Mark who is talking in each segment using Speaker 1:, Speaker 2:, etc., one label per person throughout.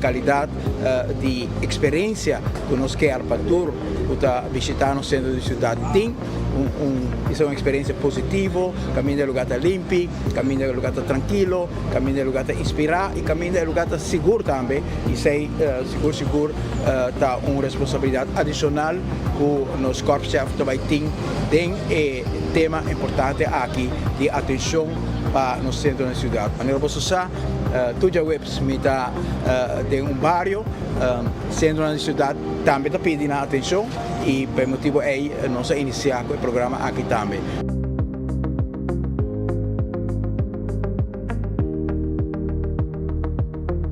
Speaker 1: calidad di experiencia cu nos kier pa tur cu ta bishita nos centro di ciudad tin un bisa un experiencia positivo, caminda e lugar ta limpi, caminda e lugar ta trankilo, caminda e lugar ta inspira y caminda e lugar ta sigur tambe y esey sigur sigur ta un responsabilidad adicional cu nos korpschef ta bay tin den e tema importante aki di atencion pa nos centro di ciudad. Manera boso sa, tur djaweps mi ta den un bario, centronan di ciudad tambe ta pidi nan atencion y pa e motibo ey nos a inicia cu e programa aki tambe.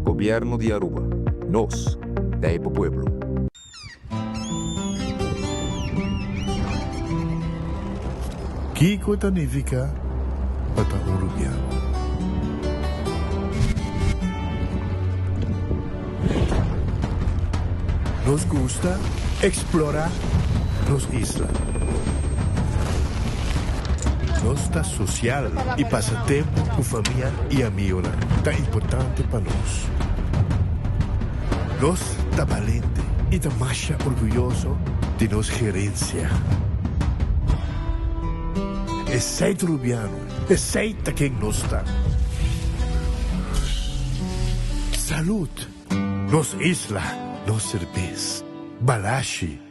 Speaker 2: Gobierno di Aruba, nos ta e pa pueblo.
Speaker 3: Kiko ta nifiká pa ta un rubiano? Nos gusta eksplorá nos isla. Nos ta sosial i pasa tempu ku famia i amigonan ta importante pa nos. Nos ta balente i ta masha orguyoso di nos gerensia. Esei ta Rubiano, esei ta ken nos ta. Salud! Nos isla, nos serbes. Balashi.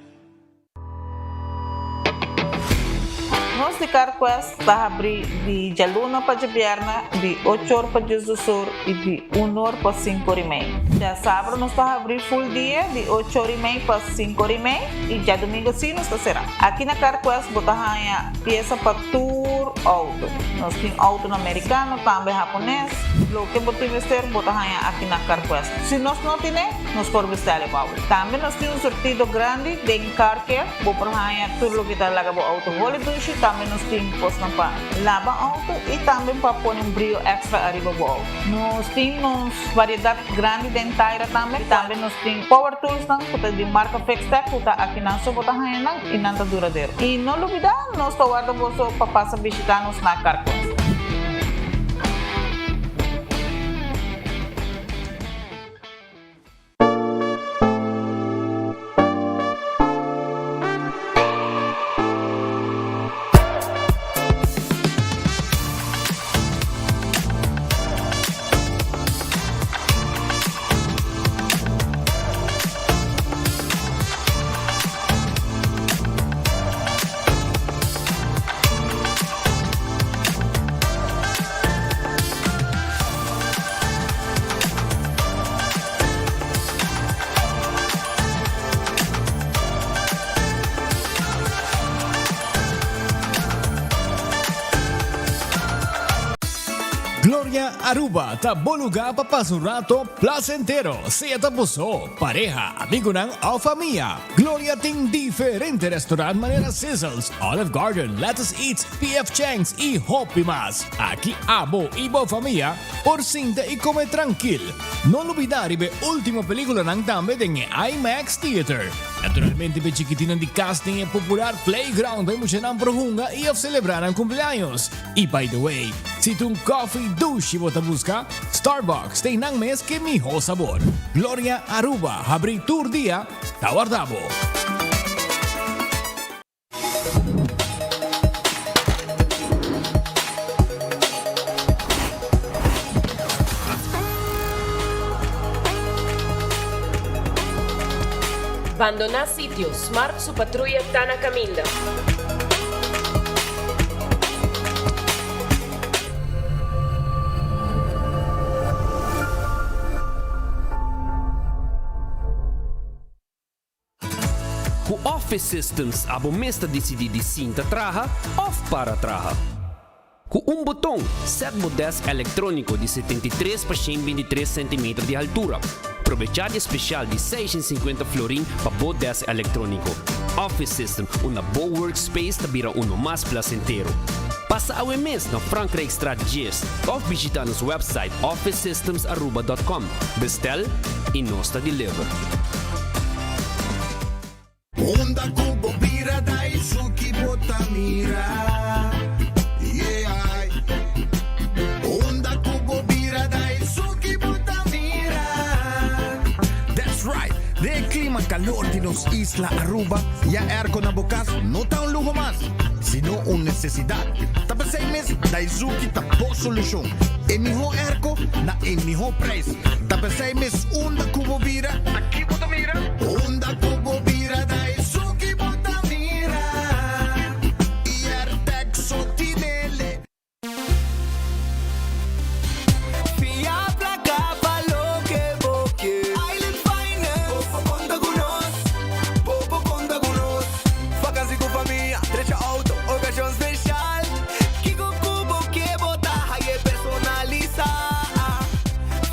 Speaker 4: Nos di Carquest ta habri di djaluna pa djabièrnè di ocho or pa diesdos or i di un or pa sinku or i mei. Djasabra nos ta habri full dia di ocho or i mei pa sinku or i mei i djadumingu si nos ta será. Aki na Carquest bo ta haña piesa pa tur outo. Nos tin outonan merikano tambe hapones. Loke bo tin mester bo ta haña aki na Carquest. Si nos no tine, nos por bestèl e bou. Tambe nos tin un surtido grandi den car care, bo por haña tur loke ta laga bo auto holi dushi, tambe nos tin kosnan pa laba auto y tambe pa pone un brio extra ariba bo auto. Nos tin nos variedad grandi den taira tambe, tambe nos tin power toolsnan ku ta di marka Fixtech ku ta akinan so bo ta haña nan y nan ta duradero. Y no lubida nos ta warda boso pa pasa bishita nos na Carquest.
Speaker 5: Gloria Aruba ta bo lugar pa pasa un rato placentero, sea ta bo so, pareha, amigonan of famia. Gloria tin diferente restaurant manera Sizzles, Olive Garden, Lettuce Eats, PF Chang's y hopi mas. Aki abo y bo famia por sinta y come trankil. No lubida riba e ultimo peliculanan tambe den e IMAX Theater. Naturalmente p'e chikitinnan di cas tin e popular playground pa e muchanan por hunga y of celebra nan cumpleaños. Y by the way, si ta un coffee dushi bo ta busca, Starbucks ta einan mes ke miho sabor. Gloria Aruba habri tur dia ta warda bo.
Speaker 6: Bandoná sitio, Smart su patruya ta na kaminda.
Speaker 7: Ku Office Systems abo mes ta disidí di sinta traha òf para traha. Ku un boton, sèt bo dèsk elektróniko di 73 pa 123 sentimeter di haltura. Probechá di e spesial di 650 florin pa bo dèsk elektróniko. Office System, unda bo workspace ta bira uno mas plasentero. Pasa awe mes na Frankrijkstraat 10 òf bishitá nos wèpsait officesystemsaruba.com. Bestel y nos ta deliver.
Speaker 8: Unda ku bo bira da esun ki bo ta mira, yeah. Unda ku bo bira da esun ki bo ta mira. Den e clima calor di nos isla Aruba, ya airco na bo cas no ta un luho mas, sino un necesidad. Ta p'esey mes Daizuki ta bo solucion. E miho airco na e miho prijs. Ta p'esey mes unda cu bo bira, ta ki bo ta mira? Unda cu bo bira, Daizuki bo ta mira. Y Airtec so tinele.
Speaker 9: Fia placa pa loke bo ke. Island Finance. Bo por conta cu nos. Bo por conta cu nos. Vakantie cu famia, trecha auto, ocasion special. Kico cu bo ke bo ta haye personalisa.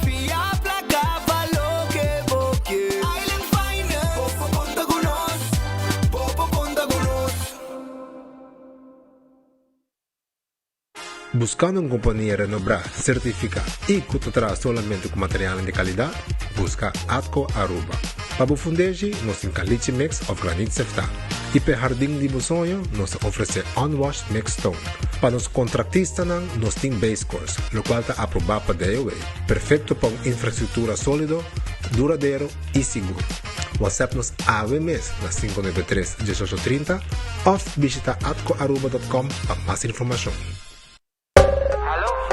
Speaker 9: Fia placa pa loke bo ke. Island Finance. Bo por conta cu nos. Bo por conta cu nos.
Speaker 10: Buscando un compania renombra, certifica y cu ta traha solamente cu materialnan di calidad? Busca Atco Aruba. Pa bo fundeshi, nos tin caliche mix of granit sefta. Y p'e hardin di bo soño, nos ta ofrece unwashed mixed stone. Pa nos contractistanan, nos tin base course, locual ta aproba pa DOW. Perfecto pa un infrastructura solido, duradero y sigur. WhatsApp nos awe mes na 593 1830 of bishita atcoaruba.com pa mas informacion.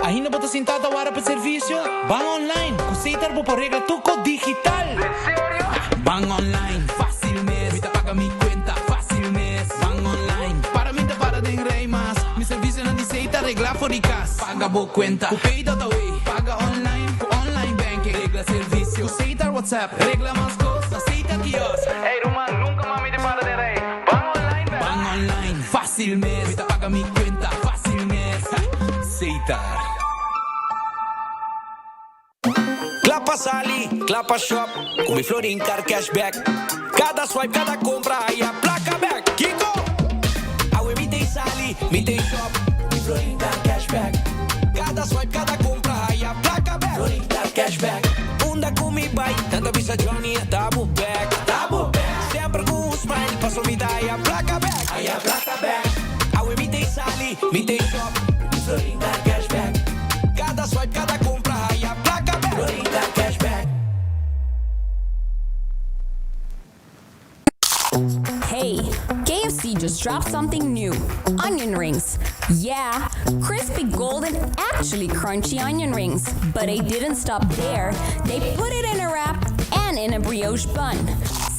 Speaker 11: Ainda bo ta sinta ta wara pa servicio? Ban online! Cu Setar bo por regla tur cos digital! Ban online, facil mes! Mi ta paga mi cuenta, facil mes! Ban online, para mi ta para den rij mas! Mi servicionan di Setar regla for di cas! Paga bo cuenta cu Pay.awe! Paga online cu online banking! Regla servicio cu Setar WhatsApp! Regla mas cos na Setar Kiosk! Ey ruman, nunca mas mi ta para den rij! Ban online bek! Ban online, facil mes! Mi ta paga mi cuenta, facil mes! Setar.
Speaker 9: Kla pa sali, kla pa shop, ku mi Florin Card Cashback. Kada swipe, kada kompra, haya plaka bek. Kiko? Awe mi t'ei sali, mi t'ei shop, ku mi Florin Card Cashback. Kada swipe, kada kompra, haya plaka bek. Florin Card Cashback. Unda ku mi bai, nan ta bisa Johnny ata bo bek. Ata bo bek. Semper ku un smile, paso mi ta haya plaka bek. Haya plaka bek. Awe mi t'ei sali, mi t'ei shop, ku mi Florin Card Cashback. Kada swipe, kada kompra, haya plaka bek. Florin Card Cashback.
Speaker 12: Hey, KFC just dropped something new. Onion rings. Yeah, crispy golden, actually crunchy onion rings. But they didn't stop there. They put it in a wrap and in a brioche bun.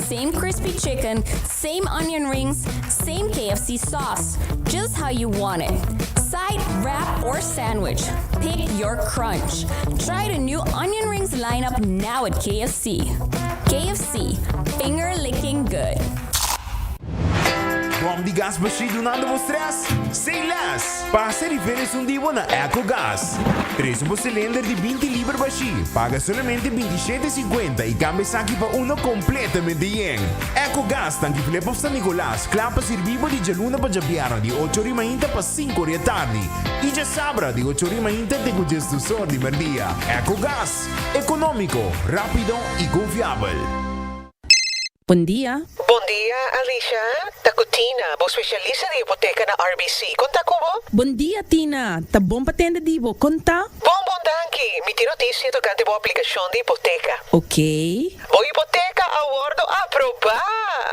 Speaker 12: Same crispy chicken, same onion rings, same KFC sauce. Just how you want it. Side, wrap, or sandwich. Pick your crunch. Try the new onion rings lineup now at KFC. KFC, finger licking good.
Speaker 13: Bom di gas bashí dunando bo stress? Say less! Pasa riba esun di bo na Ecogas. Trese bo cilinder di 20 liber bashí, paga solamente 27,50 y cambia esaki pa uno completamente yen. Ecogas, Tanki Flip of San Nicolas, kla pa sirbi bo di djaluna pa djabièrnè di ocho ori mainta pa sinku ori e tardi y djasabra di ocho ori mainta te ku djesdus or di merdia. Ecogas, economico, rapido y confiabel.
Speaker 14: Bon dia.
Speaker 15: Bon dia, Alicia. Ta cu Tina, bo specialista di hipoteca na RBC. Con ta cu bo?
Speaker 14: Bon dia, Tina. Ta bon pa tende di bo. Con ta?
Speaker 15: Bon, bon, danki. Mi tin noticia tocante bo aplicacion di hipoteca.
Speaker 14: Ok.
Speaker 15: Bo hipoteca a wordo aproba!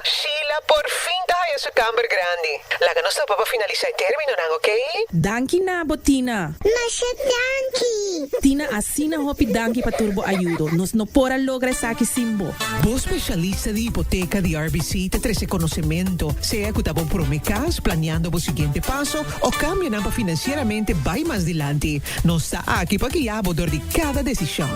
Speaker 15: Sheila por fin ta haya su camber grandi. Laga nos topa pa finalisa e terminonan, ok?
Speaker 14: Danki na bo, Tina.
Speaker 16: Masha danki!
Speaker 14: Tina, asina hopi danki pa tur bo ayudo. Nos no por a logra esaki sin bo.
Speaker 15: Bo specialista di hipoteca di RBC ta trece conocemento, sea cu ta bo prome cas, planeando bo siguiente paso o cambionan pa financieramente bay mas dilanti. Nos ta aki pa guia bo dor di cada decision.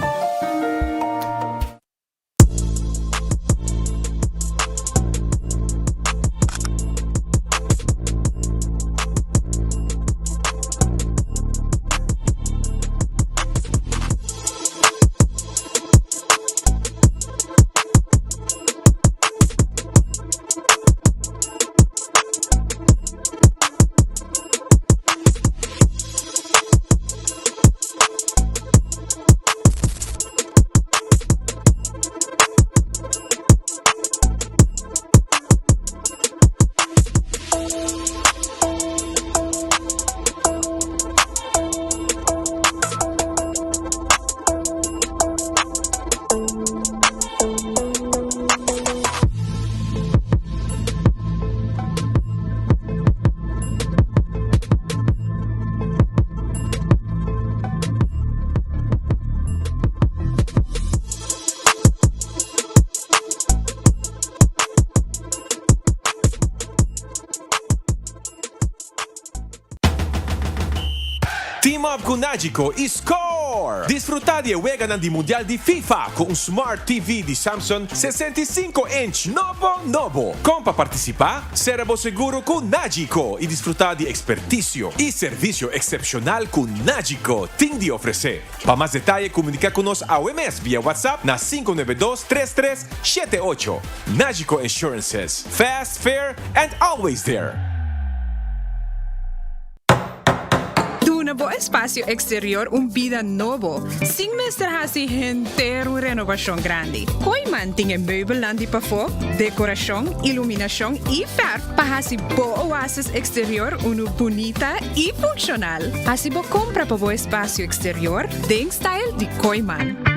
Speaker 17: Team up ku Nagico i score! Disfrutá di e weganan di Mundial di FIFA ku un Smart TV di Samsung 65 inch nobo nobo! Kon pa partisipá? Sera bo seguro ku Nagico i disfrutá di ekspertisio i servisio eksepshonal ku Nagico tin di ofresé. Pa mas detaye komuniká ku nos awe mes via WhatsApp na 592 33 78. Nagico Insurances, fast, fair and always there!
Speaker 18: Duna bo espasio eksterior un bida nobo, sin mester hasi henter un renobashon grandi. Kooiman tin e meubelnan di pafó, dekorashon, iluminashon i fèrf pa hasi bo oasis eksterior unu bunita i funshonal. Hasi bo kompra pa bo espasio eksterior den style di Kooiman.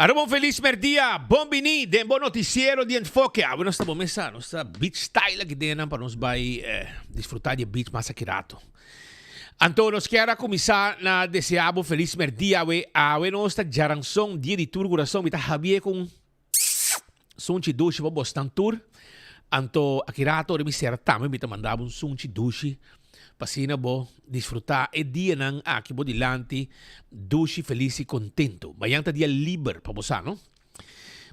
Speaker 19: Aruba un felis merdia, bon bini den bo noticiero di Enfoke. Awe nos ta bo mesa, nos ta beach style aki den nan pa nos bai eh, disfruta di e beach mas aki rato. Anto nos kier a cuminsa na desea bo felis merdia awe. Awe nos ta djaranson, dia di tur curason. Mi ta habie cu un sunchi dushi pa bosnan tur. Anto aki rato ora mi sera tambe mi ta manda bo un sunchi dushi pa asina bo disfruta e dianan aki bo dilanti dushi, felis y contento. Mañan ta dia liber pa bo sa no.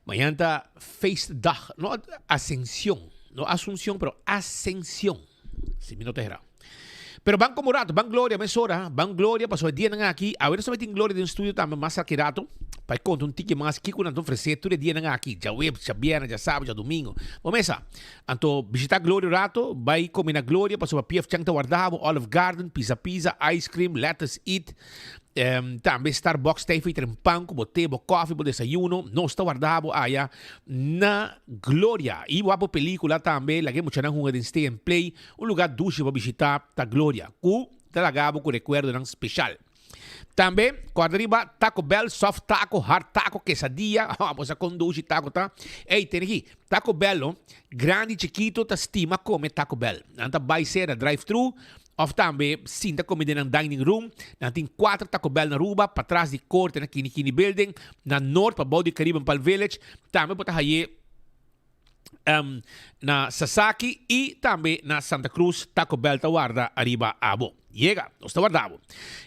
Speaker 19: Mañan ta feestdag, no Ascension, no Asuncion pero Ascension, si mi no ta hera. Pero ban como rato, ban Gloria mesora, ban Gloria pasobra e dianan aki, awe nos tambe tin Gloria den studio tambe mas aki rato, pa e konta un tiki mas kiko nan ta ofrece tur e dianan aki, djaweps, djabièrnè, djasabra, djadomingo. Bo mesa, anto bishita Gloria un rato, bai come na Gloria pasobra PF Chang ta warda bo, Olive Garden, Pizza Pizza, Ice Cream, Lettuce Eat, Tambe Starbucks ta efeita den pan ku bo te, bo kòfi, bo desayuno. Nos ta warda bo aya na Gloria. I wak bo pelikula tambe, laga e muchanan hunga den Stay and Play. Un lugá dushi pa bishitá ta Gloria, ku ta laga bo ku rekuerdonan speshal. Tambe, kòrda riba Taco Bell, soft taco, hard taco, quesadilla. Bo sa kon dushi taco ta? Ey, tene aki, Taco Bell no, grandi i chikito ta stima kome Taco Bell. Nan ta bai sera drive-thru Of tambe sinta come den nan dining room. Nan tin cuater Taco Bell na Aruba, patras di corte na Kini Kini Building, na Noord pabou di Caribbean Palm Village. Tambe bo ta haye na Sasaki y tambe na Santa Cruz. Taco Bell ta warda ariba abo. Yega, nos ta warda bo.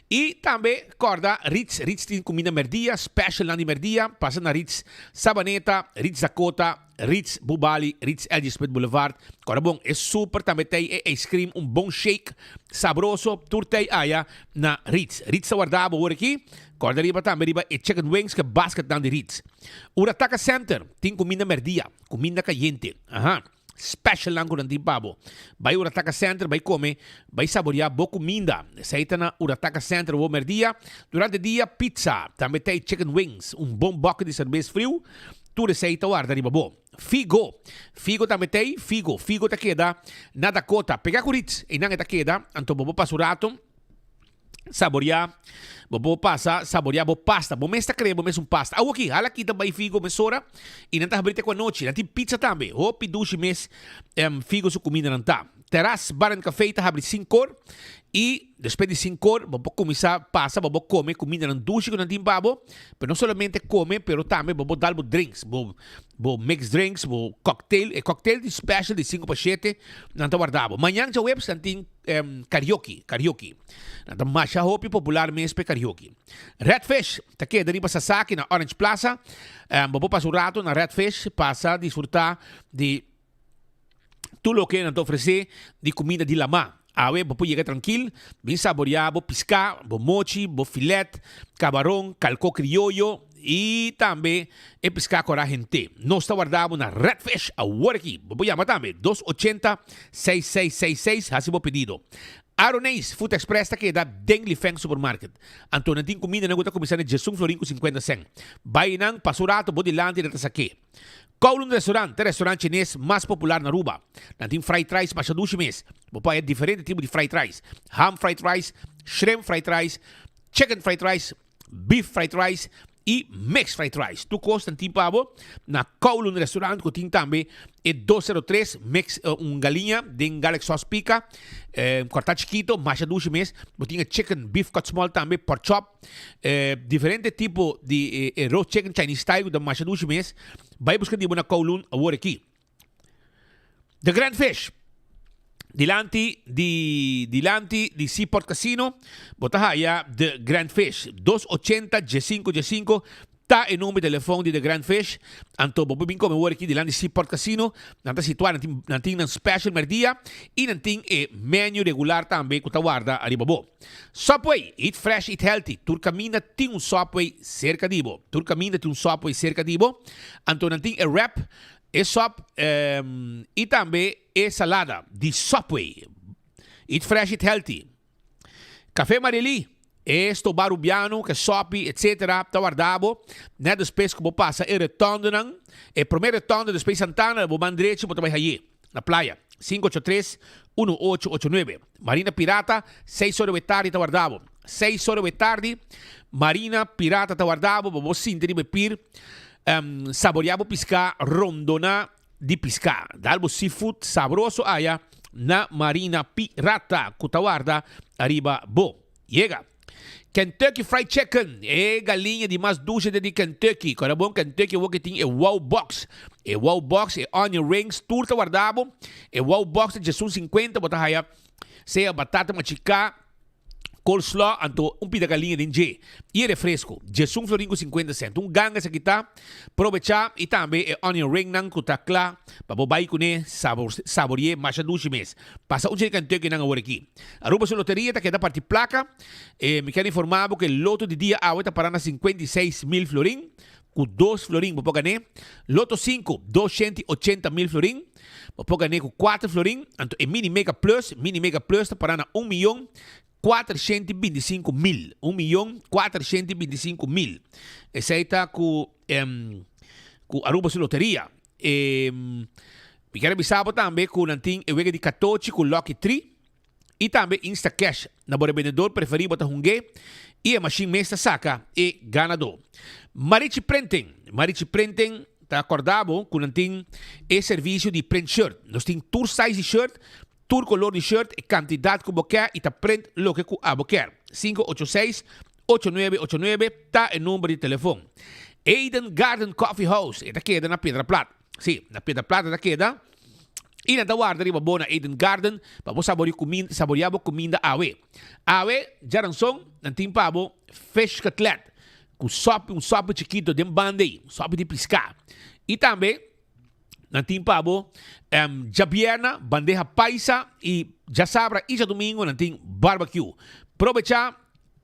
Speaker 19: Y tambe corda Ritz. Ritz tin cuminda merdia, specialnan di merdia. Pasa na Ritz Sabaneta, Ritz Dakota. Ritz Bubali, Ritz LG Smith Boulevard. Kòrda bon, e super tambe t'ei e ice cream, un bon shake sabroso, tur t'ei aya na Ritz. Ritz ta warda bo wor aki. Kòrda riba tambe riba e chicken wings ku e basketnan di Ritz. Urataka Center tin kuminda mèrdia, kuminda kayente. Aha, specialnan ku nan tin pa bo. Bai Urataka Center bai kome, bai saboreá bo kuminda. Esei ta na Urataka Center wor mèrdia. Durante dia, pizza, tambe t'ei chicken wings, un bon bòki di serbes friu. Tur esei ta warda riba bo. Figo. Figo tambe t'ei. Figo. Figo ta keda na Dakota. Pega ku Ritz. Einan e ta keda. Anto bo por pasa un rato saboriá. Bo por pasa saboriá bo pasta. Bo mes ta krea bo mes un pasta. Awoki, hala kita bai Figo mesora i nan ta habri te ku anochi. Nan tin pizza tambe. Hopi dushi mes Figo su kumindanan ta. Terras Bar and Café ta habri sinkor i despues di sinkor bo por kuminsá pasa bo por kome kumindanan dushi ku nan tin pa bo, pero no solamente kome pero tambe bo por dal bo drinks, bo bo mix drinks, bo cocktail, e cocktail di special di sinku pa shete nan ta warda bo. Mañan djaweps nan tin karaoke, karaoke. Nan ta masha hopi popular mes pa e karaoke. Red Fish ta keda riba Sasaki na Orange Plaza, bo por pasa un rato na Red Fish pasa disfruta di. Tur loke nan ta ofresé di kuminda di lamá. Awe bo por yega trankil, bin saboreá bo piská, bo mochi, bo filet, kabaron, kalkó krioyo i tambe e piská kòrá hent'é. Nos ta warda bo na Red Fish awor aki. Bo por yama tambe dos ochenta seis seis seis seis hasi bo pedido. Aroneis Food Express ta keda den Lifeng Supermarket. Anto nan tin kumindanan ku ta kuminsá na djesun florin ku sinkuenta sèn. Bai nan, pasa un rato bo dilanti nan ta sak'é. Kowloon Restaurant ta e restaurant chines mas popular na Aruba. Nan tin fried rice masha dushi mes. Bo por haya diferente tipo di fried rice, ham fried rice, shrimp fried rice, chicken fried rice, beef fried rice y mixed fried rice. Tur cos nan tin pa bo na Kowloon Restaurant cu tin tambe e 203 mix un galiña den garlic sauce pica, corta chikito, masha dushi mes. Bo tin e chicken beef cut small tambe, pork chop. Eh, diferente tipo di eh, roast chicken Chinese style ku ta masha dushi mes. Bai buska di bo na Kowloon awor aki. The Grand Fish. Dilanti di dilanti di Seaport Casino, bo ta haya The Grand Fish. 280 15 15 Ta e number di telefon di The Grand Fish. Anto bo por bin come wor aki dilanti Seaport Casino. Nan ta situa, nan tin, nan tin nan special merdia y nan tin e menu regular tambe cu ta warda ariba bo. Subway, eat fresh, eat healthy. Tur caminda tin un Subway cerca di bo. Tur caminda tin un Subway cerca di bo. Anto nan tin e wrap, e sop y tambe e salada di Subway. Eat fresh, eat healthy. Café Marily, e stoba Rubiano, ke sopi, etc. Ta warda bo. Net despues ku bo pasa e retondenan, e prome retonde despues Santana, bo man drechi bo ta bai haye, na playa. 583 1889. Marina Pirata, seis ora we tardi ta warda bo. Seis ora we tardi, Marina Pirata ta warda bo pa bo sinti riba e pir, saborea bo piská rondona di piská. Dal bo seafood sabroso aya na Marina Pirata ku ta warda ariba bo. Yega! Kentucky Fried Chicken, e galiña di mas dushe den di Kentucky. Kòrda bon, Kentucky awor ke tin e Wow Box. E Wow Box, e onion rings, tur ta warda bo. E Wow Box ta djesun sinkuenta, bo ta haya sea batata machiká, Coleslaw anto un pida galiña den dje y e refresco, djesun florin cu 50 cent. Un ganga esaki ta, probecha y tambe e onion ring nan cu ta cla pa bo bay cune saborie masha dushi mes. Pasa un dje Kentucky nan awor aki. Aruba su loteria ta keda parti placa. E mi kier informa bo cu e loto di dia awe ta para na 56 mil florin. Cu dos florin bo por gané. Loto sinku, 280 mil florin. Bo por gané cu cuater florin. Anto e Mini Mega Plus, Mini Mega Plus ta para na un miyon cuatershenti binticinco mil. Un miyon cuatershenti binticinco mil. Esey ta cu, cu Aruba su loteria. E, mi kier a bisa bo tambe cu nan tin e wega di catochi cu Lucky Tree. Y tambe Instacash na bo rebendedor preferi bo ta hunge y e mashin mes ta saca e ganador. Marichi Printing Marichi Printing ta corda bo cu nan tin e servicio di print shirt. Nos tin tur size di shirt, tur color di shirt, e cantidad cu bo kier y ta print loke cu abo kier. 586 8989 ta e number di telefon. Eden Garden Coffee House e ta keda na Piedra Plat. Si, na Piedra Plat e ta keda. I nan ta warda riba bo na Eden Garden pa bo saboria kuminda, saboria bo kuminda awe. Awe, djaranson, nan tin pa bo fish cutlet ku sopi, un sopi chikito den banda ei, un sopi di piská. I tambe nan tin pa bo um, djabierna bandeja paisa i djasabra i djadumingu nan tin barbecue. Probecha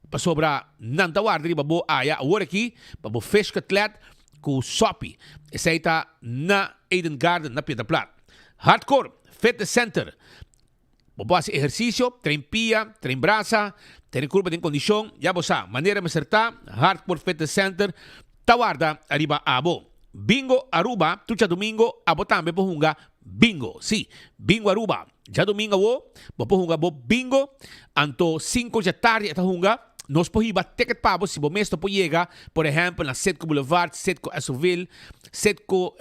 Speaker 19: Pasobra nan ta warda riba bo aya awor aki pa bo fish cutlet ku sopi. Esei ta na Eden Garden na Piedra Plat. Hardcore Fitness Center. Bo por hasi ehersisio, train pia, train brasa, tene kurpa den kondishon. Ya bo sa, manera mester ta, Hardcore Fitness Center ta warda riba abo. Bingo Aruba, tur djadumingo abo tambe por hunga bingo. Sí, Bingo Aruba. Djadumingo awo bo por hunga bo bingo, anto sinku djatardi e ta hunga. Nos por hiba ticket pa bo si bo mes no por yega, por ehempel na Citgo Boulevard, Citgo Esoville, Citgo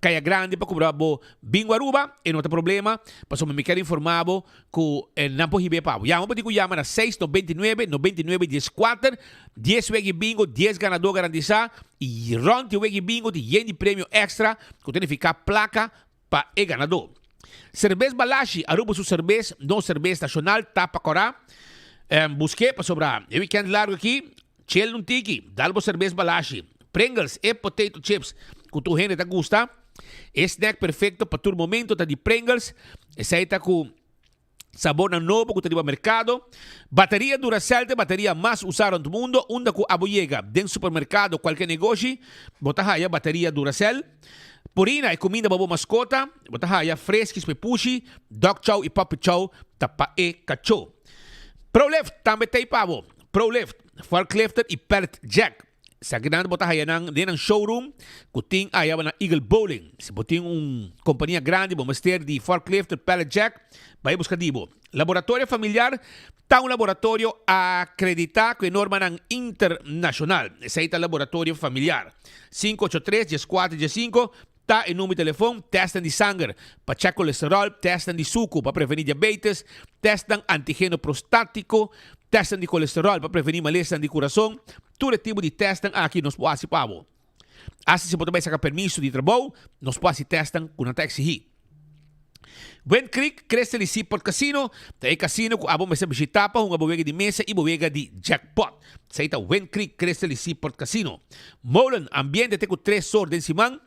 Speaker 19: Caya Grande pa cubra bo bingo Aruba, e no ta problema, pasobra mi kier informa bo cu nan por hib'e pa bo. Yama bo tin cu yama na seis 99 99 dieskuater, dies wegi bingo, dies ganador garantisa y rond di wegi bingo tin yen di premio extra cu ta nifica placa pa e ganadó. Serbes Balashi, Aruba su serbes, nos serbes nashonal ta pa kòrá. Busk'é pasobra e wikènt largu aki, chel un tiki, dal bo serbes Balashi. Pringles, e potato chips ku tur hende ta gusta. E snack perfekto pa tur momento ta di Pringles. Esei ta ku. Sabornan nobo ku ta riba merkado. Bateria Duracell ta e bateria mas usá rònt mundo. Unda ku abo yega, den supermerkado, kualke negoshi, bo ta haya bateria Duracell. Purina, e kuminda pa bo maskota, bo ta haya Friskies pa e pushi, Dog Chow i Puppy Chow ta pa e kachó. Prolift tambe ta ei pa bo. Prolift, forklifter i pallet jack. Esakinan bo ta haya nan den nan showroom ku tin aya na Eagle Bowling. Si bo tin un kompania grandi bo mester di forklifter, pallet jack, bai buska di bo. Laboratorio Familiar ta un laboratorio akreditá ku e normanan internashonal. Esei ta Laboratorio Familiar. 583 14 15 ta e number di telefon. Tèstnan di sanger pa chèk kolesteròl, tèstnan di suku pa prevení diabetes, tèstnan antigeno prostátiko, tèstnan di kolesteròl pa prevení malesnan di kurason. Tur e tipo di tèstnan aki nos por hasi pa bo. Asta si bo ta bai saka permiso di trabou, nos por hasi tèstnan ku nan ta eksigí. Wind Creek, Crystal y Seaport Casino ta e casino cu abo mester bishita pa hunga bo wega di mesa y bo wega di jackpot. Esey ta Wind Creek, Crystal y Seaport Casino. Molen, ambiente te cu tres or den siman,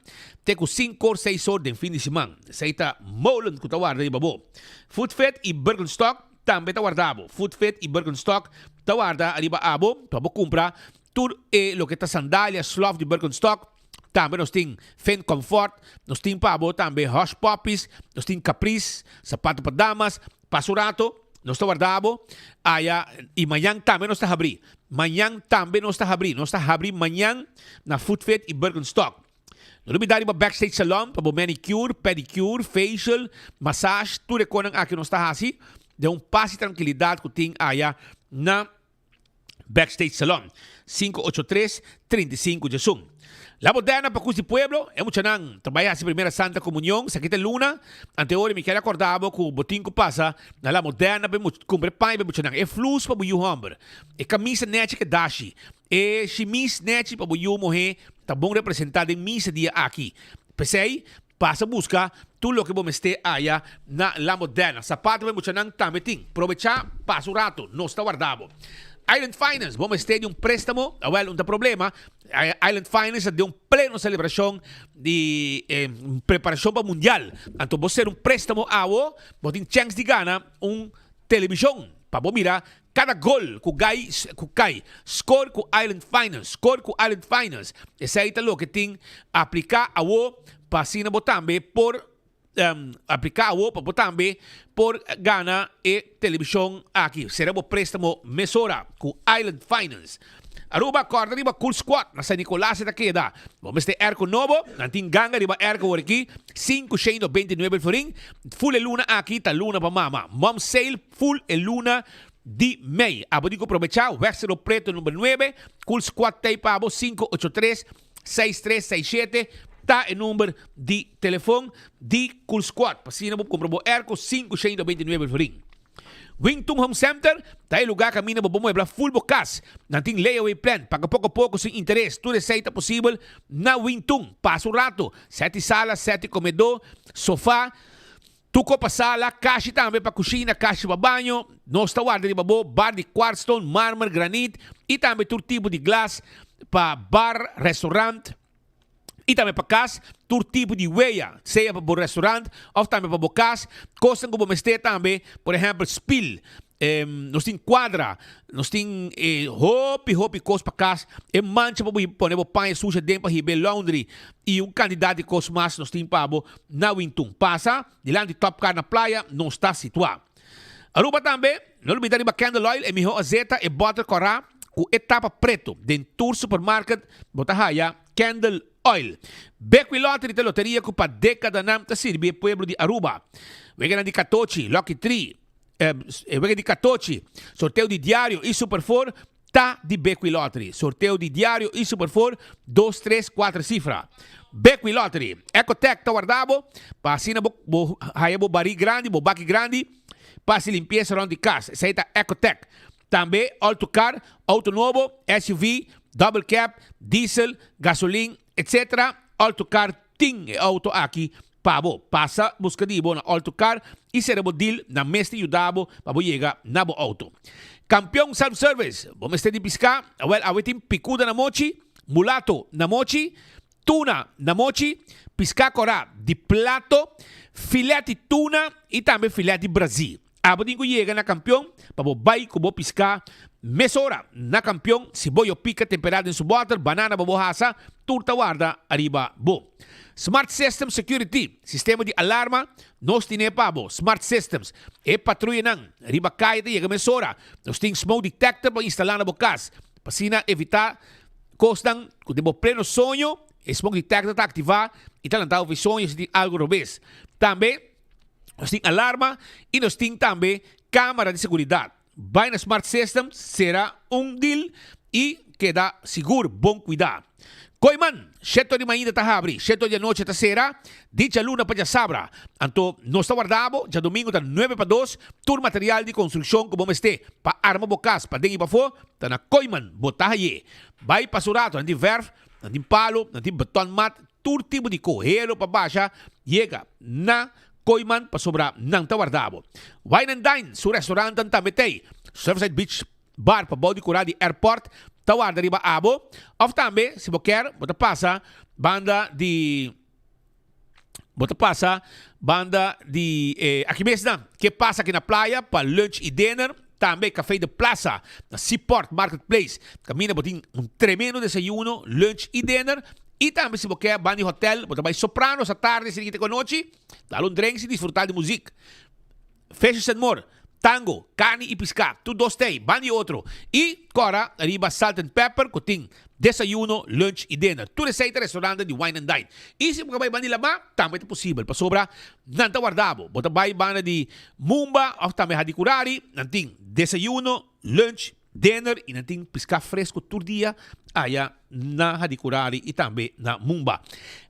Speaker 19: te cu cinco or, seis or den fin di siman. Esey ta Molen cu ta warda riba bo. Food Fit y Birkenstock tambe ta warda bo. Food Fit y Birkenstock ta warda riba abo pa bo cumpra tur e loke ta sandalia, slof di Birkenstock. Tambe nos tin Finn Comfort, nos tin pa bo tambe Hush Puppies, nos tin Caprice, sapato pa damas. Pasa un rato, nos ta warda bo aya y mañan tambe nos ta habri. Mañan tambe nos ta habri. Nos ta habri mañan na Food Fit y Birkenstock. No lubida riba Backstage Salon pa bo manicure, pedicure, facial, massage, tur e konan aki nos ta hasi den un pas y trankilidad cu tin aya na Backstage Salon, 583 35 Djesun. La Moderna pa Cus di Pueblo, e muchanan ta bai haci Primera Santa Comunion, sa kita luna, anteori mi kier acorda bo cu bo tin cu pasa na La Moderna pa e cumpra e paña pa e muchanan, e flus pa bo yu homber, e camisa nechi cu e dashi, e shimis nechi pa bo yu muhe ta bon representa den misa dia aki. P'esey, Pasa buska tur loke bo mester aya na La Moderna. Sapato pa e muchanan tambe tin. Probechá, pasa un rato, nos ta warda bo. Island Finance, bo mester di un préstamo? Awel, un ta problema. Island Finance ta den un pleno selebrashon di preparashon pa Mundial. Anto bo ser un préstamo awo, bo tin chèns di gana un televishon pa bo mira Kada gol ku gai ku kai, score ku Island Finance, score ku Island Finance. Esei ta loke tin apliká awo pa asina bo tambe por apliká awo pa bo tambe por gana e televishon aki. Sera bo préstamo mesora ku Island Finance. Aruba kòrda riba Cool Squad na San Nicolas e ta keda. Bo mester airco nobo, nan tin ganga riba airco awor aki, 529 florin. Full e luna aki ta luna pa mama. Mom sale Full e luna di mei. Abo di ku probechá Wèkselo Preto number nuebe, Cool Squad tei pa abo 583 6367 ta e number di telefon di Cool Squad. Pa asina bo kumpra bo airco 529 florin. Wingtung Home Center ta e lugá kaminda bo por muebla full bo kas. Nan tin layaway plan, paga poko poko sin interes. Tur esei ta posibel na Wingtung. Pasa un rato, seti sala, seti komedó, sofa. Tuko pa sala, kashi tambe pa kushina, kashi pa baño. Nos ta warda riba bo bar di kwartstone, marmer, granit i tambe tur tipo di glas pa bar, restaurant i tambe pa kas. Tur tipo di weya, sea pa bo restaurant òf tambe pa bo kas. Kosnan ku bo mester tambe, por ehèmpel spil, Nos tin cuadra, nos tin hopi hopi cos pa cas, e mancha pa bo pone bo paña sushi aden pa hiba e laundry y un cantidad di cos mas nos tin pa bo na Wintun. Pasa dilanti Top Car na Playa nos ta situa. Aruba tambe, no lubida riba Candle Oil, e miho azeta, e boter cora cu e tapa preto. Den tur supermarket bo ta haya Candle Oil. Bequi Lottery ta loteria cu pa decadanan ta sirbi e pueblo di Aruba. Weganan di catochi, Lucky Tree, E wega di katochi, sorteo di diario y Super Four ta di Bequi Lottery. Sorteo di diario y Super Four, dos, tres, kuater sifra. Bequi Lottery. Ecotec ta warda bo pa asina bo bo haya bo barí grandi, bo baki grandi pa hasi limpiesa rond di kas. Esei ta Ecotec. Tambe All to Car, auto nobo, SUV, double cab, diesel, gasolin, etc. All to Car tin e auto aki Pa bo pasa buska di bo na Alto Car y sera bo deal, nan mester yuda bo pa bo yega na bo auto. Campeon Self Service, bo mester di pisca? Awel awe tin picuda na mochi, mulato na mochi, tuna na mochi, pisca cora di plato, filet di tuna y tambe filet di brazi. Abo tin ku yega na kampion pa bo bai ku bo piská mesora na kampion si bo yo pika temperá den su bòter, banana pa bo hasa, tur ta warda ariba bo. Smart System Security, sistema di alarma, nos tine pa bo. Smart Systems, e patruyanan riba kaya ta yega mesora. Nos tin smoke detector pa instalá na bo kas pa asina evitá kosnan ku den bo pleno soño e smoke detector ta aktivá i ta lanta bo for e soño si tin algu robes. Tambe. Nos tin alarma y nos tin tambe camara di seguridad. Bai na Smart System, cera un deal y keda sigur bon cuida. Kooiman, sheto di mainta ta habri, sheto di anochi ta cera, di djaluna pa djasabra. Anto nos ta warda bo, djadomingo ta nuebe pa dos, tur material di construccion cu bo mester pa arma bo cas paden y pafo ta na Kooiman, bo ta haye. Bai pa su rato, nan tin verf, nan tin palo, nan tin betonmat, Tur tipo di kohero pa basha yega na Kooiman pasobra nan ta warda bo. Wine and Dine su restaurantan tambe t'ei. Surfside Beach Bar pa bou di kura di airport ta warda riba abo. Of tambe si bo kier bo ta pasa banda di bo ta pasa banda di e aki mes nan ke pasa aki na playa pa lunch y dinner. Tambe Café de Plaza na Seaport Marketplace kaminda bo tin un tremendo desayuno, lunch y dinner. Y tambe si bo ke ban di hotel bo ta bai Sopranos atardi si di anochi, dal un drinks y disfruta di muziek. Fishes and More, tango, carni y pisca, tur dos t'ey, ban di otro. Y cora riba Salt and Pepper cu tin desayuno, lunch y dinner. Tur esey ta restaurante di Wine and Dine. Y si bo ke bai ban di lama, tambe ta posibel pasobra nan ta warda bo. Bo ta bai banda di Mumba of tambe Hadicurari, nan tin desayuno, lunch, dinner y nan tin pisca fresco tur dia aya na Hadicurari y tambe na Mumba.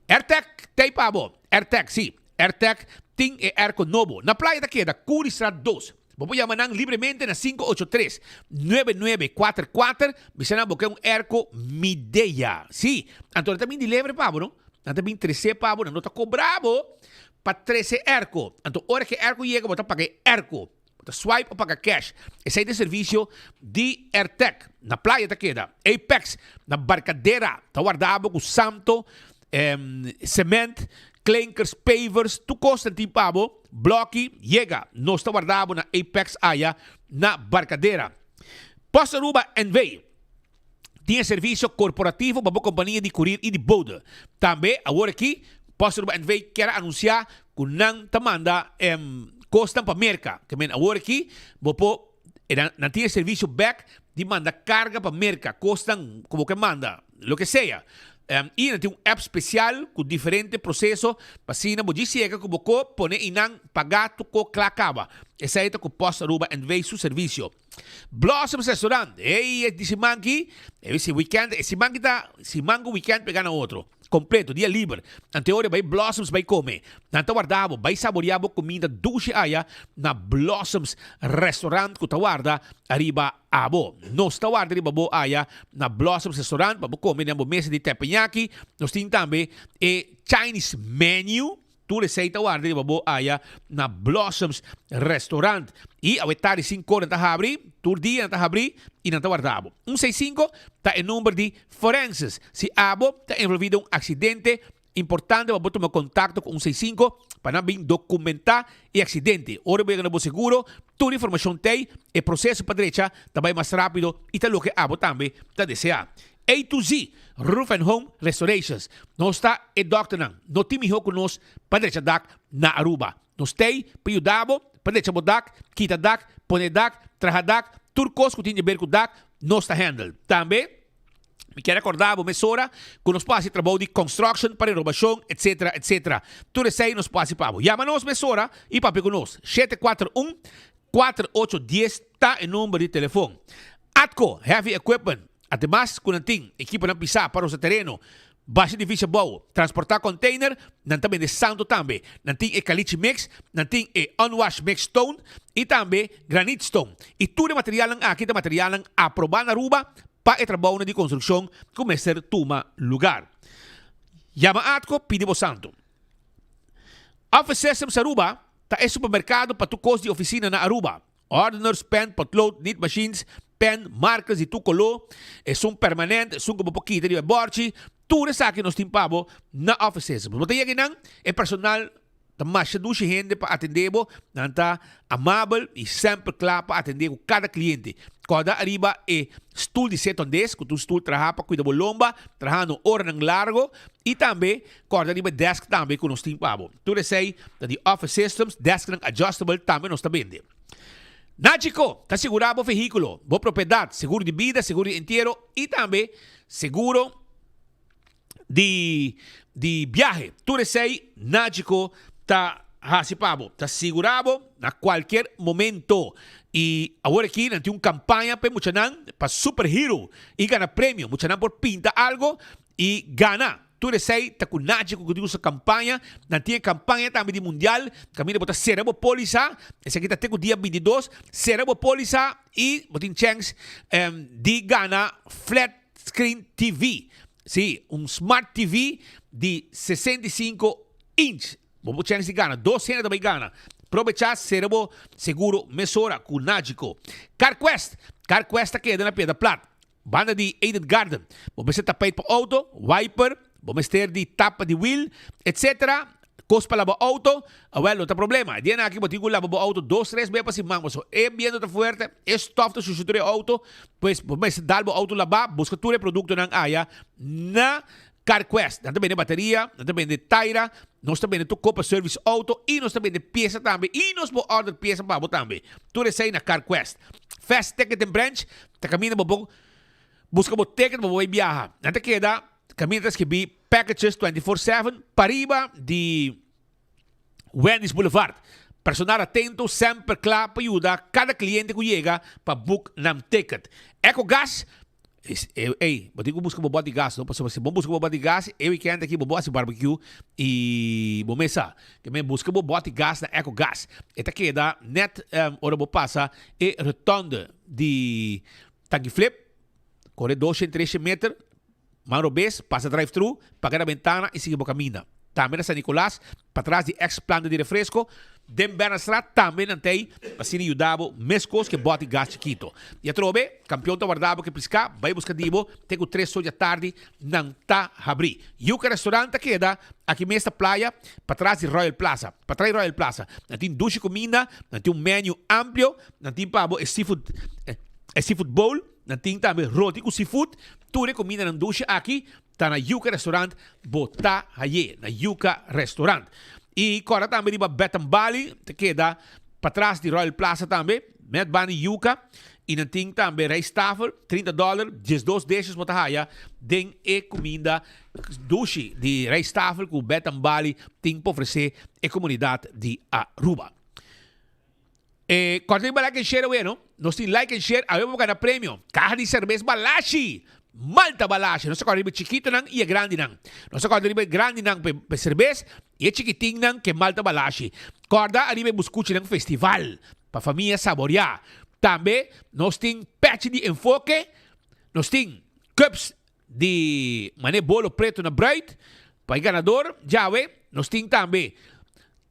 Speaker 19: Airtec t'ey pa bo, Airtec, si, Airtec tin e airco nobo. Na playa ta keda Curiestraat dos. Bo por yama nan libremente na 583 9944, bisa nan bo ke un airco Midea. Si, anto nan ta bin delivery pa bo no, nan ta bin trece pa bo, nan no ta cobra bo. Pa trece airco. Anto ora ke airco yega bo ta paga e airco. Bo ta swipe o paga cash. Esey ta e servicio di Airtec. Na playa ta keda. Apex na Barcadera ta warda bo cu santo, cement, klinkers, pavers, tur cos nan tin pa bo. Bloki, yega. Nos ta warda bo na Apex aya na Barcadera. Post Aruba NV. Tin e servisio korporativo pa bo kompania di kurir i di bode. Tambe awor aki Post Aruba NV kier a anunsiá ku nan ta manda kosnan pa Merka. Ke men awor aki bo por nan tin e servisio bèk di manda karga pa Merka, kosnan ku bo ke manda, loke sea. I nan tin un app spesial ku diferente proseso pa asina bo djis yega ku bo ko pone einan pagá tur ko kla kaba. Esei ta ku Post Aruba NV su servisio. Blossoms Restaurant, ey e di siman ki, e si weekend, e siman ki ta siman ku weekend pega na otro, completo, dia liber. Ante ora bai Blossoms bai come, nan ta warda bo, bai saborea bo cuminda dushi aya na Blossoms Restaurant cu ta warda ariba abo. Nos ta warda riba bo aya na Blossoms Restaurant pa bo come den bo mesa di teppanyaki. Nos tin tambe e Chinese menu. Tur esei ta warda riba bo aya na Blossoms Restaurant. I awe tardi sinkor nan ta habri, tur dia nan ta habri i nan ta warda bo. Un sei sinko ta e number di Forenses. Si abo ta envolvi den un aksidente, importante pa bo tuma kontakto ku un sei sinko pa nan bin dokumentá e aksidente. Ora bo yega na bo seguro, tur informashon t'ei, e proseso pa drecha ta bai mas rápido i ta loke abo tambe ta deseá. A to Z, Roof and Home Restorations. Nos ta e dokternan. No tin miho ku nos pa drecha dak na Aruba. Nos t'ei pa yuda bo pa drecha bo dak, kita dak, pone dak, traha dak, tur kos ku tin di ber ku dak, nos ta handle. Tambe mi kier akorda bo mesora ku nos por hasi trabou di construction pa renobashon etc. Etc. Tur esei nos por hasi pa bo. Yama nos mesora i papia ku nos. 741 4810 ta e number di telefon. Atco Heavy Equipment, ademas ku nan tin ekiponan pisá pa rosa tereno, basha edifisio abou, transportá container, nan ta bende santo tambe. Nan tin e caliche mix, nan tin e unwash mix stone i tambe granite stone. I tur e materialnan aki ta materialnan aprobá na Aruba pa e trabounan di konstrukshon ku mester tuma lugar. Yama Atco, pidi bo santo. Office Systems Aruba ta e supermercado pa tur cos di oficina na Aruba. Ordeners, pen, potlood, nit machines, pen, markers di tur color, esun permanent, esun cu bo por kita riba e borchi, tur esaki nos tin pa bo na Office Systems. Bo ta yega einan, e personal. Ta masha dushi hende pa atendé bo, nan ta amabel i semper kla pa atendé ku kada kliente. Kòrda ariba e stul di setondes, ku ta un stul trahá pa kuida bo lomba, trahando oranan largo, i tambe kòrda riba e desk tambe ku nos tin pa bo. Tur esei ta di Office Systems, desknan adjustable tambe nos ta bende. Nagico ta sigurá bo vehíkulo, bo propiedat, seguro di bida, seguro di entiero i tambe seguro di di biahe. Tur esei Nagico ta hasi pa bo. Ta sigurá bo na kualkier momento. I awor aki nan tin un kampaña pa e muchanan pa Super Hero i gana premio. Muchanan por pinta algo i gana. Tur esei ta ku Nagico ku tin usa kampaña. Nan tin e kampaña tambe di mundial kaminda bo ta sera bo polisa. Esaki ta te ku dia 22. Sera bo polisa i bo tin chèns di gana flat Screen TV. Sí, un Smart TV di 65 inch. Bo por chèns di gana. Dos hende ta bai gana. Probechá sera bo seguro mesora ku Nagico. CarQuest. CarQuest ta keda na Piedra Plat, banda di Eden Garden. Bo mester tapijt pa auto, wiper, bo mester di tapa di wiel, etc. Kos pa laba auto, awel no ta problema. E dianan aki bo tin ku laba bo auto dos tres bes pa siman pasobra e biento ta fuerte, e stof ta shushu tur e auto, pues bo mester dal bo auto labá, buska tur e produktonan aya na Carquest. Nan ta bende bateria, nan ta bende taira, nos ta bende tur kos pa service auto i nos ta bende piesa tambe i nos por order piesa pa bo tambe. Tur esei na Carquest. Fast Ticket and Branch ta kaminda bo por buska bo ticket pa bo bai biaha. Nan ta keda Kaminda ta skibí Packages 24/7 pariba di Wendy's Boulevard. Personal atento, semper kla pa yuda kada kliente ku yega pa book nan ticket. Ecogas, Ey, bo tin ku buska bo bòt di gas no, pasobra si bo buska bo bòt di gas e weekend aki bo bo hasi barbecue i bo mes sa. Ke men buska bo bòt di gas na Ecogas. E ta keda nèt ora bo pasa e rotonde di Tanki Flip, kore doshen treshen meter. Man robes, pasa drive thru, paga na bentana y sigui bo caminda. Tambe na San Nicolas, patras di ex planta di refresco, den Bernardstraat tambe nan t'ey pa asina yuda bo mescos ke boti gas chikito. Y atrobe, Campeon ta warda bo ke pisca, bay busca di bo te cu tres or di atardi nan ta habri. Yuca Restaurant ta keda aki mes na playa, patras di Royal Plaza. Patras di Royal Plaza. Nan tin dushi cuminda, nan tin un menu amplio, nan tin pa bo e seafood, e seafood bowl. Nan tin tambe roti ku seafood. Tur e kumindanan dushi aki ta na Yuca Restaurant. Bo ta haye na Yuca Restaurant. I kòrda tambe riba Betham Bali, ta keda patras di Royal Plaza tambe, net banda di Yuca. I nan tin tambe rijsttafel, 30 dòler, 12 dishes bo ta haya den e kuminda dushi di rijsttafel ku Betham Bali tin pa ofresé e komunidat di Aruba. E kòrta riba like and share awe no. Nos tin like and share awe bo gana premio. Kaha di serbes Balashi! Malta Balashi! Nos ta kòrda riba e chikitonan i e grandinan. Nos ta kòrda riba e grandinan pa e serbes i e chikitinnan ke Malta Balashi. Kòrda ariba e buskuchinan festival pa famia saboriá. Tambe nos tin pèchi di enfoke, nos tin cups di mane bolo preto na bruid pa e ganador djawe. Nos tin tambe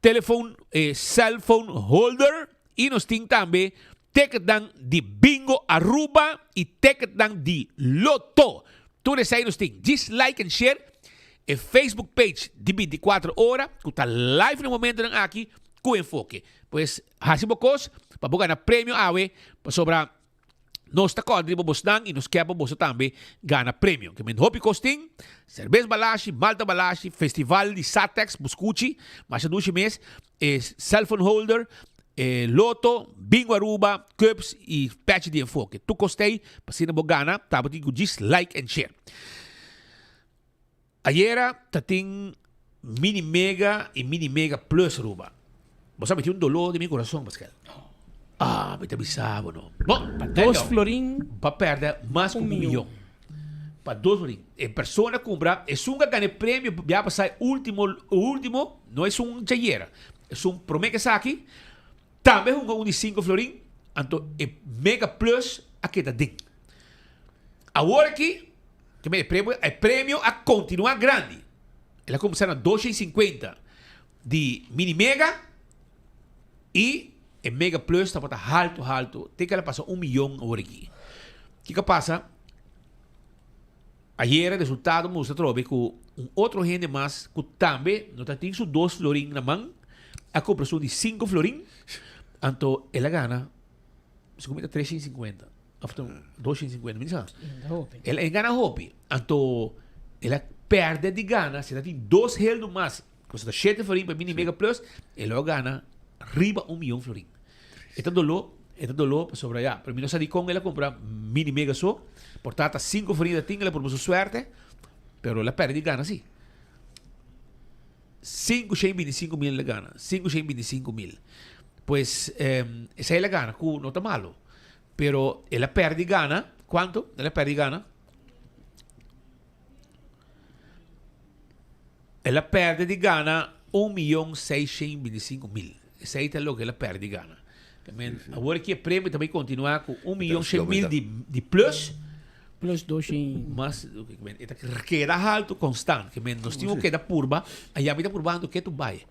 Speaker 19: telefon e cellphone holder y nos tin tambe ticketnan di Bingo Aruba y ticketnan di Lotto. Tur esey nos tin. Djis like and share e Facebook page di 24 ora cu ta live na momentonan aki cu Enfoke. Pues haci bo cos pa bo gana premio awe pasobra Nos ta kòrda riba bosnan i nos kier pa boso tambe gana premio. Ke men hopi kos tin, serbes balashi, malta balashi, festival di Satex, buskuchi, masha dushi mes, e cellphone holder, e loto, bingo Aruba, cups i pèchi di enfoke. Tur kos t'ei pa asina bo gana, tabatin ku djis like and share. Ayera ta tin Mini Mega y Mini Mega Plus Aruba. Bo sa mi tin un dolor den mi corazon Pascal. Ah, mi ta bisa bo no. Bo, pa
Speaker 20: Dos florin.
Speaker 19: Pa perde mas cu un miyon. Pa dos florin. E persona cumpra, esun a gana e premio bia pasa e ultimo, ultimo, no esun djayera. Esun prome ke esaki, tambe hunga un di cinco florin, anto e Mega Plus a keda den. Awor aki, E premio, e premio a continua grandi. El a cuminsa na 250 di mini mega y e mega plus tabata halto halto te que el a pasa un millon awor aki. Kico a pasa? Ayer e resultado mustra atrobe cu un otro hende mas cu tambe no ta tin su dos florin na man. A kumpra esun di sinku florin, anto el a gana, segun mi ta 350 of ta 250, mi no sa. El a gana hopi, anto el a perde di gana, si el a tin dos heldu mas, ku ta shete florin pa mini mega plus, el lo a gana riba un miyon florin. E ta doló, e ta doló pasobra ya, pero mi no sa dikon el a kumpra mini mega so, por ta ta sinku florin el a tin, el a purba su suerte, pero el a perde di gana si. 525 mil el a gana. 525 mil. Pues, eh, esei el a gana, ku no ta malo. Pero el a perde gana, kuanto? El a perde gana. El a perde di gana 1.625.000. Esei ta loke el a perde di gana. Men, awor ki e premio ta bai kontinuá ku 1.100.000 di, di plus.
Speaker 20: Plus 200.
Speaker 19: Mas, men, e ta keda haltu konstant. Ke men, nos tin ku keda purba. Aya mi ta purbando ke tu bai.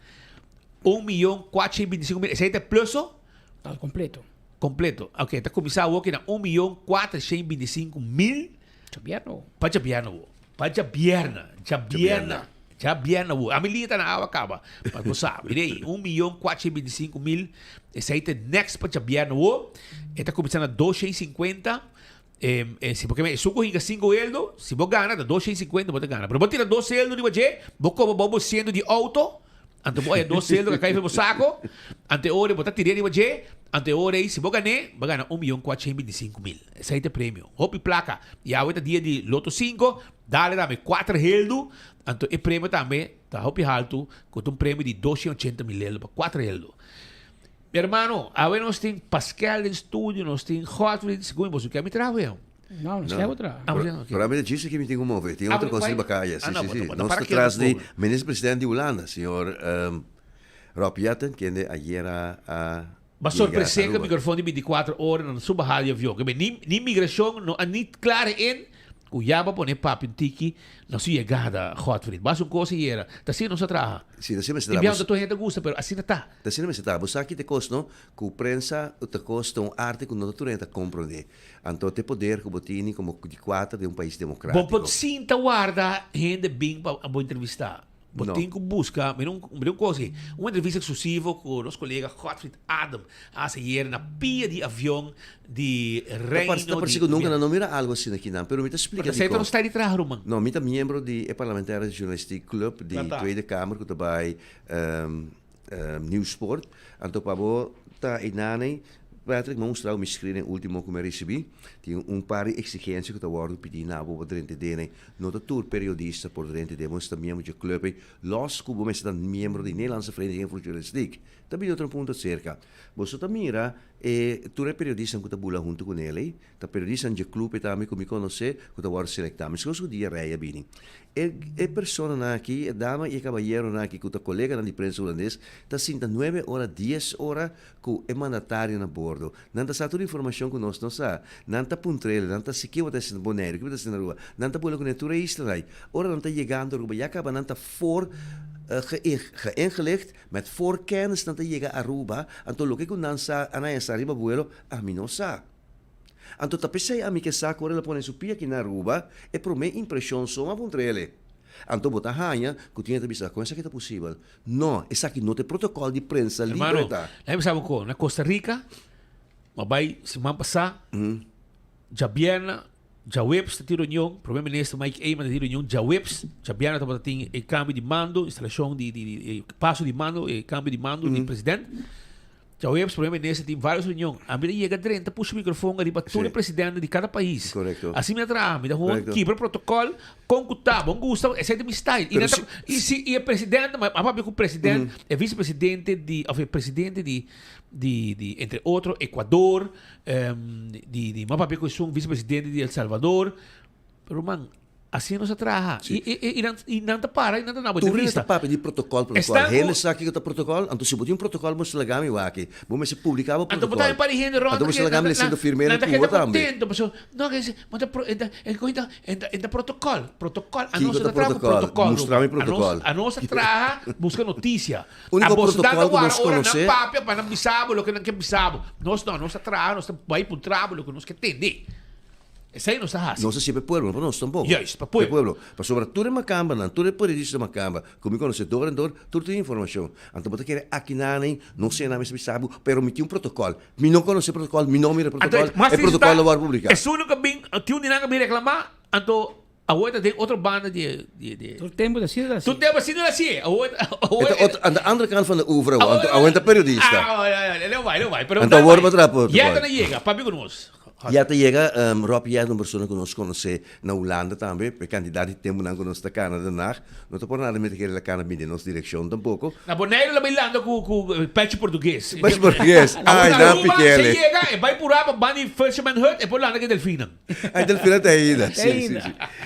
Speaker 19: 1.425.000. Esei ta e plus so?
Speaker 20: Al kompleto.
Speaker 19: Kompleto. Ok, ta kuminsá awor ki na 1.425.000.
Speaker 20: Djabierna.
Speaker 19: Pa djabierna awor. Pa djabièrnè, djabièrnè, djabièrnè awo. Ami liña ta na awa kaba, pa bo sa. Mira ei, un miyon kuatsha i bintisinku mil, esei ta e next pa djabièrnè awo. E ta kuminsá na dosha i sinkuenta. E, si bo ke esun ku hinka sinku eldo, si bo gana ta dosha i sinkuenta bo ta gana. Pero bo tira dos eldo riba dje, bo koba bo bo siento di outo, Anto bo haya dos seldo ka kai for bo sako, anto e ora bo ta tir'é riba dje, anto e ora ei si bo gan'é, bo gana un miyon 425 mil. Esei ta e premio. Hopi plaka. I awe ta dia di Loto sinku, dale tambe kuater heldu, anto e premio tambe ta hopi haltu, ku ta un premio di 280 mil heldu pa kuater heldu. Mi hermano, awe nos tin Pascal den studio, nos tin Godfried, segun boso ke mi traha awe?
Speaker 20: No, nos ke traha.
Speaker 21: Pero ami ta djis aki mi tin ku move, tin otro kos riba kaya, si, si, si. Nos ta tras di minister president di Hulanda, señor Rob Jetten, kende ayer a a
Speaker 19: Ba
Speaker 21: yega
Speaker 19: sorpres'é ku
Speaker 21: Aruba.
Speaker 19: mikrofon di 24 ora na su bahada di avion. Keme ni ni migrashon no a ni klara en ku ya ba pone papi un tiki na su yegada, Godfried. Bas un kos ayera. Ta asina nos a traha.
Speaker 21: Si, ta asina mester
Speaker 19: Tin
Speaker 21: traha.
Speaker 19: biaha no ta tur hende ta gusta, pero asina ta.
Speaker 21: Ta asina mester traha. Bo sa ki ta e kos, no? Ku prensa ta kos ta un arte ku no ta tur hende ta komprondé. Anto t'e poder ku bo tini komo di kuater den un pais
Speaker 19: Bo
Speaker 21: demokratiko.
Speaker 19: por sinta warda hende bin pa bo entrevistá. Bo
Speaker 21: No.
Speaker 19: tin ku buska, mira un, mira un kos aki, un entrevista eksklusivo ku nos kolega Godfried Adam a hasi ayer na pia di avion di
Speaker 21: Ta
Speaker 19: Reino
Speaker 21: parse, ta parse
Speaker 19: di
Speaker 21: ku nunka nan no mira algu asina akinan, pero mi ta splika
Speaker 19: Pero esei ta
Speaker 21: dikon.
Speaker 19: nos style di traha, ruman.
Speaker 21: No, mi ta miembro di e Parlementaire Journalistiek Club di
Speaker 19: Ta ta.
Speaker 21: Tweede Kamer ku ta bai Nieuwspoort. Anto pa bo ta einanei, Patrick, mi a mustra bo mi screening ultimo ku mi a risibí. Tin un par di eksigensia ku ta wòrdu pidí na bo pa drenta den ei. No ta tur periodista por drenta den, bo mester ta miembro dje club ei, lòs ku bo mester ta miembro di Nederlandse Vereniging voor Journalistiek. Ta bini otro punto aserka. Boso ta mira e tur e periodistanan ku ta bula huntu ku nel ei, Ta periodistanan dje club ei tambe ku mi konosé ku ta wòrdu selektá. Meskos ku dia Rey a bini. E e personanan aki, e dama i e kabayeronan aki ku ta koleganan di prensa hulandes ta sinta nuebe ora, dies ora ku e mandatario na bordo. Nan ta sa tur informashon ku nos no sa. Nan ta puntr'el, nan ta si ke bo ta hasi na Boneiru, ke bo ta hasi na Aruba. Nan ta bula kuné tur e islanan ei. Ora nan ta yegando Aruba ya kaba nan ta for geïngeligd met voorkennis nan ta yega Aruba, anto loke ku nan sa a nan a sa riba buelo, ami no sa. Anto ta p'esei ami ke sa ku ora el a pone su pia aki na Aruba, e promé impreshon so a puntra el. Anto bo ta haña ku tin e ta bisa, kon esaki ta posibel? No, esaki no ta e protokòl di prensa libre
Speaker 19: Hermano,
Speaker 21: ta.
Speaker 19: laga mi bisa bo kon, na Costa Rica, bo a bai siman pasá, djabièrnè, djaweps ta tin reunion, Prome Minister Mike Eman ta tin reunion djaweps, djabièrnè tabata tin e kambio di mando, instalashon di di e paso di mando, e kambio di mando di president. Djaweps Prome Minister tin varios reunion. Ami ta yega drenta pusha microfon ariba tur e presidente di cada pais.
Speaker 21: Correcto.
Speaker 19: Así mi ta traha. Mi ta gewoon
Speaker 21: Correcto.
Speaker 19: kibra protocol con cu ta. Bon gusta, esei ta mi style. Y
Speaker 21: Pero
Speaker 19: nan ta,
Speaker 21: si
Speaker 19: y si y e presidente, ma a papia cu president, e vicepresidente di, of e presidente di, di, di entre otro Ecuador, di, di, mi a papia cu esun vicepresidente di El Salvador. Pero man, Asina nos a traha.
Speaker 21: Sí.
Speaker 19: I, i, i, nan, i nan ta para i nan ta na bo
Speaker 21: Tur hende
Speaker 19: entrevista.
Speaker 21: ta papia di protocol, protocol.
Speaker 19: Esnan ku-
Speaker 21: Hende sa kiko ta protocol, anto si bo tin un protocol bo mester laga mi wak. Bo mester publica bo
Speaker 19: Anto bo
Speaker 21: protocol.
Speaker 19: ta un par di hende rond
Speaker 21: Anto bo mester
Speaker 19: ke
Speaker 21: laga mi
Speaker 19: nan,
Speaker 21: lesa
Speaker 19: nan,
Speaker 21: firmera
Speaker 19: nan ta
Speaker 21: ku
Speaker 19: keda
Speaker 21: bo tambe.
Speaker 19: contento paso no ke se bo ta pro e ta e koe ta e ta e ta protocol, protocol. A
Speaker 21: Kiko
Speaker 19: nos
Speaker 21: ta
Speaker 19: ta traha ku
Speaker 21: protocol?
Speaker 19: protocol,
Speaker 21: Mustra mi
Speaker 19: Ruben. A nos
Speaker 21: protocol.
Speaker 19: a nos ta traha buska noticia. A
Speaker 21: Único
Speaker 19: boso ta
Speaker 21: protocol ku
Speaker 19: wara
Speaker 21: nos
Speaker 19: ora nan
Speaker 21: konosé.
Speaker 19: papia pa nan bisa bo loke nan ke bisa bo. Nos no, nos ta traha, nos ta bai puntra bo loke nos ke tende. Esei nos ta hasi.
Speaker 21: Nos ta hasi pa e pueblo, no pa nos tampoco.
Speaker 19: Juist, pa pueblo.
Speaker 21: Pa e pueblo. Pasobra tur e makambanan, tur e periodista makamba ku mi konosé dor en dor, tur tin informashon. Anto bo ta kere aki nan, no sé nan mester bisa bo, pero mi tin un protokòl. Mi no konosé protokòl, mi no mira protokòl,
Speaker 19: Anto, mas
Speaker 21: e
Speaker 19: tristu
Speaker 21: protokòl
Speaker 19: ta,
Speaker 21: lo wòrdu publiká.
Speaker 19: Esun ku a bin, tin un di nan a bin reklamá, anto awor ta den otro banda di e, di e, di e.
Speaker 20: Tur tempu ta asina ta hasi.
Speaker 19: Tur tempu asina ta hasi. Awor, awor.
Speaker 21: E ta otro, aan de andere kant van de oever awor, anto awor ta periodista.
Speaker 19: Ah, leu bai, leu bai. Pero
Speaker 21: Anto awor bo traha protokòl.
Speaker 19: Ya ta na yega, papia ku nos.
Speaker 21: Ya ta yega, Rob Jetten un persona ku nos konosé na Hulanda tambe, pa e kantidat di tempunan ku nos ta kana Den Haag, no ta por nada mester kere la kana bini den nos direkshon tampoko.
Speaker 19: Na Boneiru la bai landa ku ku pechi portugues.
Speaker 21: Pechi portugues,
Speaker 19: Awor
Speaker 21: ai
Speaker 19: na
Speaker 21: nan
Speaker 19: Aruba
Speaker 21: pikele.
Speaker 19: se yega e bai purá pa banda di Fisherman Hut e por landa ku e delfinnan.
Speaker 21: Ai delfinnan ta ainda,
Speaker 20: Ta
Speaker 21: si si
Speaker 20: ainda.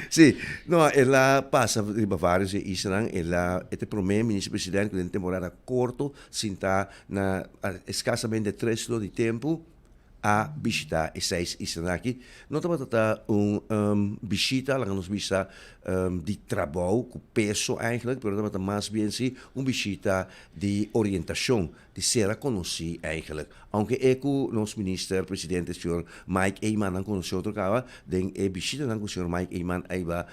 Speaker 21: si. Si, no el a pasa riba varios di e islanan, el a e ta e promé minister president ku den temporada korto sinta na eskasamente tres luna di tempu, a bishita e seis islanan aki. No tabata ta un bishita, laga nos bisa, di trabou ku peso eigenlijk, pero tabata mas bien si un bishita di orientashon, di sera konosí eigenlijk. Aunke e ku nos minister presidente señor Mike Eman nan konosé otro kaba, den e bishitanan ku señor Mike Eman a hiba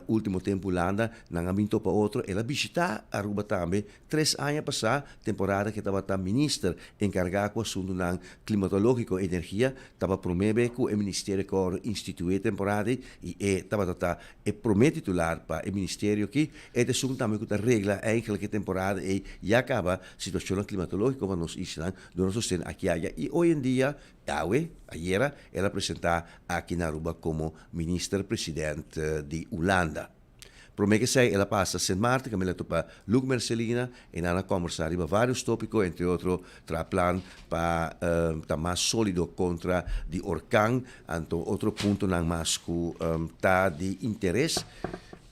Speaker 21: ultimo tempu Hulanda, nan a bin topa otro. El a bishita Aruba tambe Tres aña pasá, temporada ku e tabata minister enkargá ku asuntunan klimatológiko i energia, taba promé be ku e ministerio ku a wòrdu instituí e temporada ei i e tabata ta e promé titular pa e ministerio aki. E ta esun tambe ku ta regla eigentlik e temporada ei ya kaba situashonnan klimatológiko pa nos islanan duna sosten aki aya i hoy en dia, awe, ayera, el a presentá aki na Aruba komo minister president di Hulanda. Promé ku esei el a pasa Sint Maarten kaminda el a topa Luc Mercelina i nan a kòmbersá riba vários tópiko, entre otro traha plan pa ta mas sólido kontra di orkan, anto otro puntonan mas ku ta di interes.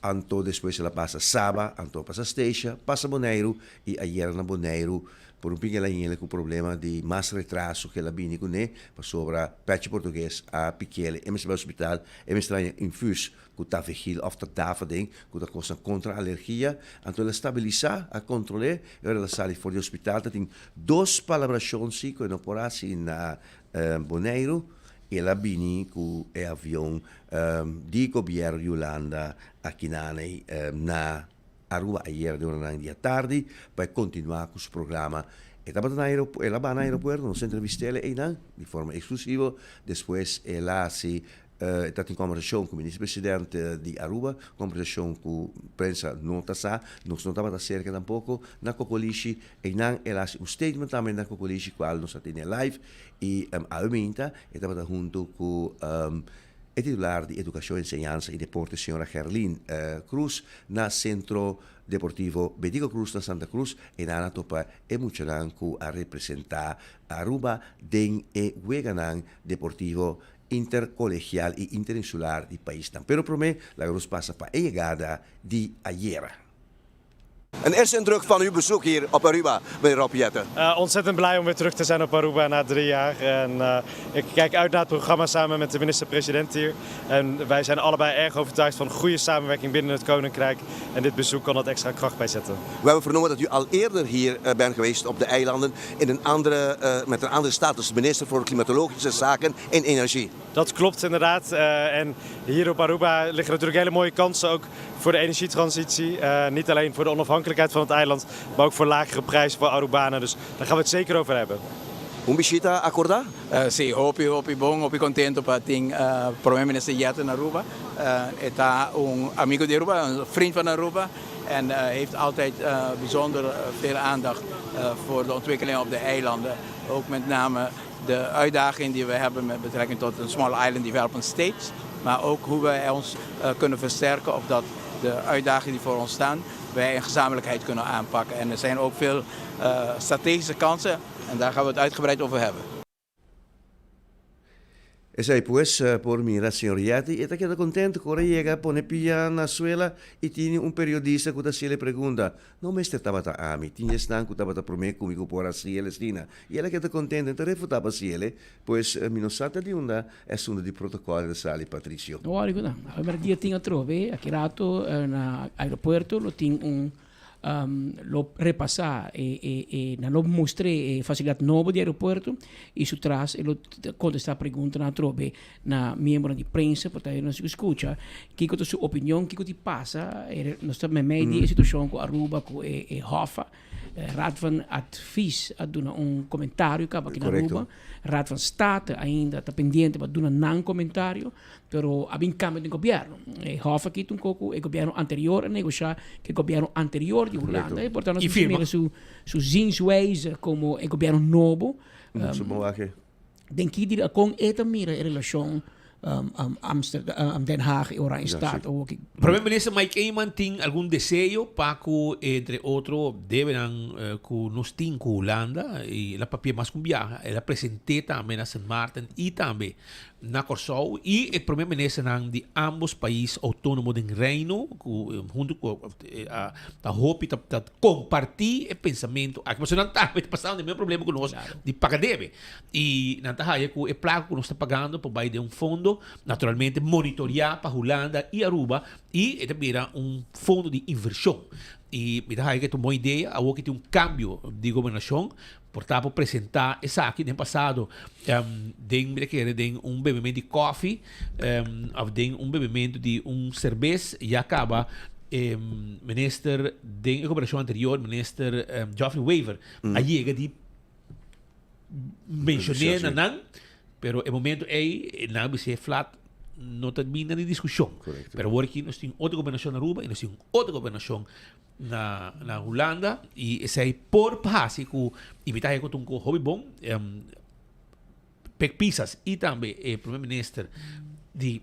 Speaker 21: Anto despues el a pasa Saba, anto a pasa Statia, pasa Boneiru i ayera na Boneiru Por un pin el a yele ku problema di mas retraso ku el a bini kuné pasobra Pechi Portugues a pikele e mester bai hospital, e mester haña infus ku Tavegil òf Tadafadin ku ta kosnan kontra alergia. Anto el a stabilisá, a kontrol'é i ora el a sali for di hospital ta tin dos palabrashon si ku e no por hasi na Boneiru i el a bini ku e avion di gobièrnu di Hulanda akinanei na Aruba ayer den oranan di atardi pa e kontinuá ku su programa. E tabata na aeropu, el a ba na aeropuerto, nos a entrevist'el einan di forma eksklusivo. Despues el a hasi, e ta tin kòmbersashon ku Minister President di Aruba, kòmbersashon ku prensa no ta sa, nos no tabata serka tampoko, na Kokolishi. Einan el a hasi un statement tambe na Kokolishi kual nos a tene live i awe minta e tabata huntu ku E titular di Educacion, Enseñansa y Deporte señora Gerlin Cruz na Centro Deportivo Betico Cruz na Santa Cruz e nan a topa e muchanan cu a representa Aruba den e weganan deportivo intercolegial y interinsular di paisnan. Pero prome laga nos pasa pa e yegada di ayera.
Speaker 1: Een eerste indruk van uw bezoek hier op Aruba, meneer Rob Jetten.
Speaker 22: Uh, ontzettend blij om weer terug te zijn op Aruba na drie jaar. En uh, ik kijk uit naar het programma samen met de minister-president hier. En wij zijn allebei erg overtuigd van goede samenwerking binnen het Koninkrijk. En dit bezoek kan dat extra kracht bijzetten.
Speaker 1: We hebben vernomen dat u al eerder hier eh, bent geweest op de eilanden in een andere, uh, met een andere status, minister voor Klimatologische Zaken en Energie.
Speaker 22: Dat klopt inderdaad. Uh, en hier op Aruba liggen natuurlijk hele mooie kansen ook voor de energietransitie. Uh, niet alleen voor de onafhankelijkheid van het eiland, maar ook voor lagere prijzen voor Arubanen. Dus daar gaan we het zeker over hebben.
Speaker 1: Un bishita acorda?
Speaker 23: Uh, si, hopi, hopi bon, hopi contento pa tin uh, Prome Minister Jetten Aruba. Uh, e ta un amigo di Aruba, un vriend van Aruba. En uh, heeft altijd uh, bijzonder veel aandacht uh, voor de ontwikkeling op de eilanden. Ook met name de uitdaging die we hebben met betrekking tot een Small Island Development States. Maar ook hoe wij ons uh, kunnen versterken opdat de uitdagingen die voor ons staan, wij in gezamenlijkheid kunnen aanpakken. En er zijn ook veel uh, strategische kansen en daar gaan we het uitgebreid over hebben.
Speaker 21: Esei pues por mira señor Yeti e ta keda contento cu ora yega pone pia na suela y tini un periodista cu ta haciele pregunta. No mester tabata ami, tin esnan cu tabata prome cu mi cu por haci el esina. Y el a keda contento en ta refuta pa haciele, pues mi no sa ta di unda e asunto di protocol ta sali Patricio.
Speaker 20: No worry cu nan. Awe merdia tin atrobe, aki rato na aeropuerto lo tin un. Lo repasa e e e nan lo mustr'é e facilidad nobo di aeropuerto y su tras e lo contesta preguntanan atrobe na miembronan di prensa por ta nos scucha kico ta su opinion, kico ti pasa. Nos ta meimei di e situacion cu Aruba cu e e Hoffa, Raad van Advies a duna un comentario caba aki na Aruba. Raad van State ainda ta pendiente pa duna nan comentario. Pero a bin cambio den gobierno. E hof aki ta un poco e gobierno anterior a negocia cu e gobierno anterior di Hulanda. E por tanto nos mira su su zienswijze como e gobierno nobo. Den ki dire con e ta mira e relacion Amsterdam, Den Haag y Oranjestad awoki.
Speaker 19: Prome Minister Mike Eman tin algun deseo pa cu entre otro debenan cu nos tin cu Hulanda y el a papia mas cu un biaha. El a presente tambe na Sint Maarten y tambe na Kòrsou i e prome ministernan di ambos pais outónomo den Reino ku huntu ku a ta hopi ta ta kompartí e pensamentu aki pasobra nan tambe ta pasando e mesmo problema ku nos di paga debe i nan ta haya ku e plaka ku nos ta pagando por bai den un fondo naturalmente monitoriá pa Hulanda i Aruba i e ta bira un fondo di invershon i mi ta haya ku e ta un bon idea awor ku tin un kambio di gobernashon Por ta por presenta esaki den pasado den mi ta kere den un bebemento di koffie of den un bebemento di un cerbes ya caba e minister den e gobernacion anterior minister Geoffrey Wever a yega di mencione na nan pero e momento ey nan a bisa e flat no ta bini na di discusion pero awor aki nos tin otro gobernacion na Aruba y nos tin otro gobernacion na na Hulanda y esey por hasi cu y mi ta haya cu ta un hopi bon Pek Pisas y tambe e primer minister di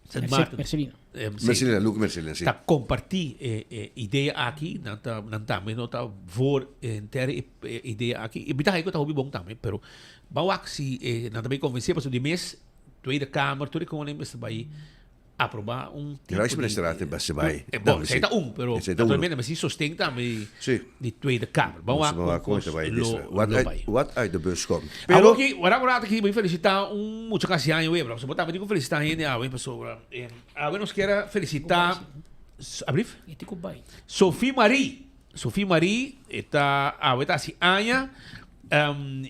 Speaker 19: Sint Maarten
Speaker 20: Mercelina.
Speaker 1: Mercelina, Luc Mercelina, si.
Speaker 19: Ta comparti e e idea aki, nan ta nan tambe no ta voor henter e idea aki y mi ta haya cu ta hopi bon tambe, pero ban wak si nan ta bay convence pasobra di mes Tweede Kamer tur e koning mester bay Aproba un tipo di...
Speaker 1: Rijksministerraad e base bai.
Speaker 19: Eh, bon, esei ta un, pero naturalmente mester sosten tambe di Tweede Kamer. Ban wak kon kos lo bai.
Speaker 1: Wat uit de bus komt.
Speaker 19: Pero... Awor ki, wara un rato aki, bo felicita un mucha casi aña webra. Pasobra bo tambe tin ku felicita hende awe, pasobra awe nos kier a felicita, ablief? Sophie Marie. Sophie Marie e ta awe ta hasi aña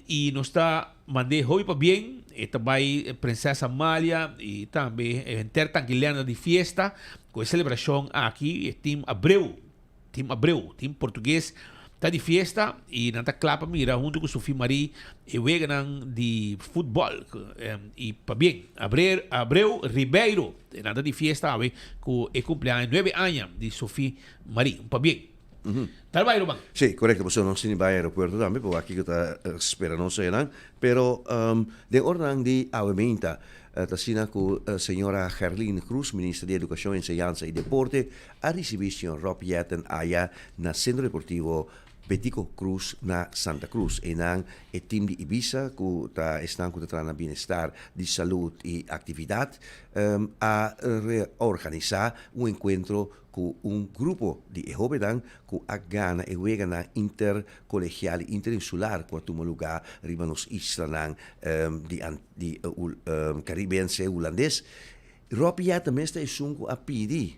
Speaker 19: y nos ta mand'é hopi pabien. E ta bai Princesa Amalia y tambe henter Tanquilena di fiesta cu e celebracion aki. E team Abreu, team Abreu, team Portugues ta di fiesta y nan ta cla pa mira hunto cu Sophie Marie e weganan di futbol. Y pabien Abreu Ribeiro, nan ta di fiesta awe cu e cumpleaños nuebe aña di Sophie Marie, un pabien. Tal bai, ruman.
Speaker 1: Sí, korekto, pasobra nos tin di bai aeropuerto tambe, pa wak kiko ta spera nos einan. Pero den oranan di awe meinta ta asina ku señora Gerlin Cruz, minister di Edukashon, Enseñansa i Deporte, a risibí señor Rob Jetten aya na Sentro Deportivo Betico Cruz na Santa Cruz. Einan e team di Ibisa, ku ta esnan ku ta traha na bienestar di salud i aktividat, a reorganisá un enkuentro ku un grupo di e hóbennan ku a gana e weganan interkolegial i interinsular ku a tuma lugá riba nos islanan di di Karibense Hulandes. Rob Jetten mes ta esun ku a pidi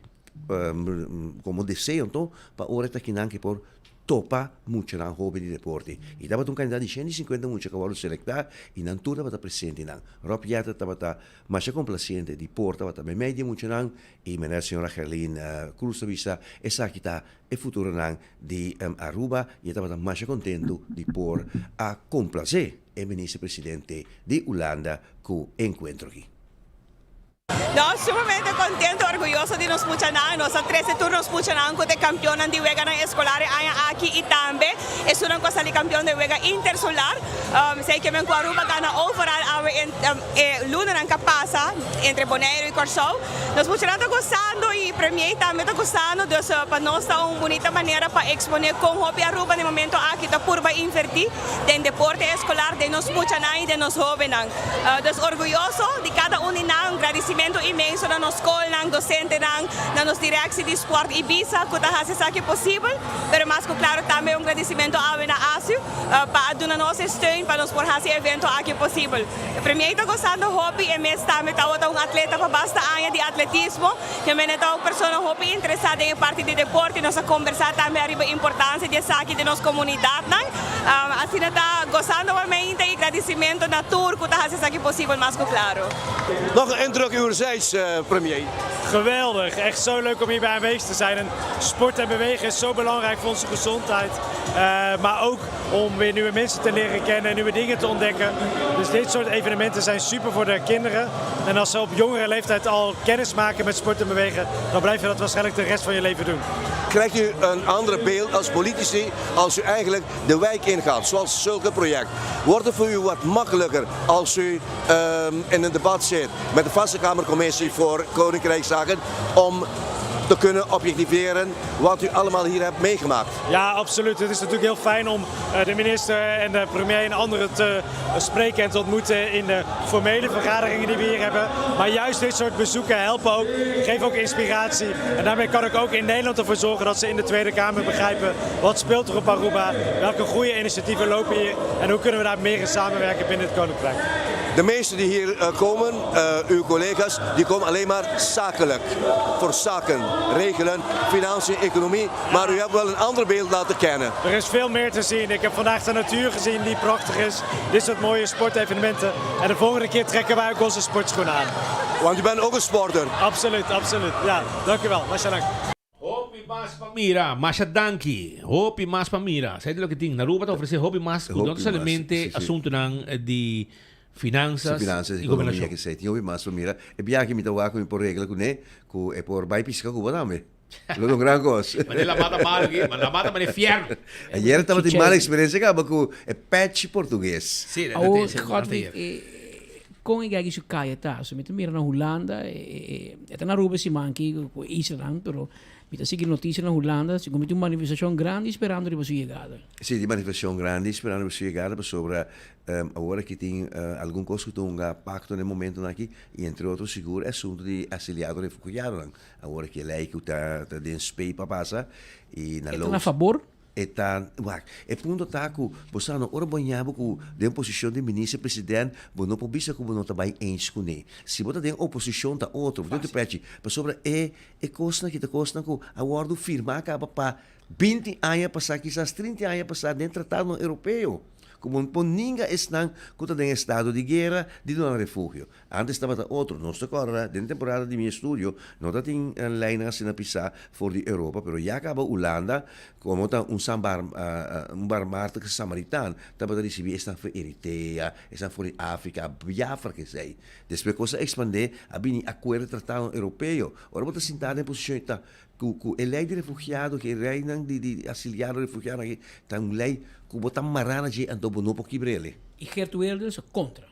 Speaker 1: komo deseo anto pa ora e ta kinan ke por topa muchanan hoben di deporte. I tabata un kandidat di 150 mucha ku a wòrdu selektá i nan tur tabata presente nan. Rob Jetten tabata masha komplasiente di por tabata meimei di e muchanan I meneer señora Gerlin Cruz ta bisa esaki ta e futuronan di Aruba y e tabata masha contento di por a complace e minister presidente di Hulanda cu e encuentro aki.
Speaker 2: Nos sumamente contento, orguyoso di nos muchanan. Nos a trece tur nos muchanan cu ta e campeonnan di weganan escolar e aña aki y tambe esunnan cu a sali campeon den wega intersolar. Esey ke men cu Aruba gana overal awe e lunanan cu a pasa entre Boneiru y Corsou. Nos muchanan ta gozando y Premier tambe ta gozando, dus pa nos ta un bunita manera pa expone con hopi Aruba na e momento aki ta purba inverti den deporte escolar, den nos muchanan y den nos hobennan. Dus orguyoso di cada un di nan, un gradicimento. inmenso na nos skolnan, dosentenan, na nos direksie di sport Ibisa ku ta hasi esaki posibel, pero mas ku klaro tambe un gradisimentu awe na ASU pa a duna nos e steun pa nos por hasi e evento aki posibel. E premier ta gosando hopi, e mes tambe tabata un atleta pa basta aña di atletismo, kemende ta un persona hopi interesá den e parti di deporte, nos a kombersá tambe ariba e importansia di esaki den nos komunidatnan. Asina ta gosando warmente y gradicimento na tur cu ta haci esaki posibel mas cu claro.
Speaker 1: Nog een indruk uwerzijds, premier.
Speaker 22: Geweldig, echt zo leuk om hierbij aanwezig te zijn. En sport en bewegen is zo belangrijk voor onze gezondheid. Maar ook om weer nieuwe mensen te leren kennen en nieuwe dingen te ontdekken. Dus dit soort evenementen zijn super voor de kinderen. En als ze op jongere leeftijd al kennis maken met sport en bewegen, dan blijf je dat waarschijnlijk de rest van je leven doen.
Speaker 1: Krijgt u een ander beeld als politici als u eigenlijk de wijk ingaat, zoals zulke project? Wordt het voor u wat makkelijker als u in een debat zit met de Vaste Kamercommissie voor Koninkrijkszaken om te kunnen objectiveren wat u allemaal hier hebt meegemaakt?
Speaker 22: Ja, absoluut. Het is natuurlijk heel fijn om de minister en de premier en anderen te spreken en te ontmoeten in de formele vergaderingen die we hier hebben. Maar juist dit soort bezoeken helpen ook, geven ook inspiratie. En daarmee kan ik ook in Nederland ervoor zorgen dat ze in de Tweede Kamer begrijpen wat speelt er op Aruba, welke goede initiatieven lopen hier en hoe kunnen we daar meer in samenwerken binnen het Koninkrijk.
Speaker 1: De meesten die hier komen, uw collega's, die komen alleen maar zakelijk. Voor zaken, regelen, financiën, economie. Maar u hebt wel een ander beeld laten kennen.
Speaker 22: Er is veel meer te zien. Ik heb vandaag de natuur gezien die prachtig is. Dit soort mooie sportevenementen. En de volgende keer trekken wij ook onze sportschoenen aan.
Speaker 1: Want u bent ook een sporter.
Speaker 22: Absoluut, absoluut. Ja, dank u wel. Masha dank.
Speaker 19: Hopi mas pa mira, masha danki. Hopi mas pa mira. Sa di loke tin. Na Aruba ta ofrece hopi mas cu no ta solamente asuntonan di finanzas
Speaker 1: Si finanzas,
Speaker 19: y
Speaker 1: economia
Speaker 19: gobernacion.
Speaker 1: ke esei. Tin hopi mas pa mira. E biaha mi ta wak cu mi por regla cune cu e por bay pisca cu bo tambe. Lo ta un gran cos.
Speaker 19: Mane la mata malo aki, la mata mane fierno.
Speaker 1: Ayer tabatin mal experiencia caba cu e pechi portugues.
Speaker 19: Si, dat
Speaker 20: Awor,
Speaker 19: is, dat
Speaker 20: Godwin,
Speaker 19: ayer.
Speaker 20: Kon e gaki su kaya ta? So mi ta mira na Hulanda, e ta na Aruba siman aki ku e islanan, pero mi ta sigui notisia na Hulanda, segun mi tin un manifestashon grandi sperando riba su yegada.
Speaker 1: Si, tin manifestashon grandi sperando riba su yegada pasobra awor aki tin algun kos ku ta hunga pakto na e momentonan aki i entre otro sigur e asuntu di asiliado refugiadonan. Awor aki e lei ku ta den spee pa pasa i na
Speaker 20: E ta na fabor?
Speaker 1: E ta, wak, e punto ta ku bo sa no, ora bo ña bo ku den posishon di minister president, bo no por bisa ku bo no ta bai eens kuné. Si bo ta den oposishon ta otro, bo tin otro prechi, pasobra e e kosnan aki ta kosnan ku a wòrdu firmá kaba pa binti aña pasá, kisas trinta aña pasá den tratadonan europeo, ku bo no por ninga esnan ku ta den estado di guera di duna refugio. Antes tabata otro. Nos ta kòrda den temporada di mi estudio no ta tin leinan asina pisá for di Europa, pero ya kaba Hulanda komo ta un san bar un barmhartige samaritaan tabata risibí esnan for Eritea, esnan for di Afrika, Biafra kesei. Despues kos a ekspandé a bini akuerdo tratadonan europeo. Ora bo ta sintá den posishon i ta ku ku e lei di refugiado ku e leinan di di asiliado refugiado aki ta un lei ku bo ta mará na dje anto bo no por kibr'el.
Speaker 20: I Geert Wilders kontra.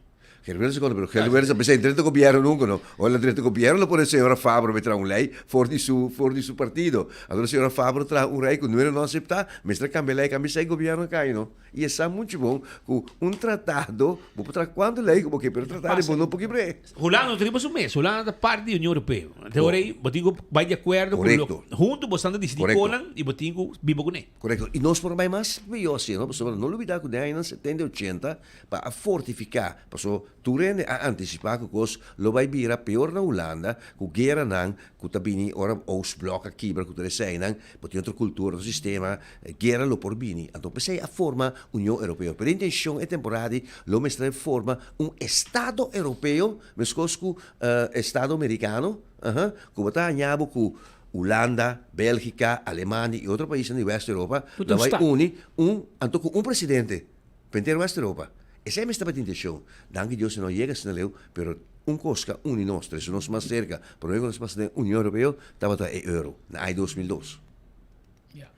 Speaker 1: Geert Wilders kontra, pero Geert Wilders a bisa drenta gobierno nunca no. Ora el a drenta gobierno lo pone señora Fabro be traha un ley for di su for di su partido. Anto señora Fabro traha un rey cu nuera no acepta, mester a cambia ley cambia esey gobierno a cay no. Y e sa mucho bon cu un tratado bo por traha cuanto ley cu bo ke pero tratado bo no por kibre.
Speaker 19: Hulanda no ta riba su mes, Hulanda ta parti di Union Europeo. Te ora ey bo tin cu bay di acuerdo cu lo hunto bo esnan ta dicidi conan y bo tin cu biba cune.
Speaker 1: Correcto. Y nos por bay mas peor asina no pasobra no lubida cu den añanan setenta y ochenta pa a fortifiká, paso tur hende a antisipá ku kos lo bai bira peor na Hulanda, ku gueranan ku ta bini ora Oostblok a kibra ku tur eseinan, bo tin otro kultura, otro sistema, guera lo por bini. Anto p'esei a forma Union Europeo. Pero e intenshon e temporada di lo mester forma un estado europeo meskos ku estado merikano, aha, ku bo ta haña bo ku Hulanda, Bélgika, Alemania i otro paisnan di West Europa lo bai uni un anto ku un presidente. Penter West Europa. Esei mester tabata intencion. Danki Dios e no yega asina leu, pero un cos ca uni nos, trece nos mas cerca, prome cu nos pasa den Union Europeo, tabata e euro, na ai 2002.
Speaker 20: Ya.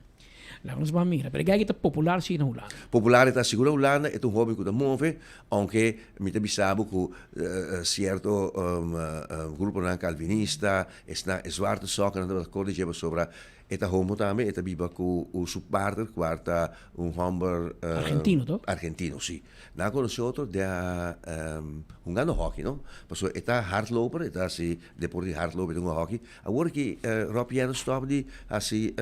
Speaker 20: Laga nos ban mira. Pero e gei ta popular si na Hulanda.
Speaker 1: Popular e ta sigur na Hulanda, e ta un hoben cu ta move, aunke mi ta bisa bo cu cierto gruponan calvinista, esnan e zwarte sokkernan tabata acorda dje pasobra. E ta homo tambe, e ta biba ku su partner kual ta un hòmber
Speaker 20: Argentino to?
Speaker 1: Argentino, si. Nan a konosé otro den a hungando hòki, no? Pasobra e ta hardloper, e ta hasi deporte di hardlopen, e ta hunga hòki. Awor aki Rob Jetten stòp di hasi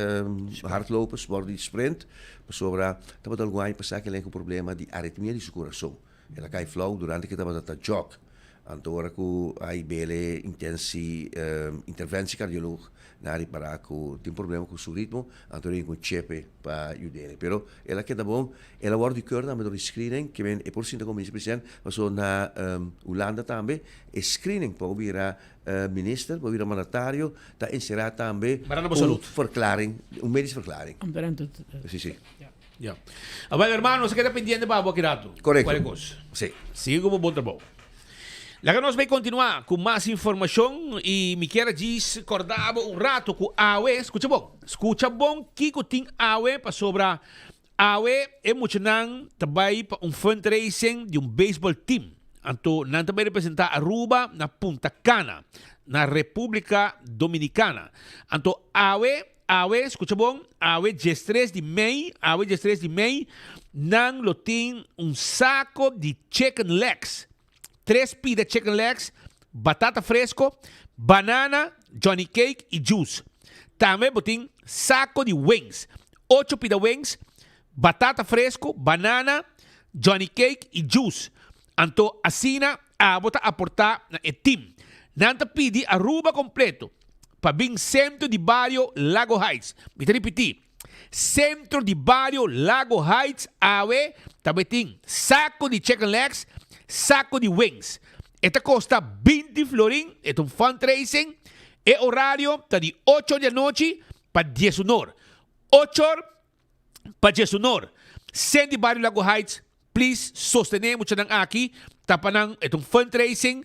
Speaker 1: hardlopen, spòrt di sprint, pasobra tabata algun aña pasá ku el a ku problema di aritmia di su kurason. El a kai flou durante ku e tabata ta jòg. Anto ora ku a hib'el intensi interventie kardiolog nan a ripará ku tin problema ku su ritmo, anto el a ku un chepe pa yud'el. Pero el a keda bon, el a wòrdu di keur tambe dor di screening, ke men e por sinta komo minister president, pasobra na Hulanda tambe e screening pa bo bira minister, pa bo bira mandatario ta enserá tambe un verklaring, un medisch verklaring. Si si.
Speaker 19: Ya. Awel hermano, nos a keda pendiente pa bo aki rato.
Speaker 1: Correcto.
Speaker 19: Cualquier cos.
Speaker 1: Sí.
Speaker 19: Sigui cu bo bon trabou. Laga nos bay continua cu mas informacion y mi kier a djis corda bo un rato cu awe, scucha bon, scucha bon kico tin awe pasobra awe e muchanan ta bay pa un fundraising di un baseball team. Anto nan ta bay representa Aruba na Punta Cana, na Republica Dominicana. Anto awe Awe, skucha bon, awe diestres di mei, awe diestres di mei, nan lo tin un sako di chicken legs, tres pida chicken legs, batata fresco, banana, johnny cake i juice. Tambe bo tin sako di wings, ocho pida wings, batata fresco, banana, johnny cake i juice. Anto asina abo ta aportá na e team. Nan ta pidi Aruba completo pa bin Centro di Bario Lago Heights. Mi ta ripití, Centro di Bario Lago Heights awe ta bai tin saco di chicken legs, saco di wings. E ta costa binti florin, e ta un fundraising. E horario ta di ocho or di anochi pa diesunor. Ocho or pa Djesunor. Send di Bario Lago Heights, please sostene e muchanan aki, ta pa nan, e ta un fundraising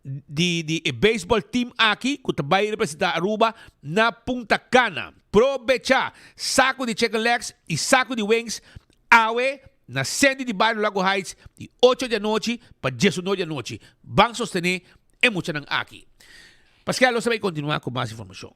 Speaker 19: di di e baseball team aki cu ta bay representa Aruba na Punta Cana. Probecha! Saco di chicken legs y saco di wings awe na Sandy di Bario Lago Heights di ocho di anochi pa djesunor di anochi. Ban sostene e muchanan aki. Pascal, nos ta bay continua cu mas informacion.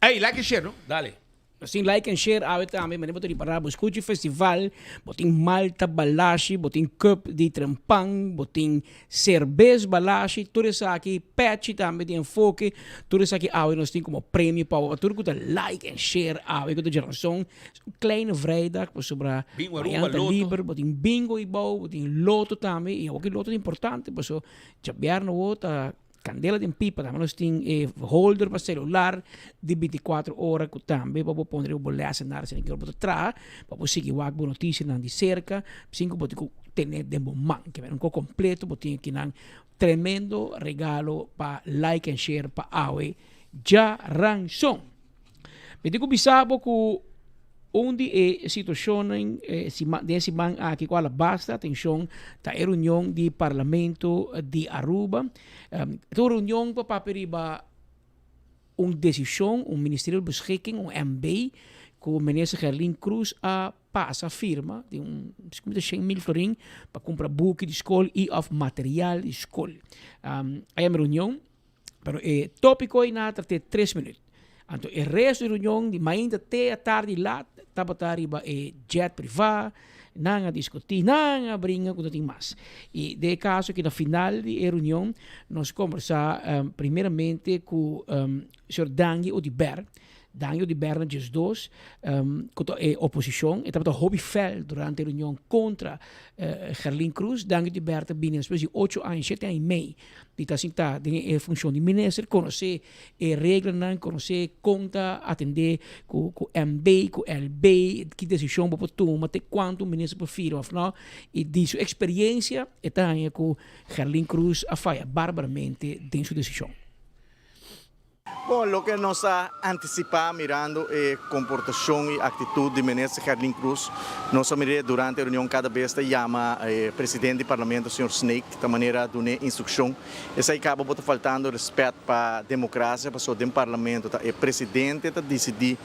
Speaker 19: Ey, like and share no? Dale.
Speaker 20: Nos tin like and share awe tambe, manera bo ta ripará bo skuchi festival, bo tin malta balashi, bo tin cup di trempan, bo tin serbes balashi, tur esaki, pechi tambe di enfoke, tur esaki awe nos tin komo premio pa bo, pa tur ku ta like and share awe ku ta djerason, un kleine vrijdag pasobra
Speaker 19: Bingo Aruba,
Speaker 20: mañana ta
Speaker 19: loto.
Speaker 20: liber, bo tin bingo ei bou, bo tin loto tambe, i awor ki loto ta importante pasobra djabièrnè awor ta. Candela den pipa tambe nos tin e holder pa celular di binticuatro ora cu tambe pa bo pone riba bo lesenaar asina ki ora bo ta traha pa bo sigui wak bo noticianan di cerca sin cu bo tin cu tene den bo man. Kimen un co completo bo tin akinan tremendo regalo pa like and share pa awe djaranson. Mi tin cu bisa bo cu un di e situacionnan den e siman aki cu a la basta atencion ta e reunion di Parlamento di Aruba. Ta un reunion pa papia riba un decision, un ministerial beschikking, un MB, cu Minister Gerlin Croes a pasa firma di un shen mil florin pa cumpra buki di scol y of material di scol. A yama reunion. Pero e tópiko ei nan a trat'é tres minüt. Anto e resto di reunion di mainta te atardi lat tabata riba e jet privá, nan a diskutí, nan a bringa ku no tin mas. I den e kaso aki na final di e reunion nos kombersá primeramente ku señor Dangui Oduber, Dangui Oduber na diesdos ku ta e oposishon, e tabata hopi fèl durante e reunion kontra Gerlin Croes. Dangui Oduber ta bini despues di ocho aña, shete aña i mei di ta sintá den e funshon di minister, konosé e reglanan, konosé kon ta atendé ku ku MB, ku LB, ki desishon bo por tuma, te kuantu un minister por firma òf nò. I di su eksperiensia e ta haña ku Gerlin Croes a faya barbaramente den su desishon.
Speaker 3: Bon, loke nos a antisipá mirando e komportashon i aktitut di Minister Gerlin Croes, nos a mir'é durante e reunion kada bes ta yama e presidente di Parlamento señor Snake ta manera dun'é instrukshon. Esei kaba bo ta faltando rèspèt pa demokrasia pasobra den Parlamento ta e presidente ta disidí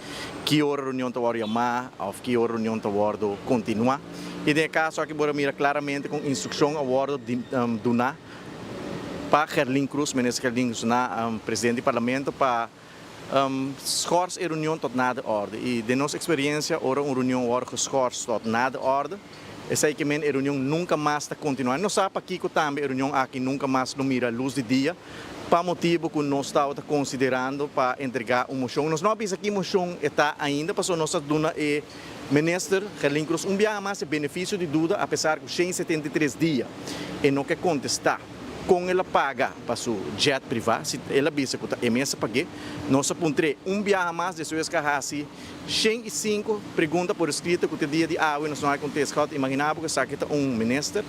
Speaker 3: ki ora reunion ta wòrdu yamá òf ki ora reunion ta wòrdu kontinuá. I den e kaso aki bo a mira klaramente kon instrukshon a wòrdu duná. Pa Gerlin Croes, Minister Gerlin Croes na Presidente di Parlamento pa Schors e reunion tot nader orde. Y den nos experiencia ora un reunion worde geschorst tot nader orde, esey ke men e reunion nunca mas ta continua. Y nos sa pakico tambe e reunion aki nunca mas lo mira luz di dia, pa motibo cu nos tabata considerando pa entrega un mocion. Nos no a bisa ki mocion e ta ainda, pasobra nos a duna e Minister Gerlin Croes un biaha mas e beneficio di duda apesar cu 173 dia e no ke contesta. Kon el a paga pa su jet privá? Si el a bisa ku ta e mes a pag'é, nos a puntr'é un biaha mas despues ku a hasi 105 pregunta por eskrito ku te dia di awe nos no a kontesta. Gòt, imaginá bo ku esaki ta un minister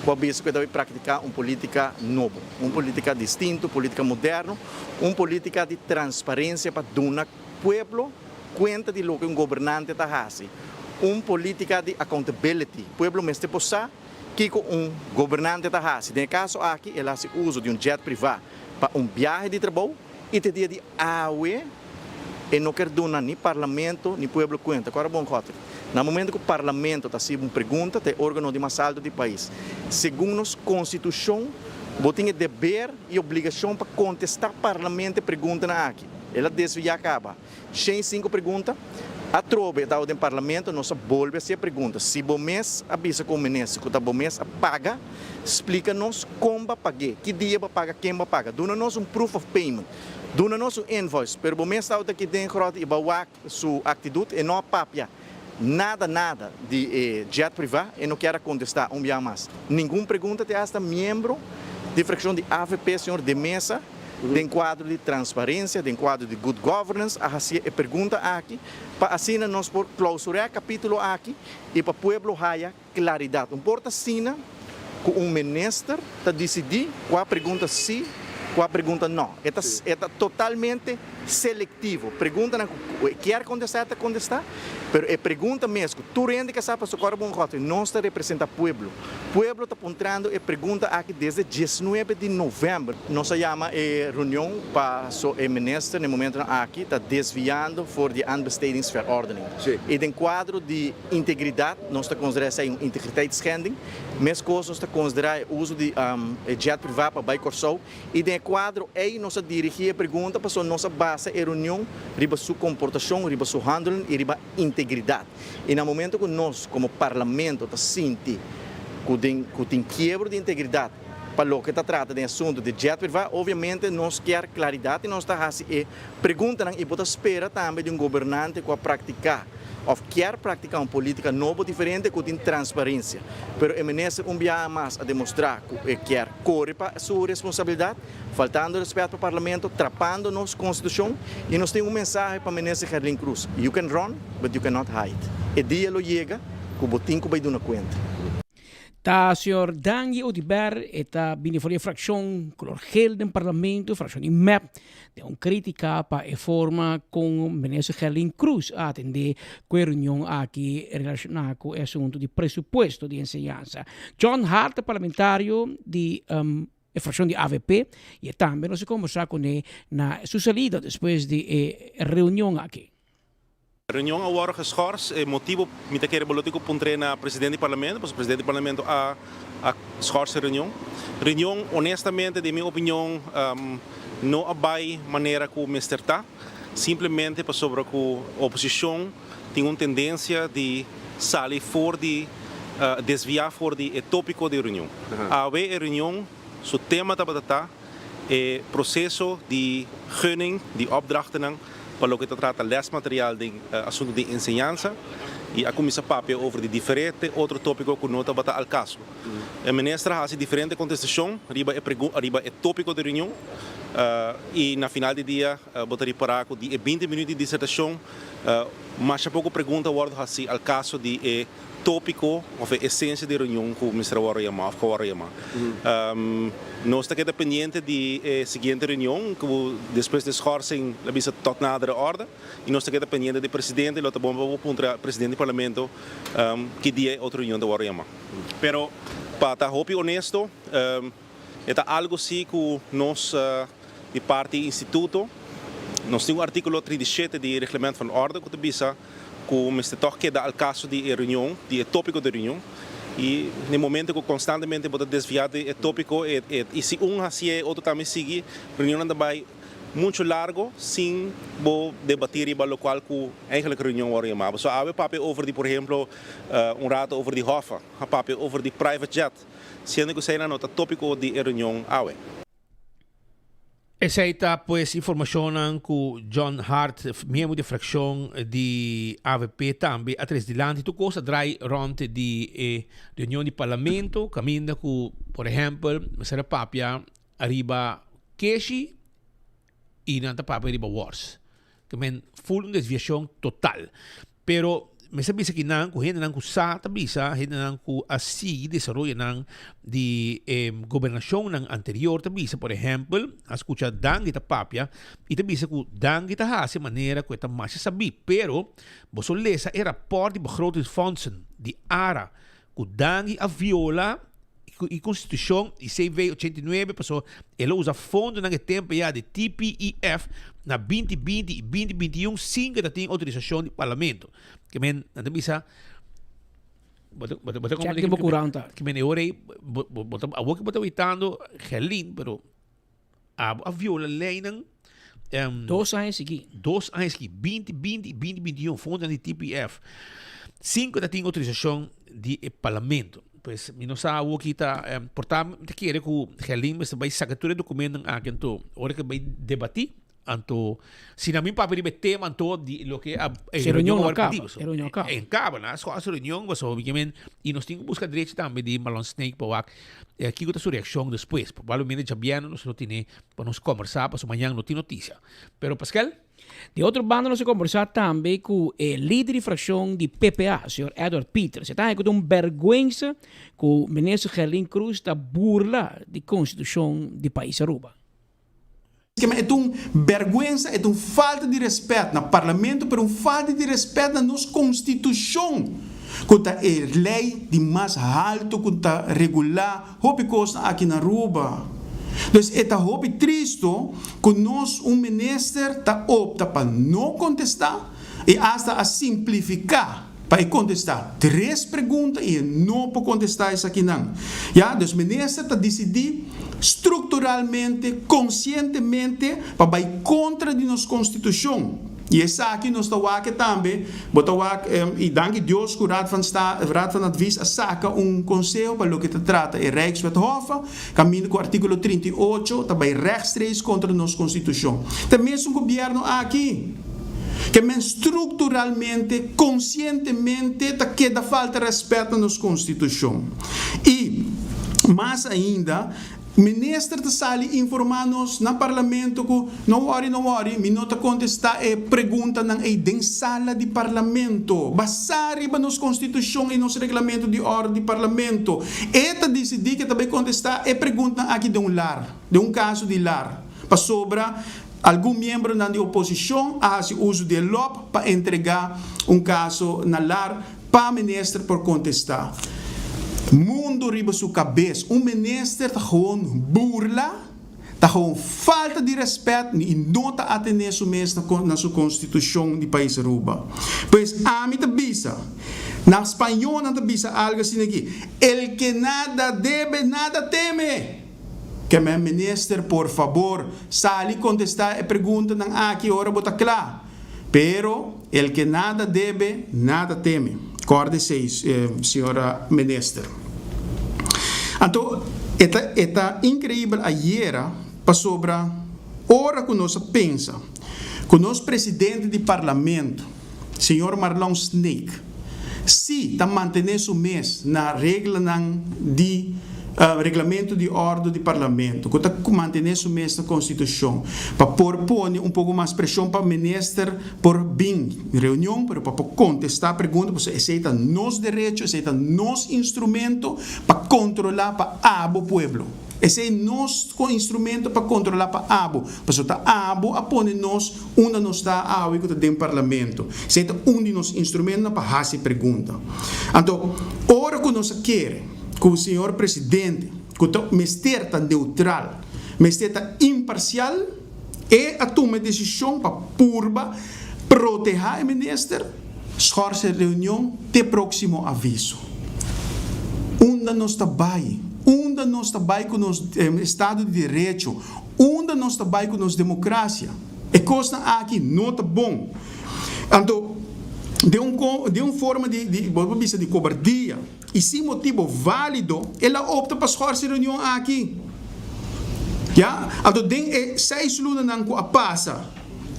Speaker 3: ku a bisa ku e ta bai praktiká un polítika nobo, un polítika distinto, polítika moderno, un polítika di transparensia pa duna pueblo kuenta di loke un gobernante ta hasi, un polítika di accountability. Pueblo mester por sa Kiko un gobernante ta hasi? Den e kaso aki el a hasi uso di un jet privá pa un biahe di trabou i te dia di awe e no ker duna ni parlamento ni pueblo kuenta. Kora bon Godfrey, na momento ku parlamento ta hasi un pregunta ta e organo di mas alto di pais. Segun nos konstitushon bo tin e deber i obligashon pa kontestá parlamento e preguntanan aki. El a desviá kaba. 105 pregunta, Atrobe e tabata den Parlamento, nos a bolbe haci e pregunta. Si bo mes a bisa cu un minister cu ta bo mes a paga, splica nos con bo a pag'é, ki dia bo a paga, ken bo a paga. Duna nos un proof of payment, duna nos un invoice, pero bo mes tabata aki den grot y bo a wak su actitud, e no a papia nada nada di e jet priva, e no kier a contesta un bia mas ningun pregunta te hasta miembro di fraccion di avp, señor De Meza. Den kuadro di transparensia, den kuadro di good governance a hasié e pregunta aki pa asina nos por klausurá e kapítulo aki i pa pueblo haya klaridat. Un por ta asina ku un minister ta disidí kua pregunta sí, kua pregunta nò. E ta e ta totalmente selektivo. Preguntanan ku e kier kontestá e ta kontestá, pero e pregunta mes ku tur hende ke sa pasobra kòrda bon gòt nos ta representá pueblo. Pueblo ta puntrando e pregunta aki desde diesnuebe di november. Nos a yama e reunion paso e minister na e momentonan aki ta desviando for di e aanbestedingsverordening. Y den cuadro di integridad nos ta considera esey un integriteitsschending. Mescos nos ta considera e uso di e jet priva pa bay Corsou. Y den e cuadro ey nos a dirigi e pregunta paso nos a basa e reunion riba su comportacion, riba su handelen y riba integridad. Y na momento cu nos como Parlamento ta sinti cu den cu tin kiebro di integridad pa loke ta trata den asunto di jet priva, obviamente nos kier claridad y nos ta haci e preguntanan y bo ta spera tambe di un gobernante cu a practica of kier practica un politica nobo diferente cu tin transparencia. Pero e minister un biaha mas a demostra cu e kier core pa su responsabilidad. Faltando respet pa Parlamento, trapando nos Constitucion y nos tin un mensahe pa Minister Gerlin Croes, You can run, but you cannot hide. E dia lo yega cu bo tin cu bay duna cuenta.
Speaker 20: Ta señor Dangui Oduber, e ta bini for di e fraccion color geel den Parlamento, fraccion di mep, den un critica pa e forma con Minister Gerlin Croes a atende cu e reunion aki relaciona cu e asunto di presupuesto di enseñansa. John Hart ta parlamentario di e fraccion di avp y e tambe nos a conversa cune na su salida despues di e reunion aki.
Speaker 4: Reunion a wòrdu geschors, e motibu mi ta kere bo lo tin ku puntr'é na presidente di parlamento, pasobra presidente di parlamento a a schors e reunion. Reunion honestamente den mi opinion no a bai manera ku mester ta, simplemente pasobra ku oposishon tin un tendensia di sali for di desviá for di e tópiko di reunion. Awe e reunion su tema tabata ta e proseso di gunning di opdrachtennan pa loke ta trata lèsmaterial den asuntu di enseñansa i a kuminsá papia over di diferente otro tópiko ku no tabata al kaso. E minister a hasi diferente kontestashon riba e riba e tópiko di reunion i na final di dia bo ta ripará ku di e binti minüt di disertashon Masha poko pregunta a wòrdu hasí al kaso di e tópiko òf e esensia di reunion ku mester a wòrdu yamá òf ku a wòrdu yamá. Nos ta keda pendiente di e siguiente reunion ku despues di e schorsing lo bisa tot nadere orde i nos ta keda pendiente di presidente. Lo ta bon pa bo puntra presidente di parlamento ki dia e otro reunion ta wòrdu yamá. Pero pa ta hopi honesto e ta algu si ku nos Di parti instituto, nos tin un artíkulo 37 di Reglement van Orde ku ta bisa ku mester tòg keda al kaso di e reunion, di e tópiko di reunion. I na e momento ku konstantemente bo ta desviá di e tópiko i si un hasié e otro tambe sigui, reunionnan ta bai. Mucho largo sin bo debati riba locual cu eigenlijk reunion worde yama. So awe papia over di por ehemplo un rato over di Hoffa, a papia over di private jet, siendo cu eseynan no ta topico di e reunion awe.
Speaker 19: Esey ta pues informacionnan cu John Hart, miembro di fraccion di avp tambe a tres dilanti. Tur cos a draai rond di e reunion di parlamento caminda cu por ehempel mester a papia ariba keshi y nan ta papia riba wors. Ke men full un desviacion total. Pero mester bisa ki nan cu hendenan cu sa ta bisa, hendenan cu a sigui desaroyonan di e gobernacionnan anterior ta bisa, por ehempel, a scucha Dangui ta papia y ta bisa cu Dangui ta haci manera cu e ta masha sabi, pero boso lesa e rapport di begrotingsfondsen di ARA cu Dangui a viola y constitucion y CV 89 paso el a usa fondonan e tempo ya di TPEF na 2020 y 2021 sin que ta tin autorisacion di parlamento. Ke men nan ta bisa bo ta bo ta
Speaker 20: Check di bo curanta.
Speaker 19: Ke men e ora ey bo bo ta awor ke bo ta witando Gerlin pero abo a viola leynan
Speaker 20: Dos aña sigui.
Speaker 19: Dos aña sigui, 20 20 y 20 21 fondonan di TPF sin cu ta tin autorisacion di e parlamento. Pues mi no sa awor ki ta por ta mi ta kere cu Gerlin mester bay saca tur e documentonan aki anto ora ke bay debati anto si nan bin papia riba e tema anto di loke a
Speaker 20: e reunion no caba, e reunion a caba.
Speaker 19: E caba nan a scoge su reunion pasobra mi ke men y nos tin cu busca derecho tambe di Marlon Snake pa wak kico ta su reaccion despues. Probablemente djabièrnè nos lo tene pa nos combersa pasobra mañan no tin noticia. Pero Pascal?
Speaker 20: Di otro banda nos a kombersá tambe ku e lider di frakshon di PPA, señor Edward Pieters. E ta haña ku ta un bèrgwensa ku minister Gerlin Cruz ta burla di konstitushon di pais Aruba.
Speaker 5: Kema e ta un bèrgwensa, e ta un falta di rèspèt na parlamento, pero un falta di rèspèt na nos konstitushon, ku ta e lei di mas haltu ku ta regulá Hopi kosnan aki na Aruba. Dus e ta hopi tristo ku nos un minister ta opta pa no kontestá i asta a simplifiká pa e kontestá tres pregunta i e no por kontestá esakinan. Ya, dus minister ta disidí strukturalmente, konsientemente pa bai kontra di nos konstitushon. I esaki nos ta wak tambe, bo ta wak, i danki Dios ku Raad van Sta, Raad van Advies a saka un konseho pa loke ta trata e Rijkswet Hoffa, kaminda ku artíkulo 38 ta bai rechtstreeks kontra nos konstitushon. Ta e mesun gobièrnu aki ke men strukturalmente, konsientemente ta keda falta rèspèt na nos konstitushon. I mas ainda, Minister ta sali informa nos na Parlamento cu no worry, no worry, mi no ta contesta e preguntanan ey den sala di Parlamento. Basa riba nos Constitucion y nos Reglamento di Orde di Parlamento. E ta dicidi cu e ta bay contesta e preguntanan aki den un lar, den un caso di lar. Pasobra algun miembronan di oposicion a haci uso di e lop pa entrega un caso na lar. Pa minister por contesta. Mundo riba su cabes. Un minister ta gewoon burla, ta gewoon falta di respet y no ta atene su mes na su constitucion di pais Aruba. Pues ami ta bisa, na spañol nan ta bisa algo asina aki, El que nada debe, nada teme! Keme minister por fabor sali contesta e preguntanan aki ora bo ta cla. Pero el que nada debe, nada teme. Corda esey, señora minister. Anto, e ta, e ta increibel ayera pasobra ora cu nos a pensa cu nos presidente di parlamento, señor Marlon Sneek, si ta mantene su mes na reglanan di reglamento di ordo di parlamento cu ta mantene su mes na constitucion pa por pone un poco mas presion pa minister por bin reunion pero pa por contesta pregunta pasobra esey ta nos derecho esey ta nos instrumento pa controla pa abo pueblo. Esei nos con instrumento pa controla pa abo, pasobra ta abo a pone nos unda nos ta awe cu ta den Parlamento. Esei ta un di nos instrumentonan pa haci pregunta. Anto, ora cu nos a kere cu señor Presidente, cu ta mester ta neutral, mester ta imparcial, e a tuma e decision pa purba proteha e minister, schors e reunion te proximo aviso. Unda nos ta bay? Unda nos ta bay cu nos estado di derecho? Unda nos ta bai ku nos demokrasia? E kosnan aki no ta bon. Anto, den un den un forma di di bo por bisa di kobardia i sin motibo válido, el a opta pa schorsi e reunion aki. Ya, anto den e seis lunanan ku a pasa,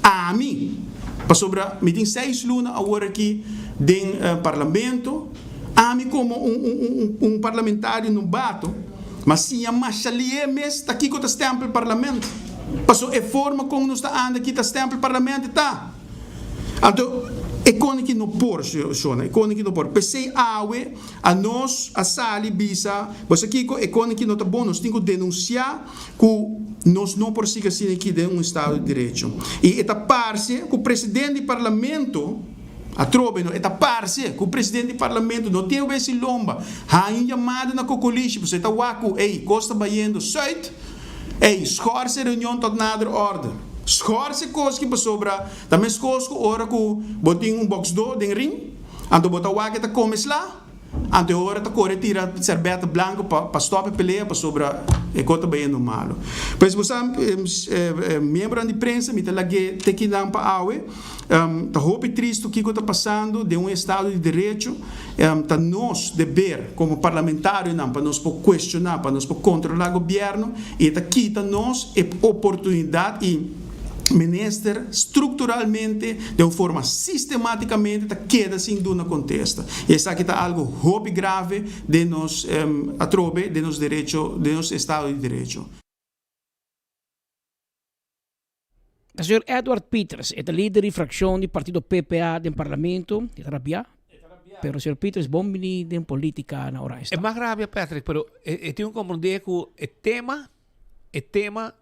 Speaker 5: ami, pasobra mi tin seis luna awor aki den parlamento, ami komo un un un parlamentario nobato, Ma siña masha lié mes ta kiko ta stempel parlament. Paso e forma kon nos ta anda aki ta stempel parlament ta. Anto e kone ki no por, shona, e kone ki no por. P'esei awe a nos a sali bisa, bo sa kiko, e kone ki no ta bon, nos tin ku denunsiá ku nos no por sigui asina aki den un estado di derecho. I e ta parse ku president di parlamento, Atrobe no e ta parce cu presidente di parlamento no tin wesi lomba haña un yamada na cocolishi pasobra e ta wak cu ey cos ta bayendo suit ey schors e reunion tot nader orde schors e cos ki pasobra ta mescos cu ora cu bo tin un boxdo den ring anto bo ta wak e ta come sla Anto e ora ta kore tira serbeta blanco pa pa stop e pelea pasobra e ko ta bayendo malo. Pues bo sa miembronan di prensa mi ta lag'é te kinan pa awe. Ta hopi tristo kiko ta pasando den un estado di derecho. Ta nos deber komo parlamentarionan pa nos por cuestiona, pa nos por controla gobierno y e ta kita nos e oportunidad y Minister structuralmente, den un forma sistematicamente ta keda sin duna contesta. Y esaki ta algo hopi grave den nos atrobe den nos derecho, den nos estado di derecho.
Speaker 20: Ta señor Edward Pieters, e ta lider di fraccion di partido PPA den parlamento, e ta rabia. Pero señor Pieters bon bini den politica na Oranjestad.
Speaker 19: E mas rabia Patrick, pero e tin cu comprende cu e tema, e tema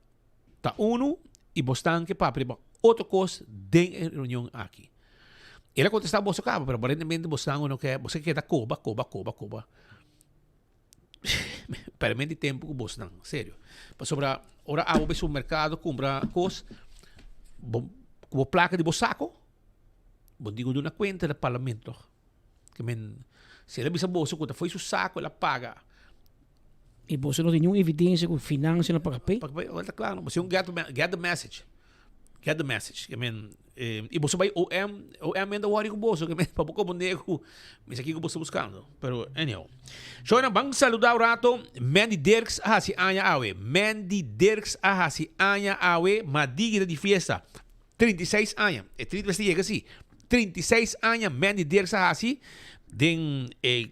Speaker 19: Ta unu i bosnan ke papia riba otro kos den e reunion aki. El a kontestá boso kaba, pero aparentemente bosnan no ke, boso ke keda koba, koba, koba, koba. Pèrmenti tempu ku bosnan, serio. Pasobra ora abo bai supermerkado kumpra kos, bo ku bo plaka di bo sako, bo tin ku duna kuenta na parlamento. Ke men, si el a bisa boso ku ta foi su saku el a paga.
Speaker 20: I boso no tin niun evidensia ku finansia no paga p'e?
Speaker 19: Paga p'e, ta klaro. Boso get, get the message. Get the message. Ke men, eh, i boso bai OM, OM men ta wòri ku boso, ke men, pa bo komprendé ku mi sa kiko boso ta buskando. Pero, anyhow. Shownan, ban saludá un rato Mandy Dirks a hasi aña awe. Mandy Dirks a hasi aña awe, madigi ta di fiesta. 36 aña. E 30 mester yega si. 36 aña Mandy Dirks a hasi den e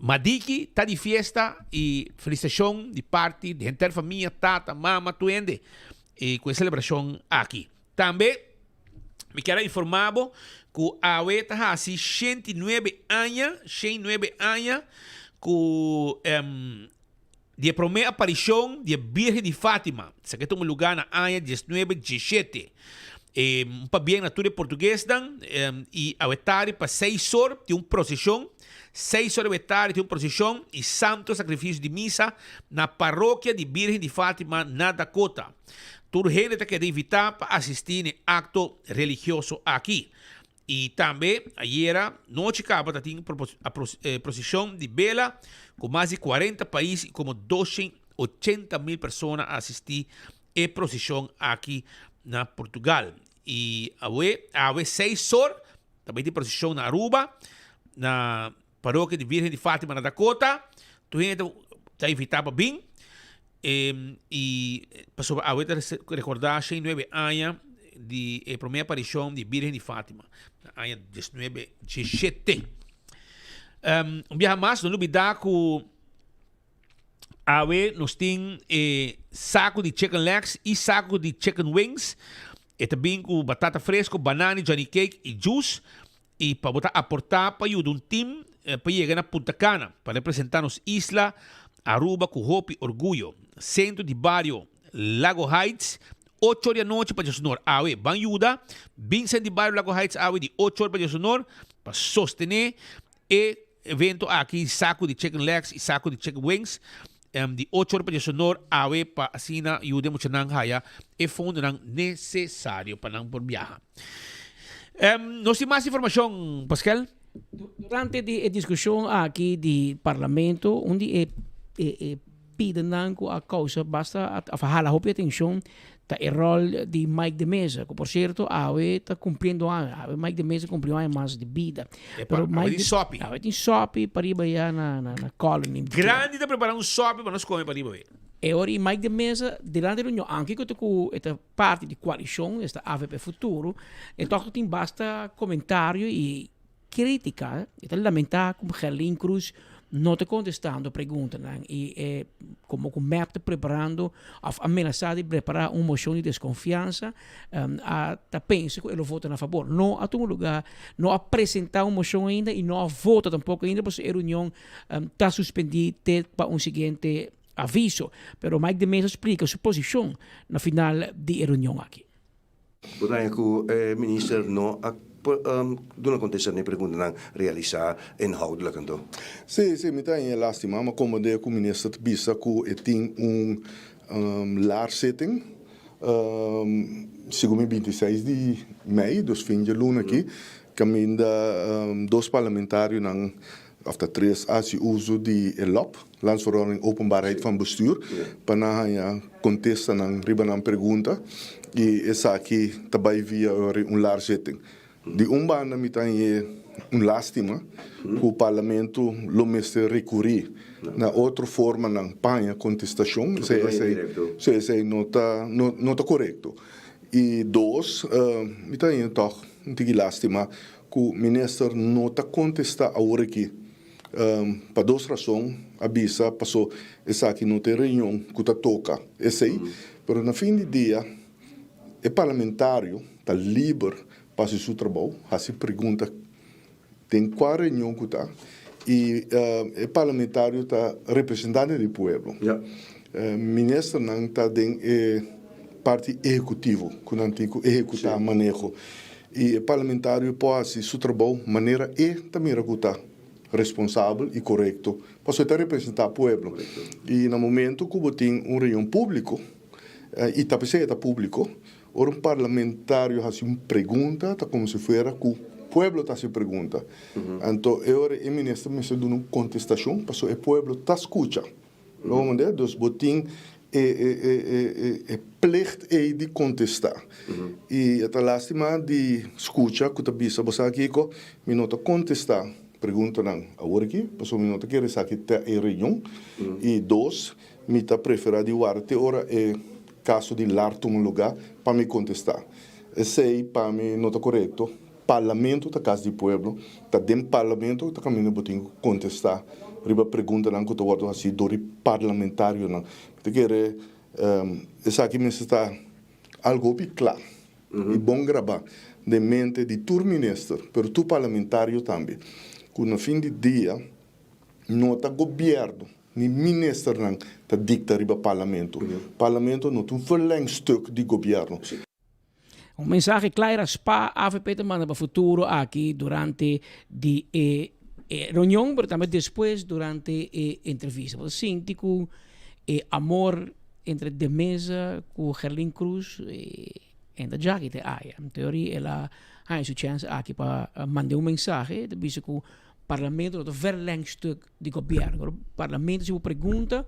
Speaker 19: Madiki ta di fiesta y felicitacion di parti di henter famia, tata, mama, tur hende y cu e celebracion aki. Tambe mi kier a informa bo cu awe ta hasi 109 aña, 109 aña cu Di e promé aparishon di e Bírgen di Fátima, esaki ta un lugá na aña diesnuebe diesshete. E un pabien na tur e portuguesnan i awetari pa seis or tin un proseshon, seis or awetari tin un proseshon i santo sakrifisio di misa na Parokia di Bírgen di Fátima na Dakota. Tur hende ta keda invitá pa asistí na e akto religioso aki. I tambe ayera nochi kaba ta tin proseshon di bela ku mas di kuarenta pais i komo doshen ochenta mil persona a asistí e proseshon aki na Portugal. I awe awe seis or ta bai tin proseshon na Aruba na Parokia di Virgen di Fatima na Dakota. Tur hende ta invitá pa bin. I pasobra awe ta rekordá shen nuebe aña di e promé aparishon di Bírgen di Fátima, na aña diesnuebe diesshete. Un biaha mas, no lubidá ku awe nos tin e saku di chicken legs i saku di chicken wings. E ta bin ku batata fresko, banana i johnny cake i juice. I pa bo ta aportá pa yuda un tim pa yega na Punta Cana pa representá nos isla Aruba ku hopi orguyo. Sentro di Bario Lago Heights, ocho or di anochi pa Djasonor awe. Ban yuda bin Sentro di Bario Lago Heights awe di ocho or pa Djasonor pa sostené e evento aki, saku di chicken legs i saku di chicken wings di ocho or pa Djasonor awe pa asina yuda e muchanan haya e fondonan nesesario pa nan por biaha. Nos tin mas informashon, Paskel?
Speaker 20: Durante di e diskushon aki di Parlamento, un di e e e. pidanan ku a kousa basta òf a hala hopi atenshon ta e ròl di Mike de Meza, ku por sierto awe ta kumpliendo aña. Awe Mike de Meza kumpli un aña mas di bida.
Speaker 19: Epa, awe tin sòpi.
Speaker 20: Awe tin sòpi pariba ya na na Colony.
Speaker 19: Grandi ta prepara un sòpi pa nos kome pariba awe.
Speaker 20: E ora i Mike de Meza delante reunion, anke ku ta ku e ta parti di koalishon, esta avp Futuro, e tòg tin basta komentario i Critica, e ta lamenta cu Gerlin Cruz no ta contestando preguntanan y e como cu mep ta preparando of a menasa di prepara un mocion di desconfiansa a ta pensa cu e lo vota na fabor. No a tuma lugar, no a presenta un mocion ainda y no a vota tampoco ainda pasobra e reunion ta suspendi te pa un siguiente aviso. Pero Mike de Meza a splica su posicion na final di e reunion aki.
Speaker 1: Bo ta haña ku e minister no a duna kontesta na e preguntanan realisá inhoudelijk anto?
Speaker 6: Sí, sí, mi ta haña lástima, ma komo de ku minister ta bisa ku e tin un laarzitting segun mi 26 di mei, dus fin dje luna aki, kaminda dos parlamentarionan òf ta tres a hasi uso di e lop, Landsverordening Openbaarheid van Bestuur, pa nan haña kontestanan riba nan pregunta i esaki ta bai via un laarzitting. Di un banda mi ta hañ'é un lástima ku Parlamento lo mester rekurí na otro formanan pa haña kontestashon, esei esei no ta no ta korekto. I dos, mi ta hañ'é tòg un tiki lástima ku minister no ta kontestá awor aki. Pa dos rason a bisa paso esaki no ta e reunion ku ta toka esei, pero na fin di dia e parlamentario ta liber pa hasi su trabou, hasi pregunta den kua reunion ku ta i e parlamentario ta representante di pueblo. Ministernan ta den e parti ehekutivo ku nan tin ku ehekutá maneho. I e parlamentario por hasi su trabou manera e ta mira ku ta responsabel i korekto, pasobra e ta representá pueblo. I na momento ku bo tin un reunion públiko, i ta p'esei e ta públiko, ora un parlamentario hasi un pregunta ta komo si fuera ku pueblo ta hasi pregunta. Anto e ora e minister mester duna un kontestashon pasobra e pueblo ta skucha. Lo bo manda? Dus bo tin e e e e e plicht ei di kontestá. I e ta lástima di skucha ku ta bisa, bo sa kiko, mi no ta kontestá preguntanan awor aki, pasobra mi no ta kere esaki ta e reunion. I dos, mi ta preferá di warda te ora e kaso di lar tuma lugá pa mi kontestá. Esei pa mi no ta korekto. Parlamento ta kas di pueblo, ta den parlamento ta kaminda bo tin ku kontestá riba preguntanan ku ta wòrdu hasí dor di parlamentarionan. Mi ta kere esaki mester ta algu hopi kla i bon grabá den mente di tur minister, pero tur parlamentario tambe, ku na fin di dia no ta gobièrnu ni ministernan ta dikta riba parlamento. Parlamento no ta un verlengstuk di gobièrnu.
Speaker 20: Un mensahe kla era spa avp ta manda pa futuro aki durante di e reunion pero tambe despues durante e entrevista. Bo ta sinti ku e amor entre De Meza ku Gerlin Cruz en ta djaki te aya. En teoria el a haña su chèns aki pa manda un mensahe ta bisa ku parlamento no ta verlengstuk di gobièrnu. Parlamento si bo pregunta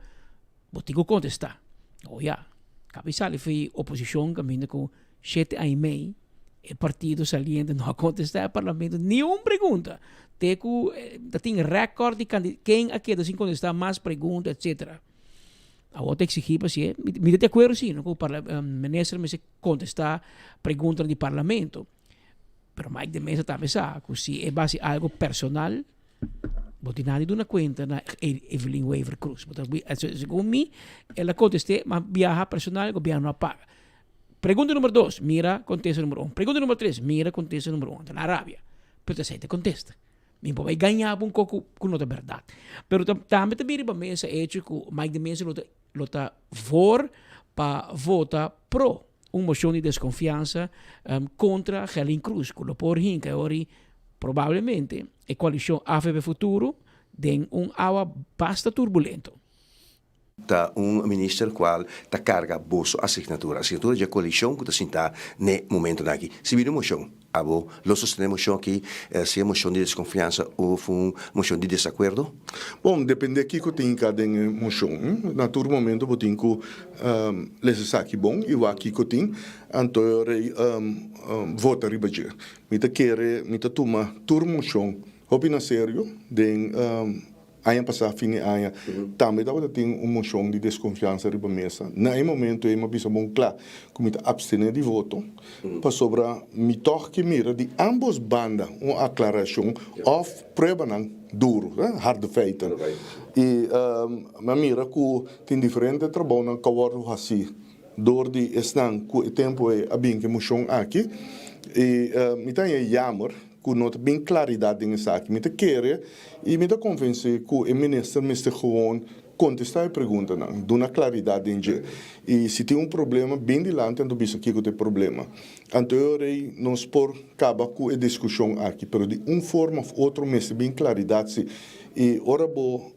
Speaker 20: Bo tin ku kontestá. O ya, kabi sali fi oposishon kaminda ku shete aña i mei e partido saliente no a kontestá e parlamento ni un pregunta. Te ku ta tin rèkòrt di kandi ken a keda sin kontestá mas pregunta etsetera. Awor ta eksigí pa si e, mi ta di akuerdo si no ku minister mester kontestá preguntanan di parlamento. Pero Mike de Meza tambe sa ku si e basi algo personal, bo tin nada di duna kuenta na Evelyn Wever Croes. Bo ta segun mi, el a kontest'é, ma biaha personal gobièrnu a paga. Pregunta numero dos, mira kontesta numero un. Pregunta numero tres, mira kontesta numero un. Anto nan rabia, pero ta esei ta kontesta. Mi por bai gaña bo un kos ku no ta bèrdat. Pero tambe ta bira riba mesa e hecho ku Mike de Meza lo ta lo ta voor pa vota pro un mocion di desconfiansa contra Gerlin Cruz cu lo por hinca e ori probablemente e coalicion avp Futuro den un awa basta turbulento.
Speaker 1: Ta un minister cual ta carga boso asignatura, asignatura dje coalicion cu ta sinta n'e momentonan aki. Si bini un mocion, abo lo sostene e mocion aki, sea mocion di desconfiansa of un mocion di desacuerdo?
Speaker 6: Bon, depende kico tin ka den e mocion. Na tur momento bo tin cu lesa esaki bon y wak kico tin, anto e ora ey vota riba dje. Mi ta kere, mi ta tuma tur mocion hopi na serio den Aña pasá, fin di aña, tambe tabata tin un moshon di deskonfiansa riba mesa. Na e momento ei mi a bisa bon kla ku mi ta apstené di voto, pasobra mi tòg ke mira di ámbos banda un aklarashon òf pruebanan duru, harde feiten. I mi a mira ku tin diferente trabounan ku a wòrdu hasí dor di esnan ku e tempu ei a bin ku e moshon aki. I mi ta haña yammer ku no ta bin klaridat den esaki. Mi ta kere i mi ta konvensé ku e minister mester gewoon kontestá e preguntanan, duna klaridat den dje. I si tin un problema, bin dilanti anto bisa kiko ta e problema. Anto e ora ei nos por kaba ku e diskushon aki. Pero di un forma òf otro mester bin klaridat si. I ora bo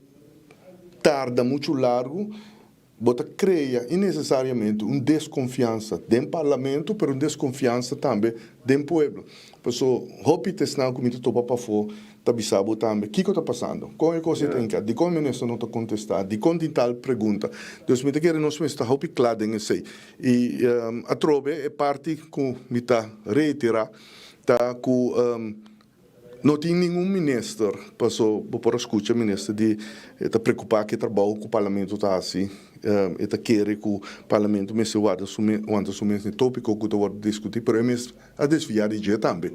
Speaker 6: tarda muchu largu, Bo ta crea innecesariamente un desconfiansa den Parlamento, pero un desconfiansa tambe den pueblo. Paso hopi t'esnan cu mi ta topa pafo ta bisa bo tambe kico ta pasando, con e cos ei ta hinca, dicon e minister no ta contesta, dicon tin tal pregunta. Dus mi ta kere nos mester ta hopi cla den esey. Y atrobe e parti cu mi ta reitera ta cu No tin ningun minister, paso bo por a scucha minister di e ta preocupa cu e trabao cu parlamento ta haci, e ta kere cu parlamento mester warda su mes, wanta su mes n'e topico cu ta wordo discuti, pero e mes a desvia di dje tambe.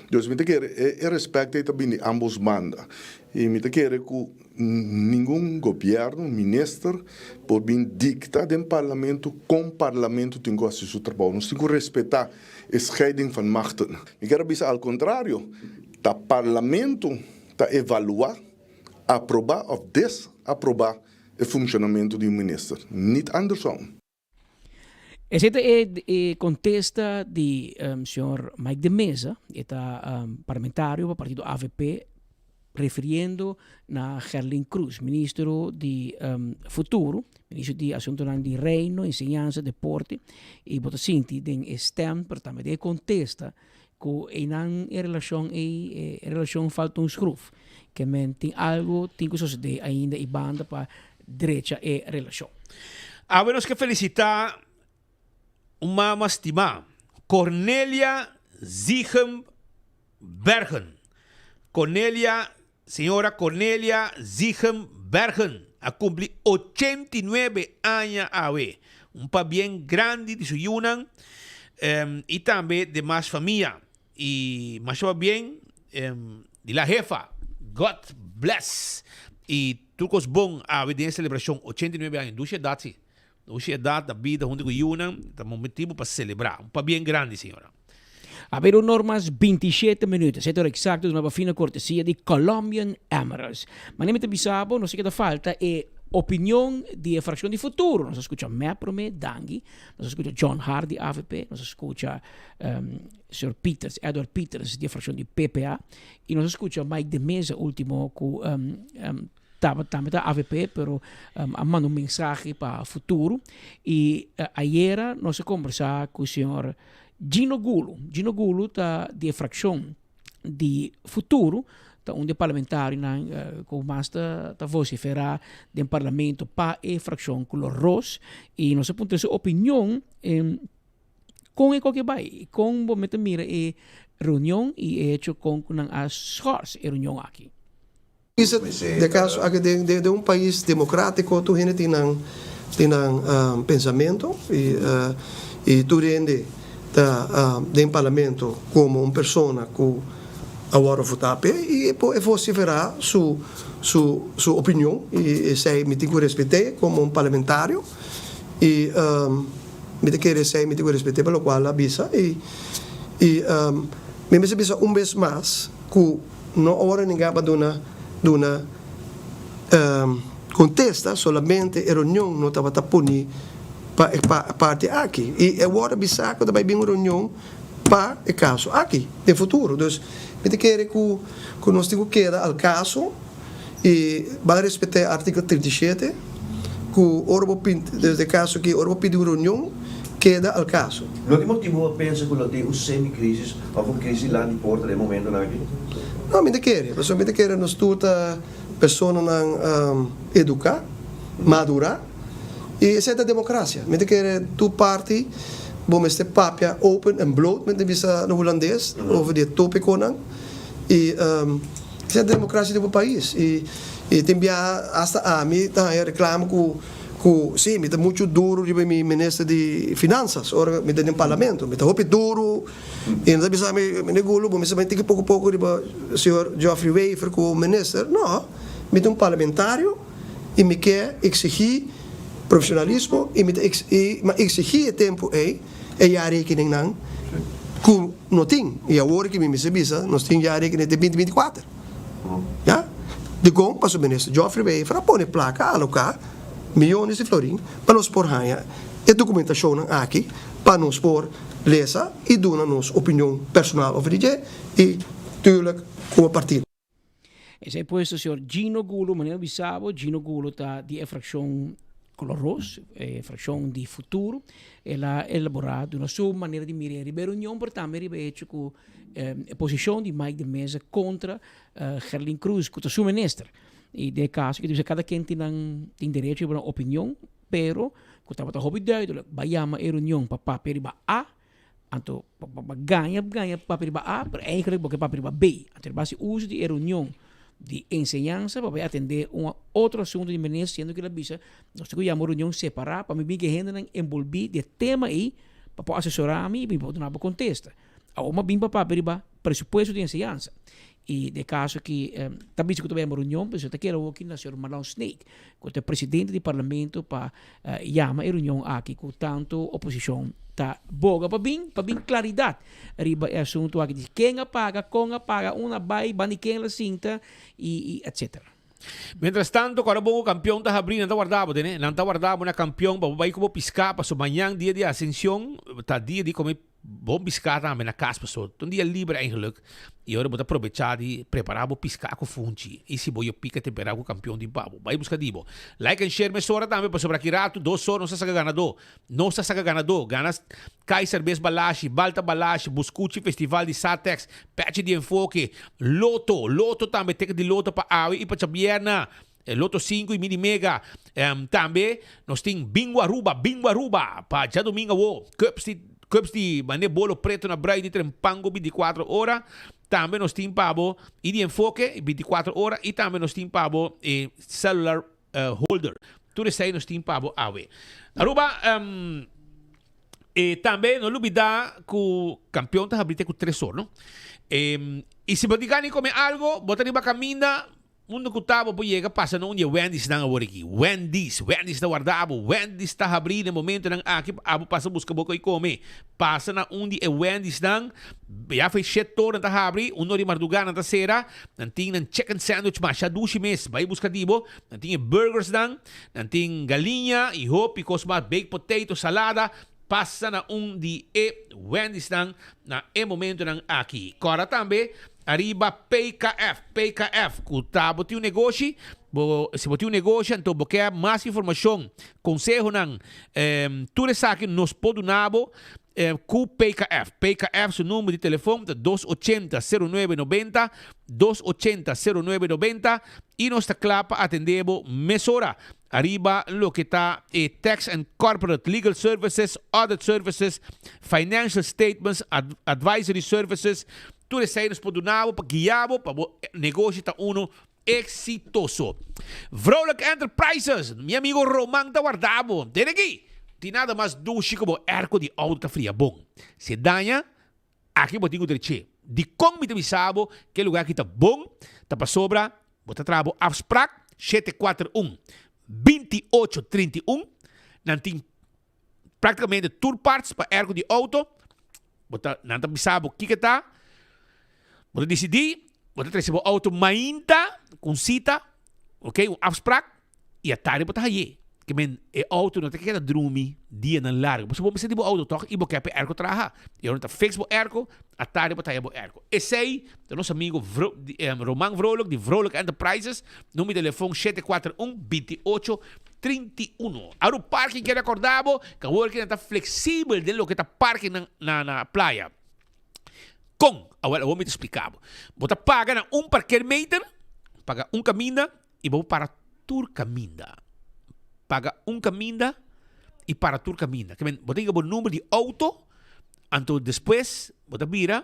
Speaker 6: Dus mi ta kere e respect ey ta bini di ambos banda y mi ta kere cu ningun gobierno, minister por bin dicta den parlamento con parlamento tin cu haci su trabao. Nos tin cu respeta E scheiding van machten. Mi kier a bisa al contrario, ta Parlamento ta evalua, aproba of desaproba e funcionamento di un minister, niet andersom.
Speaker 20: Esei ta e contesta di señor Mike de Meza, e ta parlamentario pa partido avp, Refiriendo na Gerlin Croes, ministro di Futuro, ministro di Asuntonan di Reino, Enseñansa, Deporte, y bo ta sinti den e stem, pero tambe den e contesta, cu eynan e relacion ey, e relacion falta un schroef. Ke men tin algo tin cu sosode ainda y banda pa drecha e relacion.
Speaker 19: Awe nos ke felicita un mama stima, Cornelia Zichem Bergen. Cornelia, señora Cornelia Zichem Bergen a cumpli 89 aña awe. Un pabien grandi di su yunan y tambe demas famia. Y masha pabien di la jefa. God bless. Y tur cos bon awe den e celebracion 89 aña. Dushi edad si. Dushi edad na bida hunto cu yunan ta motibo pa celebra. Un pabien grandi señora.
Speaker 20: A ber un or mas bintishete minuut, esei ta ora eksakto duna pa fina kortesia di Colombian Emeralds. Manera mi ta bisa bo, nos a keda falta e opinion di e frakshon di Futuro. Nos a skucha mep promé, Dangui, nos a skucha John Hart di avp, nos a skucha señor Pieters, Edward Pieters di e frakshon di PPA i nos a skucha Mike de Meza ultimo ku Tabata tambe ta avp pero a manda un mensahe pa futuro y ayera nos a combersa cu señor Gino Gulo. Gino Gulo ta di e fraccion di futuro, ta un di e parlamentarionan cu mas ta vocifera den parlamento pa e fraccion color ros y nos a puntra su opinion Kon e koke bai? Kon bo mester mira e reunion i e hecho kon ku nan a schors e reunion aki?
Speaker 7: Bisa de caso aki den den un pais democratico tur hende tin nan tin nan pensamento y y tur hende ta den parlamento como un persona cu a wordo vota p'e y e por e vocifera su su su opinion y esey mi tin cu respet'e como un parlamentario y Mi ta kere esei, mi tin ku respet'é pa lokual a bisa i i mi mester bisa un bes mas ku no ora ninga pa duna duna kontesta, solamente e reunion no tabata poni pa e parti aki i e wòrdu a bisa ku ta bai bin un reunion pa e kaso aki den futuro. Dus mi ta kere ku ku nos tin ku keda al kaso i ban respet'é artíkulo 37. ku ora bo pint, desde e kaso aki, ora bo pidi un reunion, keda al kaso.
Speaker 1: No tin motibu pa pensa ku lo tin un semi-krisis òf un krisis lan di porta den e momentonan aki?
Speaker 7: No, mi ta kere, pasobra mi ta kere nos tur ta personanan eduká, madurá, i esei ta demokrasia. Mi ta kere tur parti bo mester papia open en bloot, mi ta bisa na hulandes, over di e tópikonan, i esei ta demokrasia di bo pais. I tin biaha asta ami ta haña reklamo ku ku si mi ta muchu duru riba mi minister di finansas ora mi ta den parlamento. Mi ta hopi duru i nan ta bisa mi, Meneer Goeloe bo mester bai tiki poko poko riba señor Geoffrey Wever ku minister. No, mi ta un parlamentario i mi ke eksigí profesionalismo i mi ta i mi a eksigí e tempu ei e jaarrekeningnan ku no tin. I awor ki mi mester bisa nos tin jaarrekening te binti 24. Ya. Dikon? Pasobra Minister Geoffrey Wever a pone plaka aloká, miyones di florin, pa nos por haña e dokumentashonnan aki pa nos por lesa i duna nos opinion personal over di dje i tuurlijk komo partido.
Speaker 20: Esei puesto señor Gino Gulo, manera bisa bo, Gino Gulo ta di e fraccion Color Roos, e fraccion di Futuro. El a elabora duna su manera di mira riba e reunion, pero tambe riba e hecho cu e posicion di Mike de Meza contra Gerlin Croes cu ta su minister. Y den e caso aki ta bisa cada ken tin nan tin derecho riba nan opinion, pero cu tabata hopi duidelijk, bay yama e reunion pa papia riba A, anto pa gaña gaña papia riba A, pero eigenlijk bo ke papia riba B. Anto riba haci uso di e reunion di enseñansa pa bay atende un otro asunto di minister, siendo cu el a bisa nos tin cu yama un reunion separa pa mi bin cu e hendenan envolvi di e tema ey pa por asesora mi y mi por duna bo contesta. Awor m'a bin pa papia riba presupuesto di enseñansa. I den kaso ki ta bisa ku ta bai un reunion, pues ta kere awor ki na señor Marlon Sneek, ku ta e presidente di parlamento pa yama e reunion aki ku tantu oposishon ta boga pa bin, pa bin klaridat riba e asuntu aki di ken a paga, kon a paga, unda a bai, banda di ken el a sinta i etcetera.
Speaker 19: Mientras tanto, ku ora bo kampion ta habrí, nan ta warda bo, tene. Nan ta warda bo na kampion pa bo bai ku bo piská, pasobra mañan dia di Asension ta dia di kome bon piská tambe na kas, pasobra ta un dia liber eigenlijk i ora bo ta probechá di prepará bo piská ku funchi i si bo yo pika temperá ku kampion tin pa bo. Bai buska di bo. Like en share mesora tambe pasobra aki ratu dos or nos ta saka ganadó. Nos ta saka ganadó. Gana Kaiser Bes Balashi, Balta Balashi, Buscuchi Festival di Satex, Pechi di Enfoke, Loto, Loto tambe, ticket di Loto pa awe i pa djabierna, Loto sinku i Mini Mega. Tambe nos tin Bingo Aruba, Bingo Aruba pa djadumingu awo, Cups di Cups di mane bolo preto na brui di Trempango 24 ora. Tambe nos tin pa bo i di Enfoke 24 ora i tambe nos tin pa bo e cellular holder. Tur esei nos tin pa bo awe. Aruba, e tambe no lubida ku kampion ta habri te ku tres or, no? I si bo di gana di kome algo, bo ta riba kaminda, unda ku ta bo por yega pasa na un di e Wendy's nan awor aki. Wendy's, Wendy's ta warda bo, Wendy's ta habri na e momentonan aki pa abo pasa buska bo koi kome. Pasa na un di e Wendy's nan, ya fei shet tor nan ta habri, un or di mardugá nan ta sera, nan tin nan chicken sandwich masha dushi mes, bai buska di bo. Nan tin e burgersnan, nan tin galiña y hopi cos mas, baked potato, salada. Pasa na un di e Wendy'snan na e momentonan aki. Cora tambe ariba PKF, PKF, cu ta bo tin un negoshi, bo, si bo tin un negoshi anto bo ke mas informacion, consehonan, tur esaki nos por duna bo cu PKF. PKF su number di telefon ta dos ochenta sero nuebe nobenta, dos ochenta sero nuebe nobenta. I nos ta kla pa atendé bo mesora ariba loke ta e Tax and Corporate Legal Services, Audit Services, Financial Statements, Advisory Services, tur esei nos por duna bo pa guia bo pa bo negoshi ta uno exitoso. Vrolijk Enterprises, mi amigo Roman ta warda bo. Tene aki! Tin nada mas dushi ku bo airco di auto ta fria bon. Si e daña, Aki bo tin ku dreché. Dikon mi ta bisa bo ku e lugá aki ta bon? Ta pasobra bo ta traha bo afsprak shete kuater un, binti ocho trinta i un. Nan tin praktikamente tur parts pa airco di outo. Bo ta, nan ta bisa bo kiko ta. Bo ta disidí, bo ta trese bo outo mainta ku un sita, ok, un afsprak, i atardi bo ta haye. Ke men e auto no ta keda drumi dianan largo. Pasobra bo mester di bo auto tòg i bo ke pa e airco traha. I ora ta fix bo airco, atardi bo ta haya bo airco. Esei ta nos amigo Vro, di, eh, Roman Vrolijk di Vrolijk Enterprises. Nummer di telefon 741 28 31. Aru parking ke rekorda bo ku awor ke nan ta fleksibel den loke ta parking na, na, na playa. Kon? Awel, awor mi ta splika bo. Bo ta paga na un parkeermeter, paga un kaminda i bo para tur kaminda. Paga un kaminda i para tur kaminda. Ke men, bo ta yega bo number di outo, anto despues bo ta bira,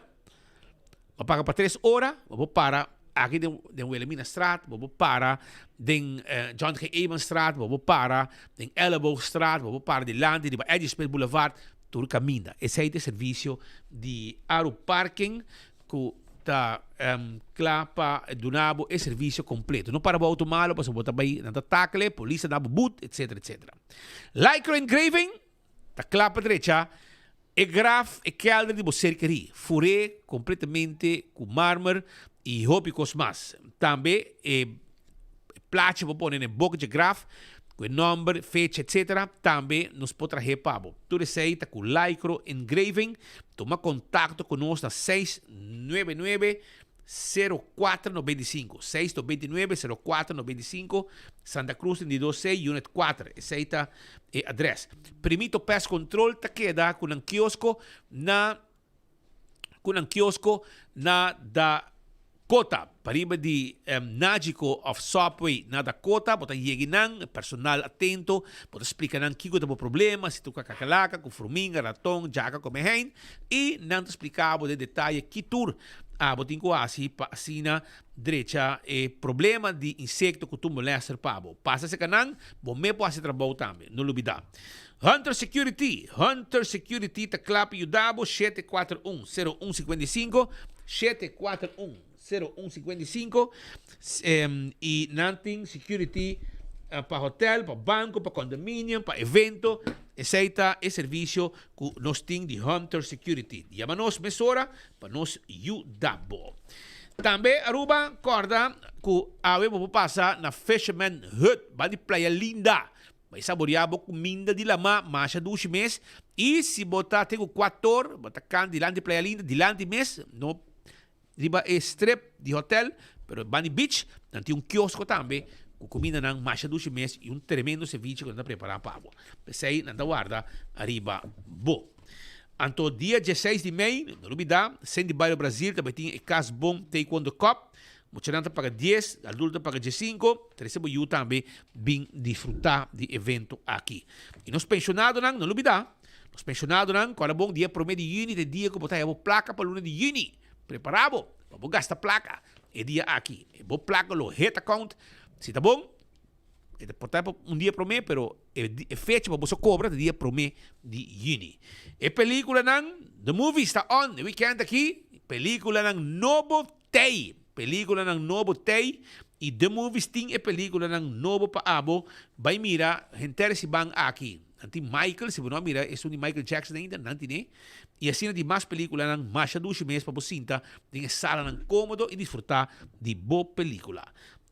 Speaker 19: bo paga pa tres ora, bo por para aki den den Wilhelminastraat, bo por para den John G. Emanstraat, bo por para den Elleboogstraat, bo por para dilanti riba Eddie Smith Boulevard, tur kaminda. Esei ta e servisio di Aru Parking ku ta kla pa duna bo e servisio kompleto. No para bo outo malo pasobra bo ta bai nan ta takle, polis ta da bo but, etsetera, etsetera. Lycra Engraving ta kla pa drecha e graf, e kelder di bo ser kerí. Fur'é kompletamente ku marmer i hopi kos mas. Tambe e plachi bo pone na e boka dje graf ku e nòmber, fecha etc. Tambe nos por trah'é pa bo. Tur esei ta ku Lycro Engraving. Tuma kontakto ku nos na 699 0495, 699 0495, Santa Cruz 32 C, Unit 4. Esei ta e adrès. Primito Pest Control ta keda ku nan kiosko na ku nan kiosko na Dakota. Pariba di Nagico of Subway na Dakota, bo ta yegi nan, personal atento, bo ta splika nan kiko ta bo problema, si ta ku kakalaka, ku fruminga, raton, djaka, komehein, i nan ta splika bo den detaye ki tur abo tin ku hasi pa asina drecha e problema di insekto ku tur molester pa bo. Pasa serka nan, bo me por hasi trabou tambe, no lubida. Hunter Security, Hunter Security ta kla pa yuda bo, 741 0155, 741 0155, i nan tin security pa hotel, pa banco, pa condominium, pa evento, esei ta e servicio ku nos tin di Hunter Security. Yama nos mesora pa nos yuda bo. Tambe Aruba kòrda ku awe bo por pasa na Fisherman Hut, ban di Playa Linda. Bai saboreá bo kuminda di lamá masha dushi mes i si bo ta te ku kuator bo ta kan dilanti Playa Linda, dilanti mes, no riba e strip di hotel, pero banda di beach, nan tin un kiosko tambe ku kumindanan masha dushi mes i un tremendo seviche ku nan ta prepará pa bo. P'esei nan ta warda riba bo. Anto dia dieseis di mei, no lubidá, Sent di Bario Brazil ta bai tin e Kas Bon Taekwondo Cup. Muchanan ta paga dies, adulto ta paga diesinco, trece bo yu tambe bin disfruta di evento aki. Y nos pensionadonan, no lubida, nos pensionadonan cu a bon dia prome di juni ta e dia cu bo ta haya bo placa pa luna di juni. Prepara bo, pa bo gasta placa e dia aki. E bo placa lo hit account, si ta bon, E ta por ta un dia promé, pero e fecha pa boso kobra ta dia promé di yüni. E pelíkulanan, The Movies ta on e weekend aki, pelíkulanan nobo tei, pelíkulanan nobo tei, i The Movies tin e pelíkulanan nobo pa abo bai mira henter e siman aki. Nan tin Michael, si bo no a mira esun di Michael Jackson ainda, nan tine. I asina tin mas pelíkulanan masha dushi mes pa bo sinta den e salanan kómodo i disfrutá di bo pelíkula.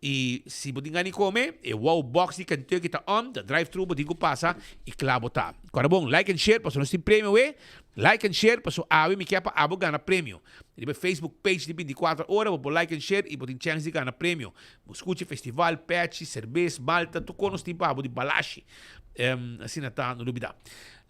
Speaker 19: I si bo tin gana di kome, e wow box di Kentucky ta on, ta drive thru bo tin ku pasa i kla bo ta. Kòrda bon, like and share pasobra nos tin premio awe, like and share pasobra awe mi ke pa abo gana premio. Riba e Facebook page di 24 ora bo por like and share i bo tin chèns di gana premio. Bo skucha festival, pèchi, serbes, malta, tur kos nos tin pa abo di balashi. Asina ta, no lubida.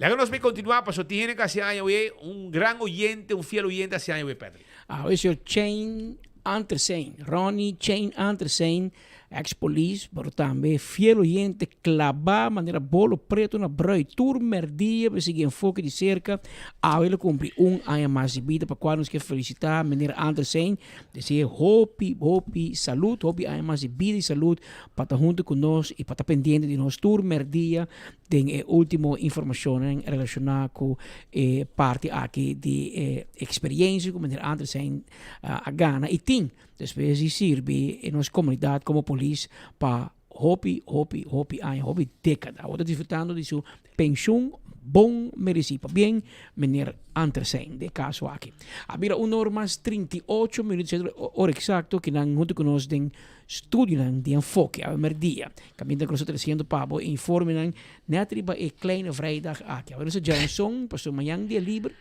Speaker 19: Laga nos bay kontinuá pasobra tin hende ku hasi aña awe, un gran oyente, un fiel oyente hasi aña awe, Patrick.
Speaker 20: Awe señor Chain Antersen, Ronnie Chain Antersen, ex polis, pero tambe fiel oyente, claba manera bolo preto na brui, tur merdia pa sigui Enfoke di cerca, awe lo cumpli un aña mas di bida, pa cual nos kier felicita meneer Antersen, desea hopi, hopi salud, hopi aña mas di bida y salud pa ta hunto cu nos y pa ta pendiente di nos tur merdia den e ultimo informacionnan relaciona cu e parti aki di e experiencia cu meneer Antersen a gana y tin despues di sirbi nos comunidad como polis pa. hopi, hopi, hopi aña, hopi dékada. Awor ta disfrutando di su penshun bon meresí. Pabien meneer Antersijn den e kaso aki. A bira un or mas 38 minuut, sendo ora eksakto ki nan huntu ku nos den studionan di Enfoke awe merdia. Kaminda ku nos ta tresiendo pa bo e informenan nèt riba e Kleine Vrijdag aki. Awe nos ta djaranson, pasobra mañan dia liber.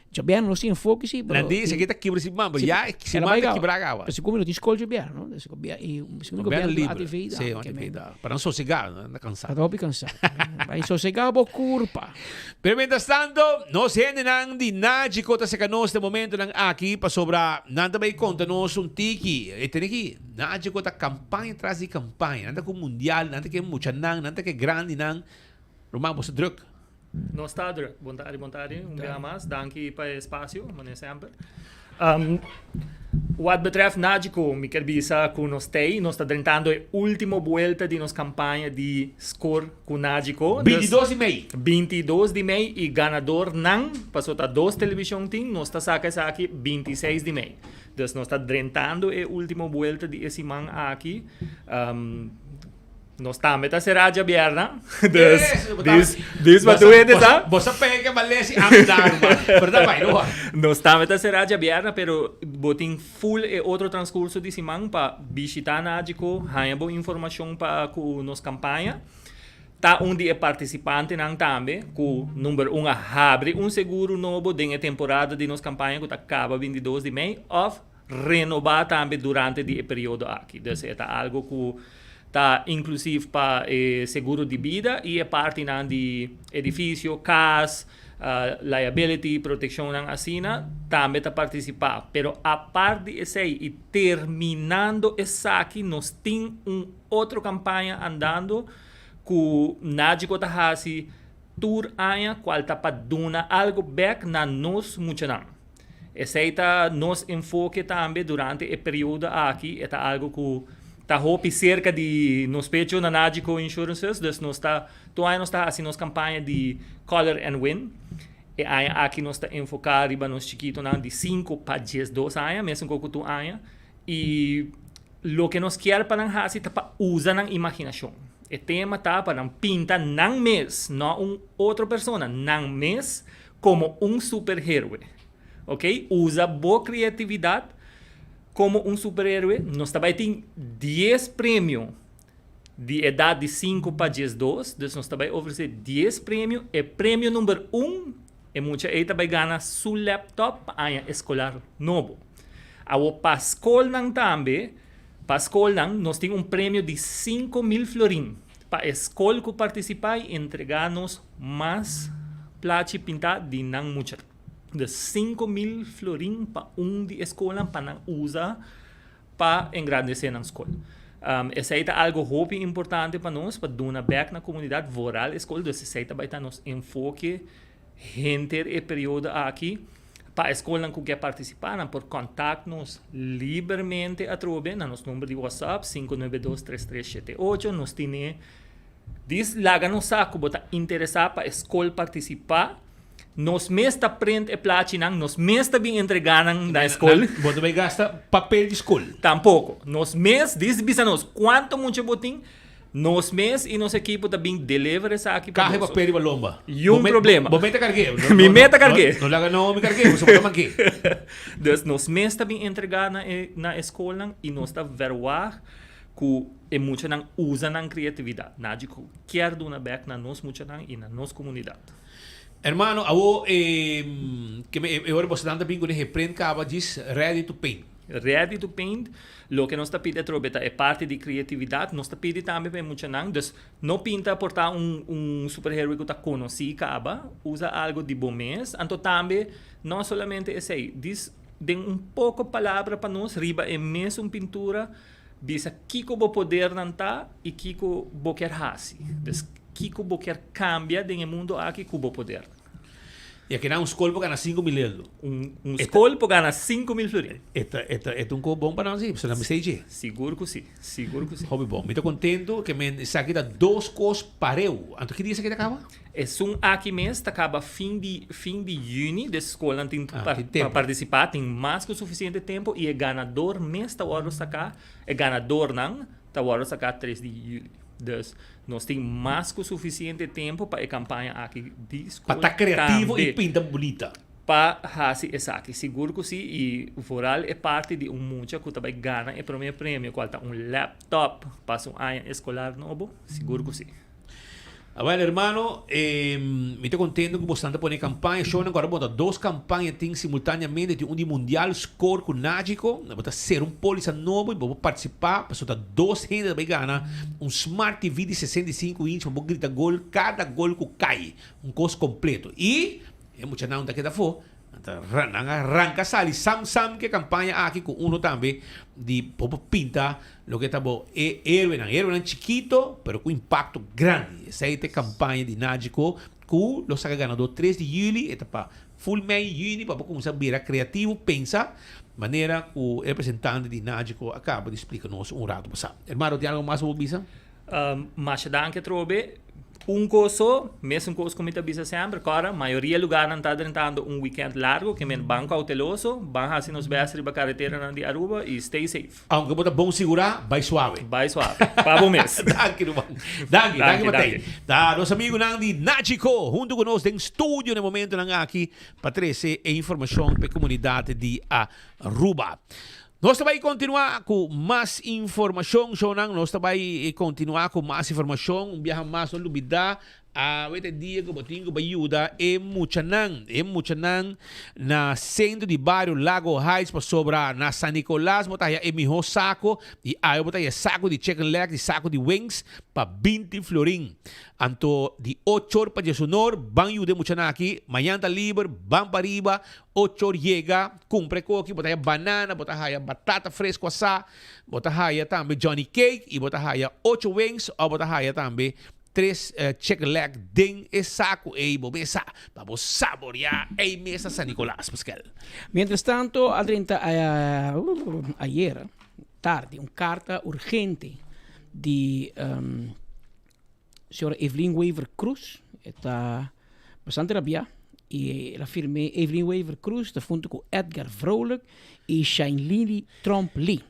Speaker 20: Djabièrnè nos tin enfoke si, pero
Speaker 19: Nan di esaki ta kibra siman, pero ya siman ta kibra caba.
Speaker 20: Pero segun mi no tin skol djabièrnè, no? Desi i segun mi
Speaker 19: Gobierno
Speaker 20: gobierno
Speaker 19: libre.
Speaker 20: ATV da.
Speaker 19: Sí, ATV da. Pa nan sosegá, nan ta kansá.
Speaker 20: Ta hopi kansá. Bai sosegá bo kurpa.
Speaker 19: Pero mientras tanto, nos hendenan di Nagico ta seka nos den momentonan aki pasobra nan ta bai konta nos un tiki. E tene ki Nagico ta kampaña tras di kampaña. Nan ta ku mundial, nan ta ke muchanan, nan ta ke grandinan. Ruman, bo sa druk.
Speaker 8: Nos ta druk. Bon tardi, bon tardi. Un biaha mas, danki pa e espacio, manera semper. Wat betreft Nagico, mi kier bisa cu nos t'ey, nos ta drentando e ultimo buelta di nos campaña di score cu Nagico.
Speaker 19: 22 di mei.
Speaker 8: 22 di mei y ganadornan, paso ta dos television tin, nos ta saca esaki 26 di mei. Dus nos ta drentando e ultimo buelta di e siman aki. Nos tambe ta será djabièrnè. Dus, dus, dus pa tur hende sa.
Speaker 19: Bo sa pega ke balesi ambtenaar, man. Pero ta bai, no wak.
Speaker 8: Nos tambe ta será djabièrnè, pero bo tin full e otro transcurso di siman pa bishitá Nagico, haña bo informashon pa ku nos kampaña. Ta un di e partisipantenan tambe ku number un a habri un seguro nobo den e temporada di nos kampaña ku ta kaba 22 di mei òf renobá tambe durante di e periodo aki. Dus e ta algo ku ta inklusief pa e seguro di bida i e partinan di edifisio, kas, liability, protekshonnan asina tambe ta partisipá. Pero apart di esei i terminando esaki nos tin un otro kampaña andando ku Nagico ta hasi tur aña kual ta pa duna algo bèk na nos muchanan. Esei ta nos enfoke tambe durante e periodo aki. E ta algo ku ta hopi serka di nos pecho na Nagico Insurances. Dus nos ta, tur aña nos ta hasi nos kampaña di Color and Win. E aña aki nos ta enfoká riba nos chikitonan di sinku pa diesdos aña, mesun ku ku tur aña. I loke nos kier pa nan hasi ta pa usa nan imaginashon. E tema ta pa nan pinta nan mes, no un otro persona, nan mes Como un superhéroe. Ok, usa bo creatividad como un superhéroe. Nos ta bay tin dies premio di edad di cinco pa diesdos, dus nos ta bay ofrece dies premio. E premio number un, e mucha ey ta bay gana su laptop pa aña escolar nobo. Awo pa scolnan tambe, pa scolnan nos tin un premio di 5000 florin. Pa e skol ku partisipá i entregá nos mas plachi pintá di nan mucha. Dus 5000 florin pa un di e skolnan pa nan usa pa engrandesé nan skol. Esei ta algu hopi importante pa nos pa duna bèk na komunidat, vooral e skol. Dus esei ta bai ta nos enfoke Henter e periodo aki, pa e skolnan ku ke partisipá, nan por kontakt nos libermente atrobe na nos number di WhatsApp, 592 3378. Nos tine dis laga nos sa ku bo ta interesá pa e skol partisipá. Nos mes ta print e plachinan, nos mes ta bin entregá nan na e skol.
Speaker 19: Bo ta bai gasta papel di skol?
Speaker 8: Tampoko. Nos mes dis bisa nos kuantu mucha bo tin. Nos mes y nos equipo ta bin deliver esaki pa
Speaker 19: Caja
Speaker 8: boso.
Speaker 19: papel riba lomba.
Speaker 8: Y un
Speaker 19: Bo me-
Speaker 8: problema.
Speaker 19: Bo meta cargué. No,
Speaker 8: Mi
Speaker 19: no,
Speaker 8: meta
Speaker 19: no,
Speaker 8: cargué.
Speaker 19: No, no laga no mi cargué, bo ta manké.
Speaker 8: Dus nos mes ta bin entrega na e na e scolnan y nos ta verwag cu e muchanan usa nan creatividad. Naji cu kier duna bek na nos muchanan y na nos comunidad.
Speaker 19: Hermano, awo e ke me e ora boso nan ta bin cu den geprint caba djis ready to paint.
Speaker 8: Ready to paint. Loke nos ta pidi atrobe ta e parti di creatividad. Nos ta pidi tambe pa e muchanan. Dus no pinta por ta un un superheroe cu ta conoci caba. Usa algo di bo mes. Anto tambe no solamente esey. Dis den un poco palabra pa nos riba e mesun pintura bisa kico bo podernan ta y kico bo kier haci. Dus kico bo kier cambia den e mundo aki cu bo podernan.
Speaker 19: Y a keda un skol por gana 5000 euro.
Speaker 8: Un, un skol por gana 5000 florin.
Speaker 19: E ta, e ta, e ta un ko bon pa nan si, pasobra nan mester dje.
Speaker 8: Sigur ku si, sigur ku si.
Speaker 19: Hopi bon. Mi ta contento ke men esaki ta dos kos pareu. Anto ki dia esaki ta kaba?
Speaker 8: Esun aki mes ta kaba fin di, fin di juni, dus skolnan tin
Speaker 19: Ah,
Speaker 8: pa,
Speaker 19: tin
Speaker 8: pa
Speaker 19: tempo.
Speaker 8: partisipa, tin mas ku sufisiente tempo y e ganador mes ta wòrdu saká, e ganadornan ta wòrdu saká tres di juli. Dus nos tin mas ku sufisiente tempu pa e kampaña aki di
Speaker 19: Pa
Speaker 8: skol
Speaker 19: ta kreativo i
Speaker 8: tambe.
Speaker 19: pinta bunita.
Speaker 8: Pa hasi esaki. Sigur ku si i vooral e parti di un mucha ku ta bai gana e prome premio kual ta un laptop pa su aña eskolar nobo, sigur ku si.
Speaker 19: Awel hermano, mi ta contento cu bosnan ta pone campaña. Shownan cu ora bo ta dos campaña tin simultaneamente, tin un di Mundial Score cu Nagico, bo ta cera un polisa nobo y bo por participa, pasobra ta dos hende ta bay gana un Smart TV di 65 inch pa bo grita gol cada gol cu cay, un cos completo. Y e muchanan ta keda afo. Nan ta nan a ranka sali sam sam ku e kampaña aki ku uno tambe di bo por pinta loke ta bo e héroenan. Héroenan chikito pero ku impakto grandi. Esei ta e kampaña di Nagico ku lo saka ganadó tres di yüli. E ta pa full mei yüni pa bo kuminsá bira kreativo, pensa manera ku e representante di Nagico a kaba di splika nos un rato pasá. Hermano tin algo mas ku bo bisa?
Speaker 8: Masha danki atrobe. Un kos so, mesun kos ku mi ta bisa semper, kòrda, mayoria lugarnan ta drentando un weekend largo, ke men ban kouteloso, ban hasi nos bèst riba kareteranan di Aruba i stay safe.
Speaker 19: Aunke bo ta bon sigurá, bai suave.
Speaker 8: Bai suave. Pa bo mes.
Speaker 19: Danki ruman. Danki, danki Matei. Ta nos amigunan di Nachico huntu ku nos den studio na e momentonan aki pa trese e informashon pa e komunidat di Aruba. Nos ta bai kontinuá ku mas informashon, shownan. Nos ta bai kontinuá ku mas informashon. Un biaha mas no lubidá, awe ta e dia ku bo tin ku bai yuda e muchanan, e muchanan na sentro di bario Lago Heights pasobra na San Nicolas bo ta haya e mihó sako i awe bo ta haya sako di chicken leg i sako di wings pa binti florin. Anto di ocho or pa diesunor ban yuda e muchanan aki. Mañan ta liber, ban pariba. Ocho or yega, kumpra e koki, bo ta haya banana, bo ta haya batata fresco asá, bo ta haya tambe Johnny cake i bo ta haya ocho wings òf bo ta haya tambe tres chicken leg den e saku ei bo mesa pa bo saboreá ei mes na San Nicolas, Paskel.
Speaker 20: Mientras tanto a drenta ayer tardi un karta urgente di Señora Evelyn Wever Croes e ta bastante rabiá y el a firm'é Evelyn Wever Croes ta hunto cu Edgar Vrolijk y Shainlily Tromp Lee.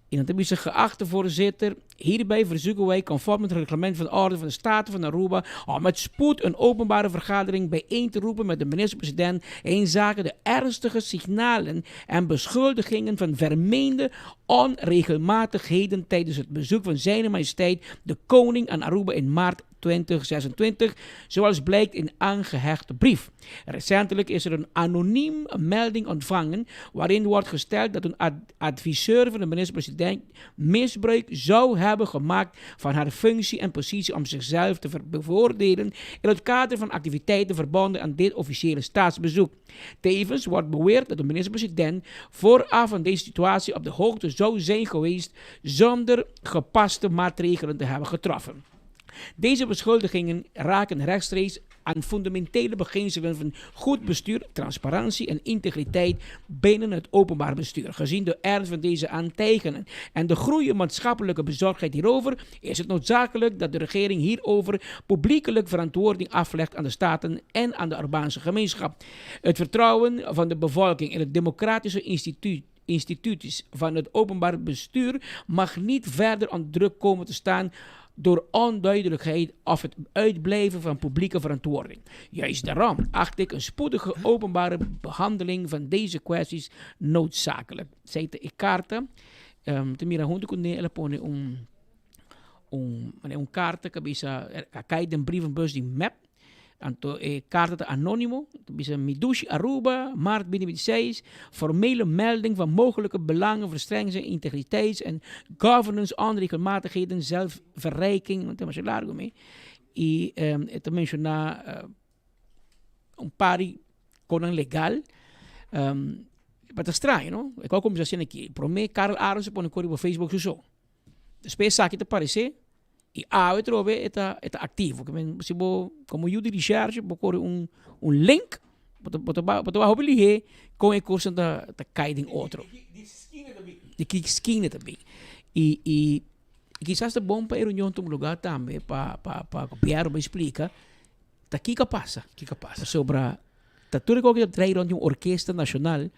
Speaker 20: Y nan ta bisa geachte voorzitter, hierbij verzoeken wij conform het reglement van orde van de Staten van Aruba om met spoed een openbare vergadering bijeen te roepen met de minister-president inzake de ernstige signalen en beschuldigingen van vermeende onregelmatigheden tijdens het bezoek van Zijne Majesteit de Koning aan Aruba in maart 2026, zoals blijkt in aangehechte brief. Recentelijk is er een anoniem melding ontvangen waarin wordt gesteld dat een adviseur van de minister-president misbruik zou hebben gemaakt van haar functie en positie om zichzelf te bevoordelen in het kader van activiteiten verbonden aan dit officiële staatsbezoek. Tevens wordt beweerd dat de minister-president vooraf van deze situatie op de hoogte zou zijn geweest zonder gepaste maatregelen te hebben getroffen. Deze beschuldigingen raken rechtstreeks aan fundamentele beginselen van goed bestuur, transparantie en integriteit binnen het openbaar bestuur. Gezien de ernst van deze aantijgingen en de groeiende maatschappelijke bezorgdheid hierover, is het noodzakelijk dat de regering hierover publiekelijk verantwoording aflegt aan de Staten en aan de Arubaanse gemeenschap. Het vertrouwen van de bevolking in het democratische instituut instituties van het openbaar bestuur mag niet verder onder druk komen te staan door onduidelijkheid of het uitblijven van publieke verantwoording. Juist daarom acht ik een spoedige openbare behandeling van deze kwesties noodzakelijk. Esei ta e karta. Um, ta mira hunto ku el a pone un, un, un karta ku a bisa a kai den brievenbus di mep. Anto e karta ta anónimo, ta bisa Mi dushi Aruba, maart 2026, formele melding van mogelijke belangenverstrengeling, integriteits- en governance onregelmatigheden, zelfverrijking, un tema masha largo mi. I um, e ta menshoná uh, un par di konan legal. Um, pa ta straño, no? E kua kuminsá asina aki. Promé Karel Arends a pone kos riba Facebook su so. Despues esaki ta paresé i awe atrobe e ta e ta aktivo. Ke men si bo komo yu di rishershi bo kore un un link bo ta bo ta bo ta wak hopi lihé kon e kosnan ta ta kai den otro. Di ki skina ta bin. I i kisas ta bon pa e reunion tuma lugá tambe pa pa pa gobièrnu bai splika ta kiko a pasa.
Speaker 19: Kiko a pasa.
Speaker 20: Pasobra ta tur e kos ku ta drai rònt di un orkesta nashonal.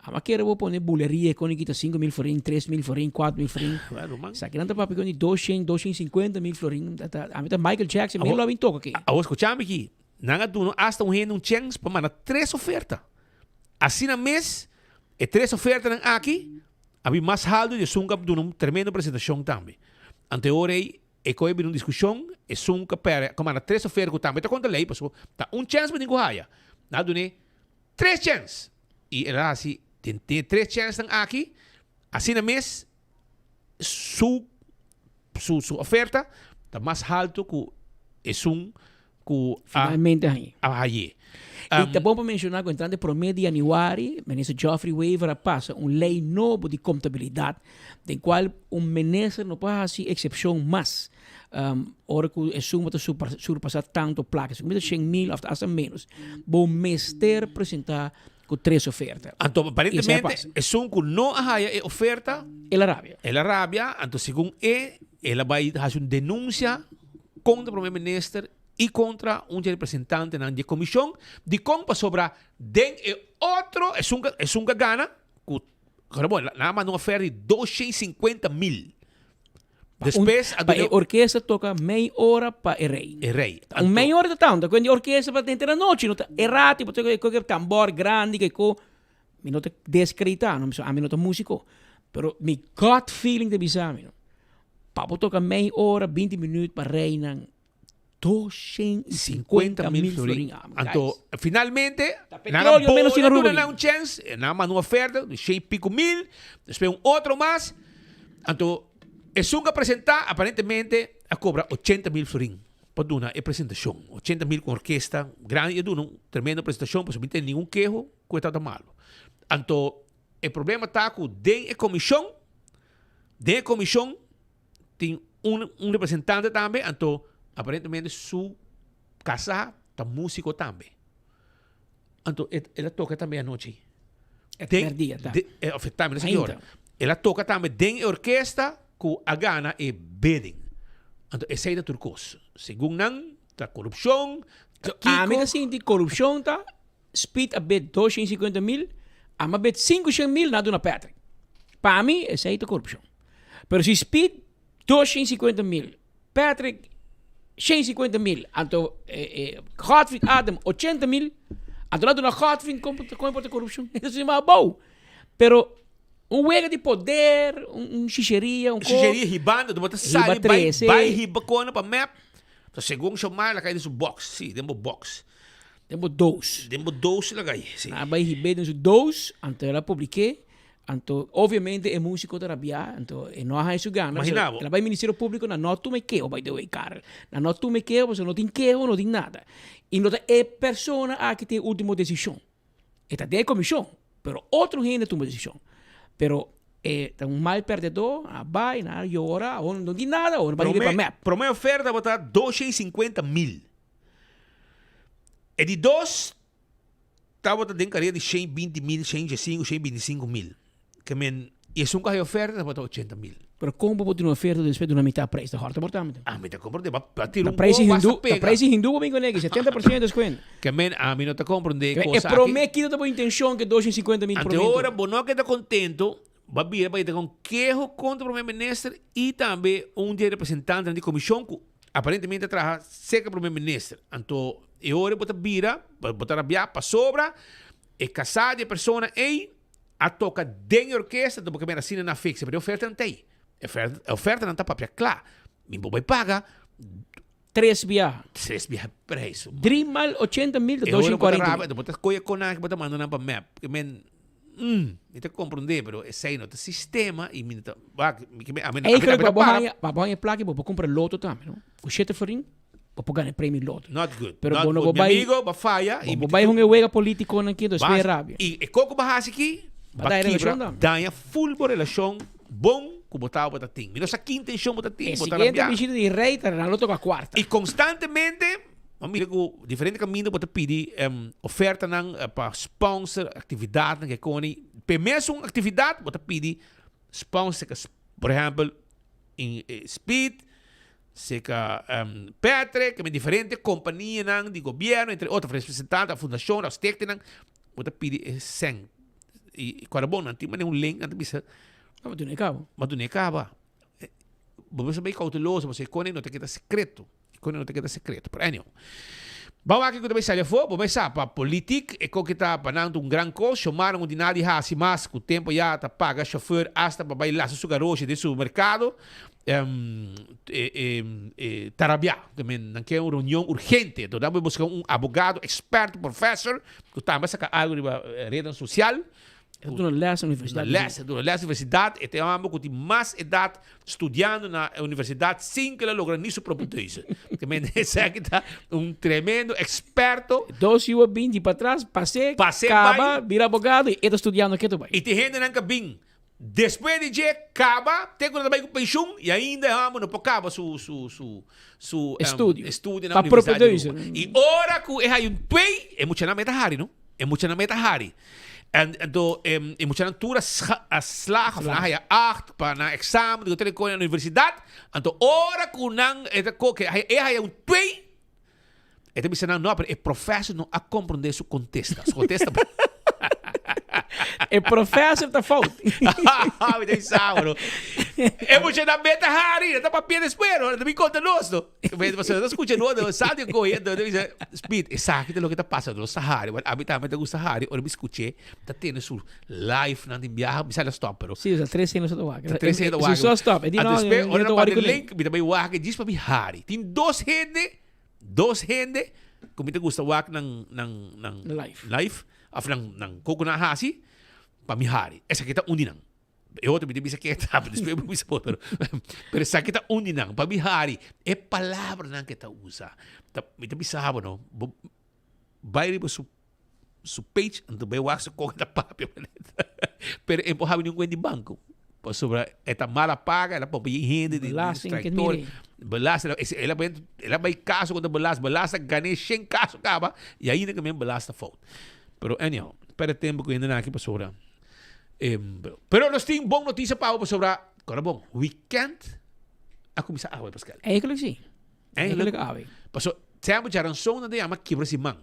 Speaker 20: Ama kere bo pone buleria kon kita 5000 florin, 3000 florin, 4000 florin. Sa kinan ta papia kon di 200, 250 mil florin. Ami ta Michael Jackson, mi lo bin toka aki.
Speaker 19: Awor skuchami aki, nan a duna asta un hende un chèns pa manda tres oferta. Asina mes, e tres ofertanan aki a bin mas haltu di esun ku a duna un tremendo presentashon tambe. Anto e ora ei e koe bira un diskushon, esun ku a pèrdè, ku a manda tres oferta ku tambe ta kontra lei pasobra ta un chèns bo tin ku haya. Nan a dun'é tres chèns i el a hasi den e tres chènsnan aki, asina mes su su su oferta ta mas haltu ku esun ku a
Speaker 20: Finalmente hañ'é.
Speaker 19: a hañ'é.
Speaker 20: I ta bon pa menshoná ku entrante promé di yanüari, Minister Geoffrey Wever a pasa un lei nobo di kontabilidat den kual un minister no por hasi eksepshon mas ora ku e suma ta surpasá tantu plaka. Si kuminsa 100,000 òf asta ménos, bo mester presentá ku tres oferta.
Speaker 19: Anto aparentemente esun ku no a haya e oferta.
Speaker 20: El a rabia.
Speaker 19: El a rabia, anto segun e, el a bai hasi un denunsia kontra prome minister i kontra un di e representantenan di e komishon. Dikon? Pasobra den e otro, esun ku esun ku a gana, ku, nan a manda un oferta di 250 mil. Despues
Speaker 20: a duna. Pa e orkesta toka mei ora pa e rei.
Speaker 19: E rei.
Speaker 20: Un mei ora ta tantu. Ku e orkesta pa henter anochi no ta e rati bo ta koke tambor grandi ke ko. Mi no ta deskreditá no ami no ta musiko. Pero mi gut feeling ta bisa mi no. Pa bo toka mei ora 20 minuut pa reinan 250 mil florin.
Speaker 19: Anto finalmente nan a bolbe duna nan un chens, nan a manda un oferta di shen y pico mil, despues un otro mas, anto esun ku a presenta aparentemente a cobra 80 mil florin pa duna e presentacion, 80 mil cu orkesta grandi, e duna un tremendo presentacion pasobra mi no tin ningun keho cu e tabata malo. Anto e problema ta cu den e comision, den e comision tin un un representante tambe, anto aparentemente su casá ta músico tambe. Anto e el a toca tambe anochi.
Speaker 20: E primer dia ta.
Speaker 19: De, eh, of tambe, no sé ki ora. El a toca tambe den e orkesta ku a gana e bidding. Anto esei ta tur kos. Segun nan ta korupshon, ta kiko.
Speaker 20: Ami ta sinti korupshon ta Speed a bid 250 mil, ami a bid 500 mil, nan a duna Patrick. Pa mi esei ta corupcion. Pero si Speed 250 mil, Patrick 150 mil, anto Godfried Adam 80 mil, anto nan a duna Godfried, kon kon e por ta corupcion? Esei ta abou. Pero un wega di poder, un shisheria, un ko.
Speaker 19: Shisheria hibando, bo ta sali bai bai hiba kona pa mep. Segun Shomar la kai den su box, si, den bo box.
Speaker 20: Den bo doos.
Speaker 19: Den bo doos la gai, si.
Speaker 20: Nan a bai hib'é den su doos, anto el a publik'é, anto obviamente e músiko ta rabiá, anto e no a haña su gana.
Speaker 19: Imagina bo.
Speaker 20: El a bai Ministerio Públiko, nan no a tuma e keho, by the way, Karel. Nan no a tuma e keho pasobra no tin keho, no tin nada. I no ta e persona aki tin e último desishon. E ta den e komishon, pero otro hende a tuma desishon. Pero e ta un mal pèrdedó, a bai, nan a yora, awor no tin nada, awor nan bai riba mep.
Speaker 19: Promé oferta tabata 250 mil. E di dos tabata den karea di 120 mil, 115, 125 mil. Ke men, i esun ku a haña oferta tabata 80 mil.
Speaker 20: Pero kon bo por duna oferta despues duna mitad prijs? Ta hòrta por ta mi.
Speaker 19: Ami ta komprondé, bo a tira un bon basta pega.
Speaker 20: Ta prijs di hindú bo bin kuné aki, 70% deskuento.
Speaker 19: Ke men, ami no ta komprondé e kos
Speaker 20: aki. E promé kiko ta bo intenshon ke 250 mil
Speaker 19: promé? Ante ora bo no a keda kontento, bo a bira pa yeta kon keho kontra promé minister i tambe un di e representantenan di komishon ku aparentemente a traha serka promé minister. Anto e ora bo ta bira, bo ta rabiá pasobra e kasá di e persona ei a toka den e orkesta, anto bo ke mira asina nan a fixa, pero e ofertanan ta ei. E ofertanan ta papia kla. Mi bo bai paga.
Speaker 20: Tres biaha.
Speaker 19: Tres biaha prijs.
Speaker 20: Drimal 80 mil ta 240 mil.
Speaker 19: Bo ta koye konan bo ta manda nan pa mep. Ke men, mm, mi ta komprondé, pero esei no ta sistema i mi no ta, wak, mi ke men, ami, ami,
Speaker 20: ami ta para. Pa bo haña plaka bo por kumpra loto tambe, no? Ku shete florin bo por gana e premio loto.
Speaker 19: Not good.
Speaker 20: Pero
Speaker 19: not
Speaker 20: bo no
Speaker 19: good.
Speaker 20: bo
Speaker 19: Mi
Speaker 20: bai,
Speaker 19: amigo, bo faya.
Speaker 20: Bo bo bai hunga e wega politikonan aki, entonces bo rabia.
Speaker 19: I e koko bo hasi aki,
Speaker 20: Ba daña
Speaker 19: kibra,
Speaker 20: relashon tambe.
Speaker 19: daña full bo relashon bon ku bo tabata tin. Mi no sa ki intenshon bo ta tin,
Speaker 20: E
Speaker 19: bo ta
Speaker 20: siguiente
Speaker 19: rabiá.
Speaker 20: bishita di rei ta nan lo toka kuarta.
Speaker 19: I konstantemente bo mira ku diferente kaminda bo ta pidi ofertanan pa sponsor aktividatnan ke koni. P'e mesun aktividat bo ta pidi sponsor ke por ehèmpel Speed, seka Patrick, diferente kompanianan di gobièrnu entre otro representante, fundashon, stichtingnan bo ta pidi e sèn. I kòrda bon, nan tin manera un link, nan ta bisa.
Speaker 20: Bo duna e kaba.
Speaker 19: Bo duna e kaba. Bo mester bai kouteloso, pasobra e kone no ta keda sekreto. E kone no ta keda sekreto. Pero anyhow. Ban wak ku ta bai sali afó, bo bai sa pa politik e koke ta pa nan ta un gran kos, shomarnan ku tin nada di hasi mas ku tempu ya ta paga shofùr asta pa bai lasa su garoshi den su merkado, ta rabiá. Nan ke un reunion urgente. Enton nan bai buska un abogado eksperto, professor, ku tambe a saka algu riba redan sosial.
Speaker 20: E ta duna les na universidat.
Speaker 19: Duna les, duna les na universidat. E ta e homber ku tin mas edat studiando na e universidat sin ku el a logra ni su propedeuse. Te mende esaki ta un tremendo eksperto.
Speaker 20: Dos yu a binti patras, pas'é,
Speaker 19: Pas'é
Speaker 20: kaba,
Speaker 19: bai.
Speaker 20: bira abogado i e ta studiando ketu bai.
Speaker 19: I tin hendenan ku a bin despues di dje kaba te ku nan ta bai ku penshun i ainda e homber no por kaba su su su su
Speaker 20: Estudio.
Speaker 19: estudio na
Speaker 20: Pa
Speaker 19: universidat di
Speaker 20: propedeuse.
Speaker 19: Aruba. I ora ku e haña un twee, e muchanan meta hari no. E muchanan meta hari. En anto e muchanan tur a a slaag of nan a haya acht pa nan examen di ku na universidad. Anto ora ku nan e ta koke e haya un twee, e ta bisa nan no, pero e professor no a comprende su contesta. Su contesta
Speaker 20: E professor ta fout.
Speaker 19: Mi ta bisa bo no. E muchanan meta hari, nan ta papia despues no, nan ta bin konta nos no. Pasobra ta skucha no, no sa di kohe, anto ta bisa, Speed, esaki ta loke ta pasa, nos ta hari, wan ami tambe ta gusta hari, ora mi skuch'é, ta tene su live nan tin biaha, mi sa la stop, pero.
Speaker 20: Sí, sa tres hende ta wak.
Speaker 19: Ta tres hende ta wak.
Speaker 20: Si so stop, e di no,
Speaker 19: Anto despues, ora
Speaker 20: no
Speaker 19: nan
Speaker 20: wak
Speaker 19: pone link, mi ta bai wak djis pa mi hari. Tin dos hende, dos hende, ku mi ta gusta wak nan, nan, nan
Speaker 20: Live.
Speaker 19: live, òf nan, nan koko nan a hasi, pa mi hari. Esaki ta un di nan. E otro mi ta bisa ke ta, despues mi bisa bo, pero, pero esaki ta un di nan. Pa mi hari, e palabranan ke ta usa, ta, mi ta bisa bo no, bo bai riba su, su page, anto bai wak su kon e ta papia. Pero e por habi ningun kuenta di banko, pasobra e ta mala paga, el a papia hende di, di
Speaker 20: Belasting, ke
Speaker 19: traitor,
Speaker 20: mire.
Speaker 19: belasting, el a bai, el a bai kaso kontra belasting, belasting a gané shen kaso kaba, i ainda ke men belasting ta fout. Pero anyhow, perde tempo ku hendenan aki pasobra. Pero nos tin bon noticia pa bo pasobra, kora bon, weekend a cuminsa awe, Pascal.
Speaker 20: Eigenlijk si.
Speaker 19: Eigenlijk
Speaker 20: Eigenlijk awe.
Speaker 19: Paso, tempo djaranson nan ta yama kibra siman.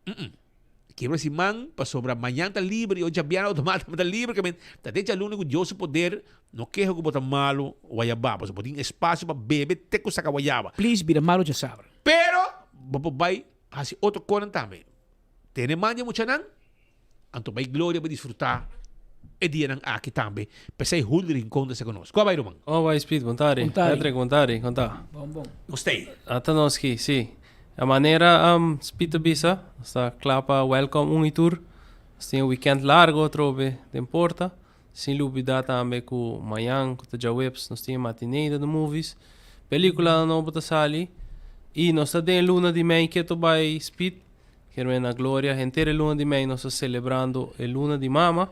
Speaker 19: Mm-mm. Kibra siman pasobra mañan ta liber y ocho djabièrnè automáticamente ta liber, ke men ta den djaluna ku Dios su poder, no keha ku bo ta malo wayabá, pasobra bo tin espacio pa bebe te ku saka wayaba.
Speaker 20: Please bira malo djasabra.
Speaker 19: Pero bo por bai hasi otro konan tambe. Tene man di e muchanan. Anto bai Gloria bai disfruta e dianan aki tambe. P'esei Julio Rincon ta sa ku nos. Kua bai ruman?
Speaker 9: Oh bai Speed, bon tardi.
Speaker 20: Bon tardi.
Speaker 9: Patrick, bon tardi. Kon ta?
Speaker 20: Bon bon.
Speaker 19: Nos ta ei.
Speaker 9: Ata nos ki, si. E manera Speed ta bisa, nos ta kla pa welcome un i tur. Nos tin e weekend largo atrobe den porta. Sin lubida tambe ku mañan ku ta djaweps nos tin e matinee den de movies. Peliculanan nobo ta sali. I nos ta den luna di mei keto bai Speed. Hermana na Gloria, henter e luna di mei nos ta celebrando e luna di mama.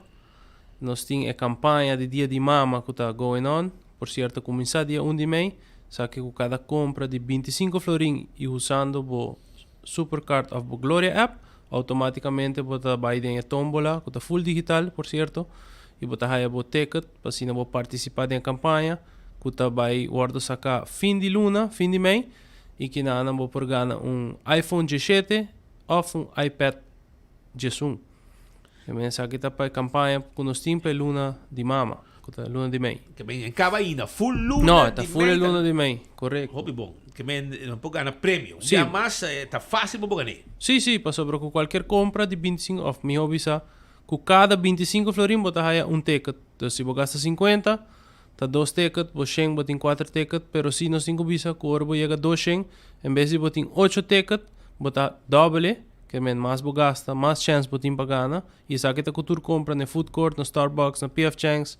Speaker 9: Nos tin e campaña di dia di mama cu ta going on. Por cierto a cuminsa dia un di mei. Sa ke cu cada compra di binticinco florin y usando bo Supercard of bo Gloria app, automaticamente bo ta bay den e tombola cu ta full digital por cierto y bo ta haya bo ticket pa asina bo participa den e campaña cu ta bay wordo saca fin di luna, fin di mei. I kinanan bo por gana un iPhone diesshete òf un iPad diesun. E mensaki ta pa e kampaña ku nos tin pa e luna di mama, ku ta luna di mei.
Speaker 19: Ke men e kaba ainda, full luna
Speaker 9: No,
Speaker 19: di
Speaker 9: e ta full e
Speaker 19: mei ta
Speaker 9: luna di mei, korekto.
Speaker 19: Hopi bon. Ke men no por gana premio. Un
Speaker 9: Sí.
Speaker 19: bia mas ta fásil pa bo gan'é.
Speaker 9: Sí, sí, pasobra ku kualkier kompra di bintisinku òf mihó bisa ku kada bintisinku florin bo ta haya un ticket. Dus si bo gasta sinkuenta, Ta dos ticket, bo shen bo tin kuater ticket, pero si nos tin ku bisa ku ora bo yega dos shen, en bes di bo tin ocho ticket, bo ta dobbel e, ke men mas bo gasta, mas chèns bo tin pa gana, i esaki ta ku tur kompra na e food court, na Starbucks, na PF Chang's,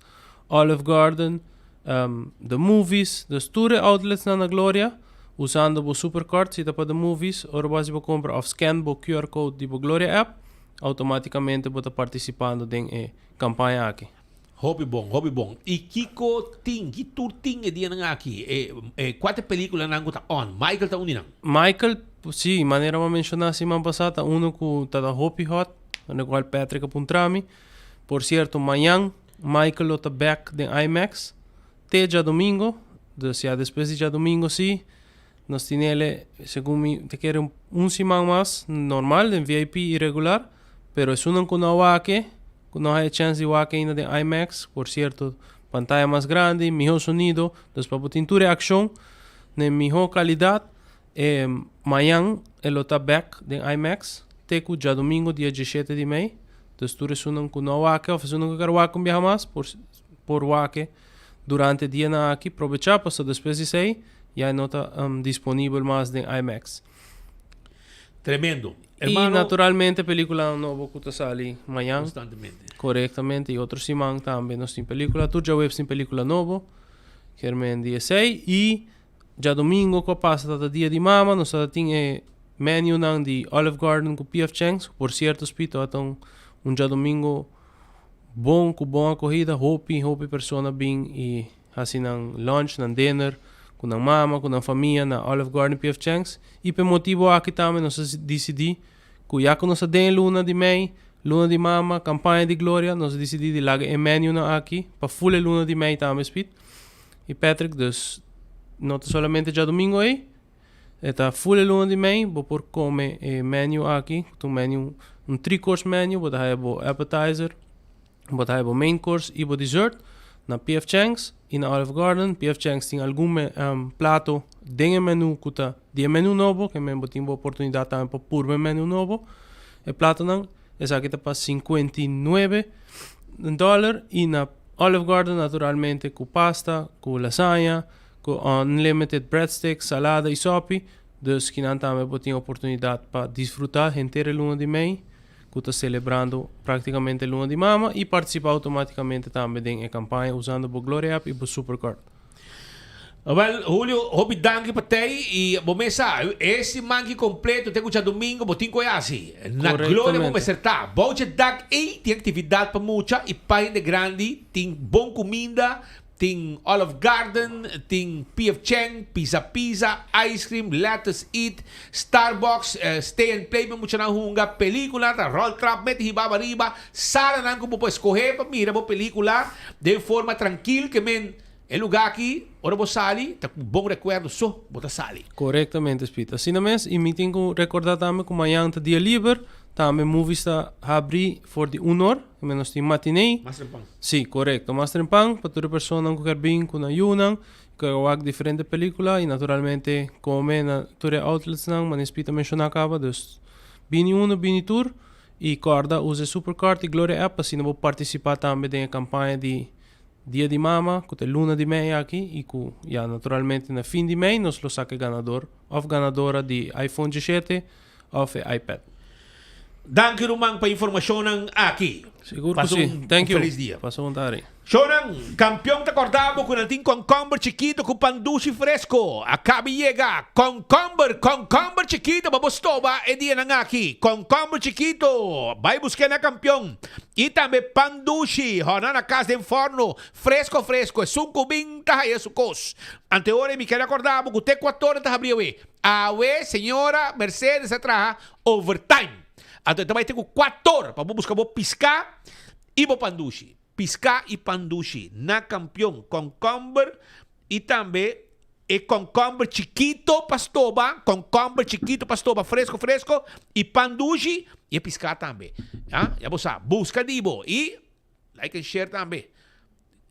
Speaker 9: Olive Garden, The Movies, dus tur e outletsnan na Gloria, usando bo Supercard si ta pa The Movies, ora bo hasi bo kompra òf scan bo QR code di bo Gloria app, outomátikamente bo ta partisipando den e kampaña aki.
Speaker 19: Hopi bon, hopi bon. I kiko tin, ki tur tin e dianan aki? E, e kua ta e peliculanan ku ta on? Michael ta un di nan.
Speaker 9: Michael, si, manera mi a menshoná siman pasá, ta unu ku ta ta hopi hot, na kual Patrick a puntra mi. Por sierto, mañan Michael lo ta bèk den IMAX te djadumingo. Dus ya despues di djadumingo si, nos tinele, segun mi ta kere un siman mas normal den VIP i regular, pero esunnan ku no a wak-e. ku no haya chèns di wak ainda den IMAX, por sierto pantaya mas grandi, mihó sonido, dus pa bo tin tur e akshon den mihó kalidat. E mañan e lo ta bek den IMAX te ku djadumingu dia dieshete di mei. Dus tur esunnan ku no a wak òf esunnan ku kier wak un biaha mas por por wak durante e dianan aki. Probechá pasobra despues di esei ya e no ta disponibel mas den IMAX.
Speaker 19: Tremendo.
Speaker 9: I
Speaker 19: Hermano.
Speaker 9: naturalmente peliculanan nobo cu ta sali mañan.
Speaker 19: Constantemente.
Speaker 9: Correctamente. Y otro siman tambe nos tin pelicula. Tur djaweps tin pelicula nobo. Kermen di esey. Y djadomingo cu a pasa tata dia di mama. Nos tata tin e menunan di Olive Garden cu PF Chang's. Por cierto Spito a ta un un djadomingo bon cu bon acogida. Hopi hopi persona bin y Hasi nan lunch, nan dinner ku nan mama, ku nan famia na Olive Garden PF Chang's. I p'e motibu aki tambe nos a disidí ku ya ku nos ta den e luna di mei, luna di mama, kampaña di Gloria, nos a disidí di laga e menunan aki pa ful e luna di mei tambe, Speed i Patrick. Dus no ta solamente djadumingu ei, e ta ful e luna di mei, bo por kome e menu aki, ku ta un menu, un three course menu, bo ta haya bo appetizer, Bo ta haya bo main course y bo dessert na PF Chang's y na Olive Garden. PF Chang's tin algun plato den e menu cu ta di e menu nobo, ke men bo tin bo oportunidad tambe pa purba e menu nobo. E platonan, esaki ta pa 59 dollar y na Olive Garden naturalmente cu pasta, cu lasaña, cu unlimited breadsticks, salada y sopi. Dus kinan tambe bo tin oportunidad pa disfruta henter e luna di mei. ku ta selebrando praktikamente Luna di Mama i partisipá outomátikamente tambe den e kampaña usando bo Gloria App i bo Supercard.
Speaker 19: Wel, Julio, hopi danki pa tei i bo mes sa, e siman ki kompleto te ku djadumingo bo tin ku e hasi. Na Gloria bo mester ta. Bou dje dak ei tin aktividat pa mucha i pa hende grandi, tin bon kuminda, Tin Olive Garden, tin PF Chang, Pizza Pizza, Ice Cream, Lettuce Eat, Starbucks, Stay and Play pa muchanan hunga, pelicula ta roll trap mete hiba ariba, salanan cu bo por escoge pa mira bo pelicula den forma trankil ke men e lugar aki ora bo sali ta cu bon recuerdo so bo ta sali.
Speaker 9: Corectamente Speed. Asina mes y mi tin cu recorda tambe cu mañan ta dia liber, tambe movies ta habri for di un or. Tambe nos tin matinee.
Speaker 19: Mas trempan.
Speaker 9: Sí, korekto. Mas trempan pa tur e personanan ku kier bin ku nan yunan, ku kier wak diferente pelikula i naturalmente kome na tur e outletsnan manera Speed a menshoná kaba. Dus bini unu, bini tur i kòrda usa e Supercard i Gloria app pa asina bo partisipá tambe den e kampaña di Dia di Mama ku ta e luna di mei aki i ku ya naturalmente na fin di mei nos lo saka e ganador òf ganadora di iPhone 17 òf e iPad.
Speaker 19: Danki ruman pa informashonnan aki.
Speaker 9: Sigur ku
Speaker 19: Pasa
Speaker 9: si.
Speaker 19: un
Speaker 9: Thank you.
Speaker 19: felis dia.
Speaker 9: Pasa un tardi.
Speaker 19: Shownan, kampion ta korda bo ku nan tin konkomber chikito ku pan dushi fresko. A kabi yega. Konkomber, konkomber chikito pa bo stoba e dianan aki. Konkomber chikito, bai busk'é na kampion. I tambe pan dushi, hòrna na kas den fòrno, fresko fresko. Esun ku bin ta haya su kos. Anteora mi kere akorda bo ku te kuator nan ta habri awe. Awe señora Mercedes a traha overtime. Anto e ta bai te ku kuator pa bo buska bo piská i bo pandushi. Piská i pandushi na Kampion Kònkòmber i tambe e kònkòmber chikito pa stoba, kònkòmber chikito pa stoba fresko fresko i pandushi i e piská tambe. Ya, ya bo sa, buska di bo i like en share tambe.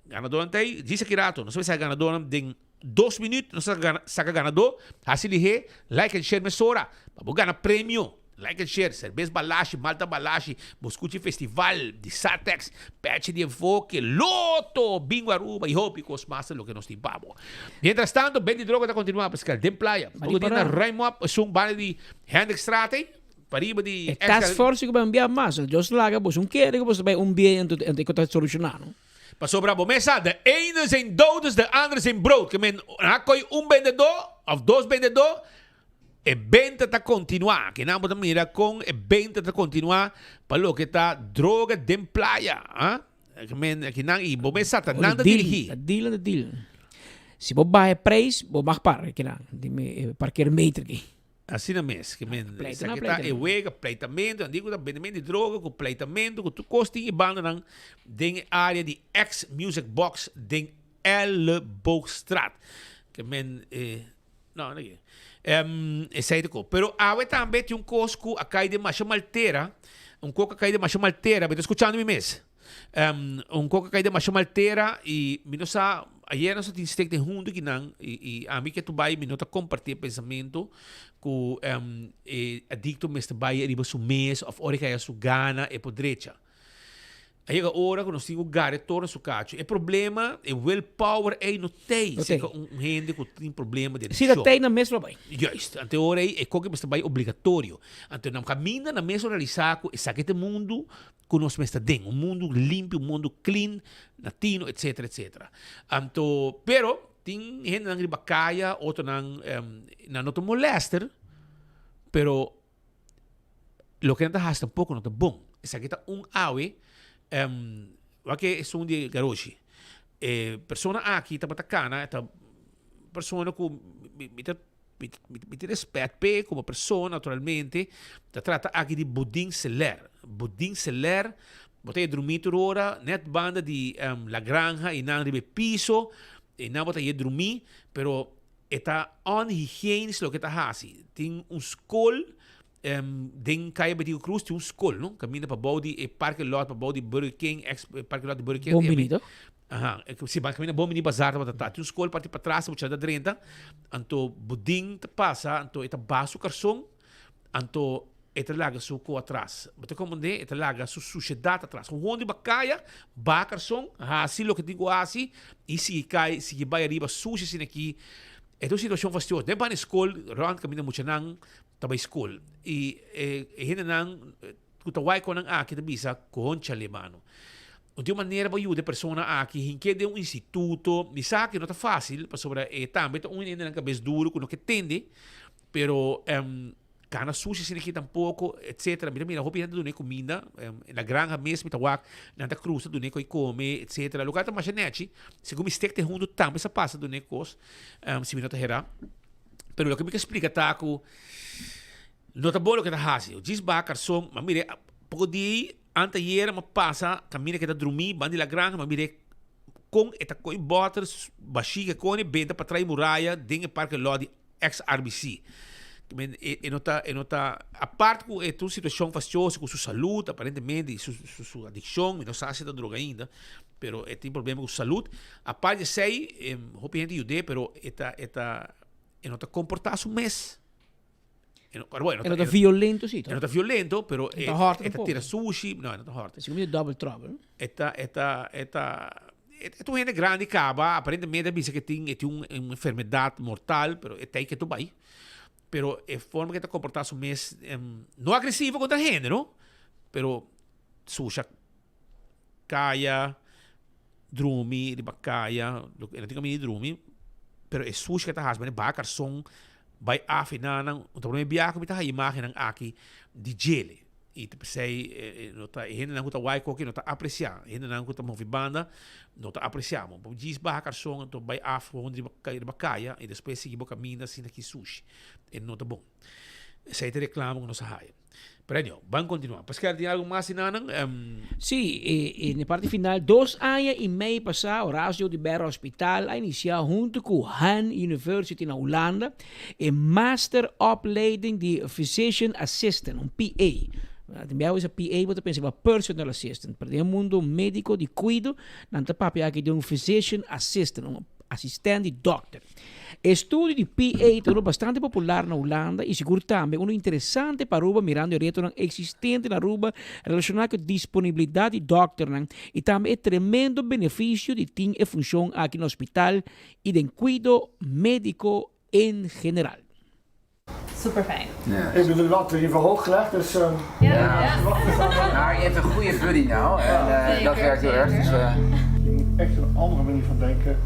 Speaker 19: Ganadónan ta ei, djis aki rato nos a bisa ganadónan den dos minuut nos a saka ganadó, hasi lihé, like en share mesora pa bo gana premio, like en share, serbes Balashi, Malta Balashi, bo skucha e festival di Satex, pechi di Enfoke, Loto, Bingo Aruba y hopi kos mas ta loke nos tin pa bo. Mientras tanto, bende droga ta kontinua Pascal den playa, poko dia na ruim op esun banda di Hendrikstraat ei, pariba di
Speaker 20: E task force ku bai un bia mas, Dios laga boso un kere ku boso bai un bia anto e ku ta solushoná no.
Speaker 19: Pasobra bo mes sa, de ene zijn dood is de andere zijn brood. Ke men a koi un bendedó of dos bendedó, e benta ta kontinuá. Kinan bo ta mira kon e benta ta kontinuá pa loke ta droga den playa. Ah? Ke men kinan i bo mes sa ta nan ta dirigí.
Speaker 20: Ta deal ta deal. Si bo baha e prijs, bo mag para kinan, di mi parkeermeter ki.
Speaker 19: Asina mes, ke men
Speaker 20: Pleita na
Speaker 19: esaki ta
Speaker 20: pleita
Speaker 19: e
Speaker 20: na.
Speaker 19: wega, pleitamento, nan di ku ta bendemento di droga ku pleitamento ku tur kos tin e bandanan den e area di ex Music Box den Elleboogstraat. Ke men e no no ke esei ta ko. Pero awe tambe tin un kos ku a kai den masha maltera, un kos ku a kai den masha maltera, bo ta skuchando mi mes? Un koko a kai den masha mal tera i mi no sa, ayer nos a tin stek den huntu kinan i i ami ke tu bai mi no ta komparti e pensamentu ku e adikto mester bai riba su mes òf ora e kaya su gana e por drecha. A yega ora ku nos tin ku gara e torna su kachu. E problema, e will power ei no tei.
Speaker 20: No tei.
Speaker 19: Seka un hende ku tin problema di
Speaker 20: Si ta
Speaker 19: adikshon.
Speaker 20: tei nan mes lo bai.
Speaker 19: Juist. Anto e ora ei e koke mester bai obligatorio. Anto nan kaminda nan mes lo realisá ku esaki ta e mundu ku nos mester den. Un mundu limpi, un mundu clean, latino, etcetera, etcetera. Anto, pero tin hendenan riba kaya, otronan nan no ta molester, pero Loke nan ta hasi tampoco no ta bon. Esaki ta un awe, wak e esun di garoshi. E persona aki tabata cana, e ta persona cu mi ta mi tin respet p'e como persona naturalmente. Ta trata aki di Budin Seler. Budin Seler, bo ta e drumi tur ora net banda di La Granja, einan riba e piso, einan bo ta e drumi, pero E ta onhygiënisch loke ta hasi. Tin un skol den Kaya Betico Cruz tin un skol, no? Kaminda pabou di e parke lot, pabou di Burger King, ex parke lot di Burger King.
Speaker 20: Bon Bini, toch?
Speaker 19: Aha, si, kaminda Bon Bini Bazaar tabata ta. Tin un skol parti patras, mucha ta drenta. Anto budin ta pasa, anto e ta baha su karson. Anto e ta laga su ko atras. Bo ta komprendé? E ta laga su sushedat atras. Un hon riba kaya, baha karson, hasi loke tin ku hasi i sigui kai, sigui bai ariba sushi asina aki. E ta un situashon fastioso. Den banda di skol, rònt kaminda muchanan ta bai skol. I e hendenan ku ta wak kon nan aki ta bisa, Konchale mano. Un tin un manera pa yuda e persona aki hink'é den un instituto. Mi sa ku no ta fásil pasobra e tambe ta un hendenan kabes duru ku no ke tende. Pero cana sushi asina aki tampoco, etcetera. Mi ta mira hopi hende duna e cuminda, na granja mes mi ta wak, nan ta cruza duna e coi come, etcetera. Locual ta masha nechi, segun mi stek te hunto tambe sa pasa duna e cos, si mi no ta hera. Pero loke mi ke splica ta cu no ta bon loke ta haci. Djis baha carson, ma mira poco di anteayer mi a pasa caminda ke ta drumi banda di la granja, mi a mira con e ta coy boter bashi ke cone benta pa trai muraya den e parke lot di ex RBC. E, e no ta, e no ta, apart ku e ta un situashon fastioso ku su salud aparentemente i su, su, su adikshon, mi no sa si ta droga ainda, pero e tin problema ku su salud. Apart di esei, eh, hopi hende yud'é, pero e ta, e ta, e no ta komportá su mes. E no, bueno,
Speaker 20: E no ta violento sí,
Speaker 19: E no ta violento, pero
Speaker 20: E
Speaker 19: e,
Speaker 20: ta hòrt
Speaker 19: e ta
Speaker 20: tampoco.
Speaker 19: tira sushi, no, e no ta hòrt.
Speaker 20: Esei ku double trouble.
Speaker 19: E ta, e ta, e ta, e ta un hende grandi kaba, aparentemente a bisa ke tin, e tin un enfermedat mortal, pero e tei ke tur bai. Pero e forma ke e ta komportá su mes, no agresivo kontra hende, no, pero susha kaya, drumi riba kaya, e no tin kaminda di drumi, pero e sushi ke ta hasi, manera baha karson, bai af e nan, ta prome biaha ku mi ta haya imagennan aki di djele. I ta p'esei e no ta e hendenan ku ta wak koki no ta apresiá. E hendenan ku ta move banda no ta apresiá. Bo por djis baha karson anto bai af gewoon riba riba kaya i despues sigui bo kaminda asina ki sushi. E no ta bon. Esei ta e reklamo ku nos a haya. Pero anyhow, ban kontinuá. Paskel tin algu mas dinanan?
Speaker 20: Sí, e na e parti final, dos aña i mei pasá Horacio Oduber Hospital a inisiá huntu ku Han University na Hulanda E Master Opleiding di Physician Assistant, un PA. Tin biaha bo bisa PA bo ta pensa riba Personal Assistant, pero den e mundo medico di cuido nan ta papia aki di un Physician Assistant, un asistent di dokter. E studio di PA ta uno bastante popular na Hulanda y sigur tambe uno interesante pa Aruba mirando e retonan existente na Aruba relaciona cu e disponibilidad di dokternan y tambe e tremendo beneficio di tin e funcion aki na hospital y den cuido medico en general.
Speaker 10: Super fijn.
Speaker 11: Ik bedoel, de lat in ieder geval hoog gelegd, dus...
Speaker 10: Ja.
Speaker 11: Ja.
Speaker 10: Maar je hebt een goede buddy nou en dat werkt heel erg. Dus,
Speaker 11: Je moet echt een andere manier van denken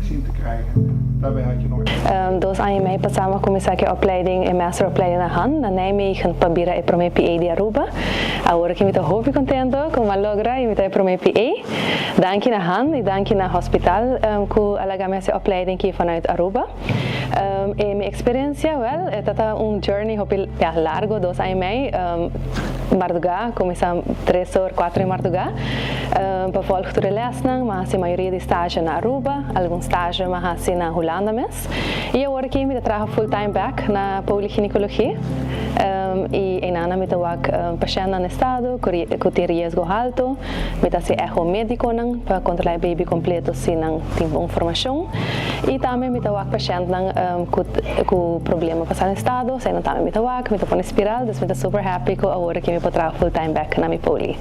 Speaker 11: zien te krijgen. Daarbij had je nooit.
Speaker 12: Dos aña y mei pasá mi a kuminsá ku e opleiding, e masteropleiding na han, na Nijmegen pa bira e promé PA di Aruba. Awor aki mi ta hopi kontento ku mi a logra i mi ta e promé PA. Danki na han y danki na hospital cu a laga mi haci opleiding ki vanuit Aruba. E mi experiencia, wel, e ta ta un journey hopi ya largo, dos aña y mei, marduga, cuminsa tres or, cuatro di marduga, pa volg tur e lesnan, mi a haci mayoria di stage na Aruba, algun stage mi a haci na Hulanda mes, y awor aki mi ta traha full time back na polygynicologie. Y eynan mi ta wak pashentnan na estado cu tin riesgo halto. Mi ta haci echo mediconan pa controla e baby completo si nan tin bon formacion. Y tambe mi ta wak pashentnan cu cu problema pa sa na estado, eseinan tambe mi ta wak, mi ta pone spiral, dus mi ta super happy cu awor aki mi por traha full time bek na mi poli.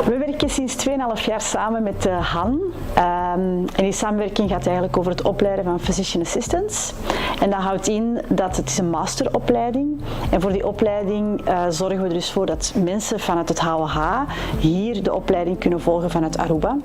Speaker 13: We werken sinds 2,5 jaar samen met de HAN. Um, en die samenwerking gaat eigenlijk over het opleiden van physician assistants. En dat houdt in dat het is een masteropleiding. En voor die opleiding uh, zorgen we er dus voor dat mensen vanuit het HOH hier de opleiding kunnen volgen vanuit Aruba.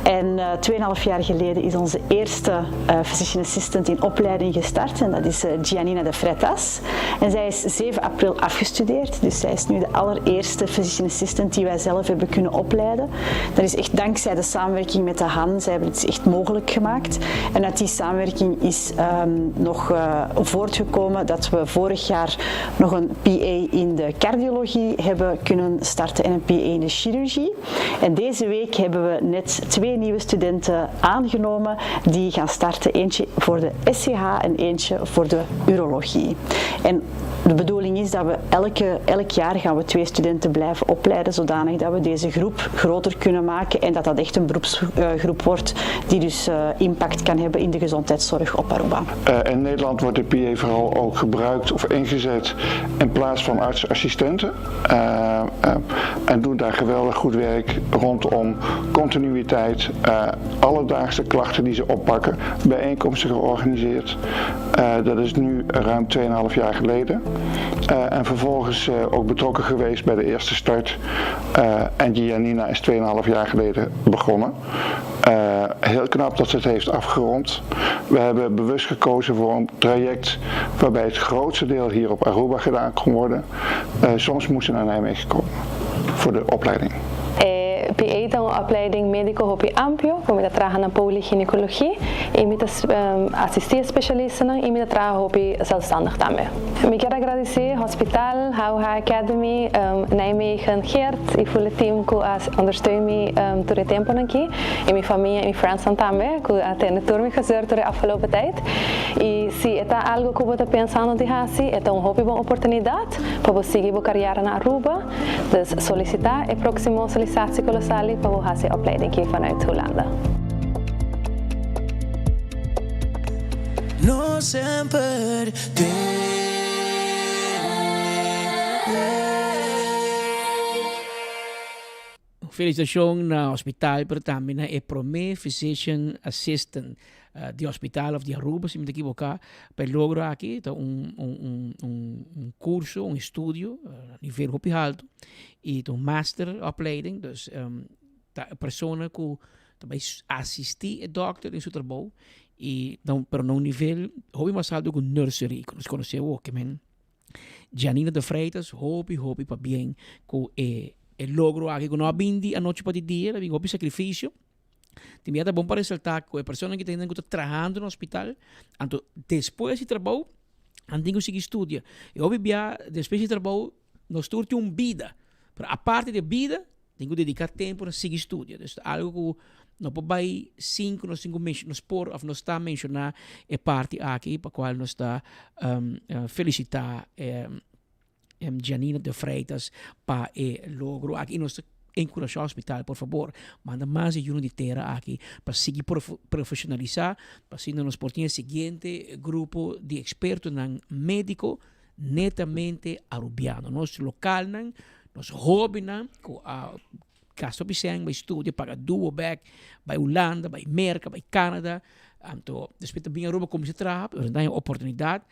Speaker 13: En uh, eh, 2,5 jaar geleden is onze eerste uh, physician assistant in opleiding gestart. En dat is uh, Giannina de Freitas. En zij is 7 april afgestudeerd. Dus zij is nu de allereerste physician assistant die wij zelf hebben kunnen opleiden. Dat is echt dankzij de samenwerking met de HAN. Zij hebben het echt mogelijk gemaakt. En uit die samenwerking is um, nog uh, voortgekomen dat we vorig jaar nog een PA in de cardiologie hebben kunnen starten en een PA in de chirurgie. En deze week hebben we net twee nieuwe studenten aangenomen die gaan starten. Eentje voor de SCH en eentje voor de urologie. En de bedoeling is dat we elke, elk jaar gaan we twee studenten blijven opleiden, zodanig dat we deze groep groter kunnen maken en dat dat echt een beroepsgroep wordt die dus eh, impact kan hebben in de gezondheidszorg op Aruba.
Speaker 11: Uh, in Nederland wordt de PA vooral ook gebruikt of ingezet in plaats van artsassistenten. Uh, en doen daar geweldig goed werk rondom continuïteit, alledaagse klachten die ze oppakken, bijeenkomsten georganiseerd. dat is nu ruim 2,5 jaar geleden. Uh, en vervolgens uh, ook betrokken geweest bij de eerste start. Uh, en Giannina is 2,5 jaar geleden begonnen. heel knap dat ze het heeft afgerond. We hebben bewust gekozen voor een traject waarbij het grootste deel hier op Aruba gedaan kon worden. soms moesten ze naar Nijmegen komen voor de opleiding.
Speaker 12: E PA ta un opleiding medico hopi amplio, cu mi ta traha na polygynaecologie y mi ta asisti e specialistanan y mi ta traha hopi zelfstandig tambe. Mi kier a gradici Hospital, HUH Academy, Nijmegen, Geert y full e team cu a ondersteun mi tur e temponan aki y mi famia y mi friendsnan tambe cu a tende tur mi gezeur tur e afgelopen tijd. Y si e ta algo cu bo ta pensando di haci, e ta un hopi bon oportunidad pa bo sigui bo carriera na Aruba. Dus solicita e proximo solicitatie cu lo sali pa bo haci e opleiding ki vanuit Hulanda.
Speaker 14: No semper
Speaker 20: Felicitacion na hospital pero tambe na e prome physician assistant di hospital of di Aruba si mi ta ekivoká pa e logro aki ta un un un un un curso un estudio na nivel hopi halto y ta un master opleiding dus ta e persona ku ta bai asisti e dokter den su trabou y pero na un nivel hopi mas halto ku nursery ku nos konosé awor ke men Janina de Freitas hopi hopi pabien ku e e logro aki ku no a bin di anochi pa di dia a bin hopi sacrificio. Tin bia ta bon pa resaltá ku e personanan ki ta hende ku ta trahando na hospital, anto despues di trabou nan tin ku sigui studia. E hopi bia despues di trabou nos tur tin un bida, pero aparte di e bida tin ku dediká tempu na sigui studia. Dus ta algu ku no por bai sin ku nos tin ku nos por òf nos ta menshoná e parti aki pa kual nos ta felisitá Janina de Freitas pa e logro aki y nos ta encurasha hospital por fabor manda mas di yunan di tera aki pa sigui profesionalisa pa asina nos por tin e siguiente grupo di expertonan medico netamente Arubiano nos localnan nos hobennan cu a gasta hopi cen bay studia paga duo bek bay Hulanda bay Merca bay Canada anto despues ta bin Aruba cuminsa traha pero nan ta haña oportunidad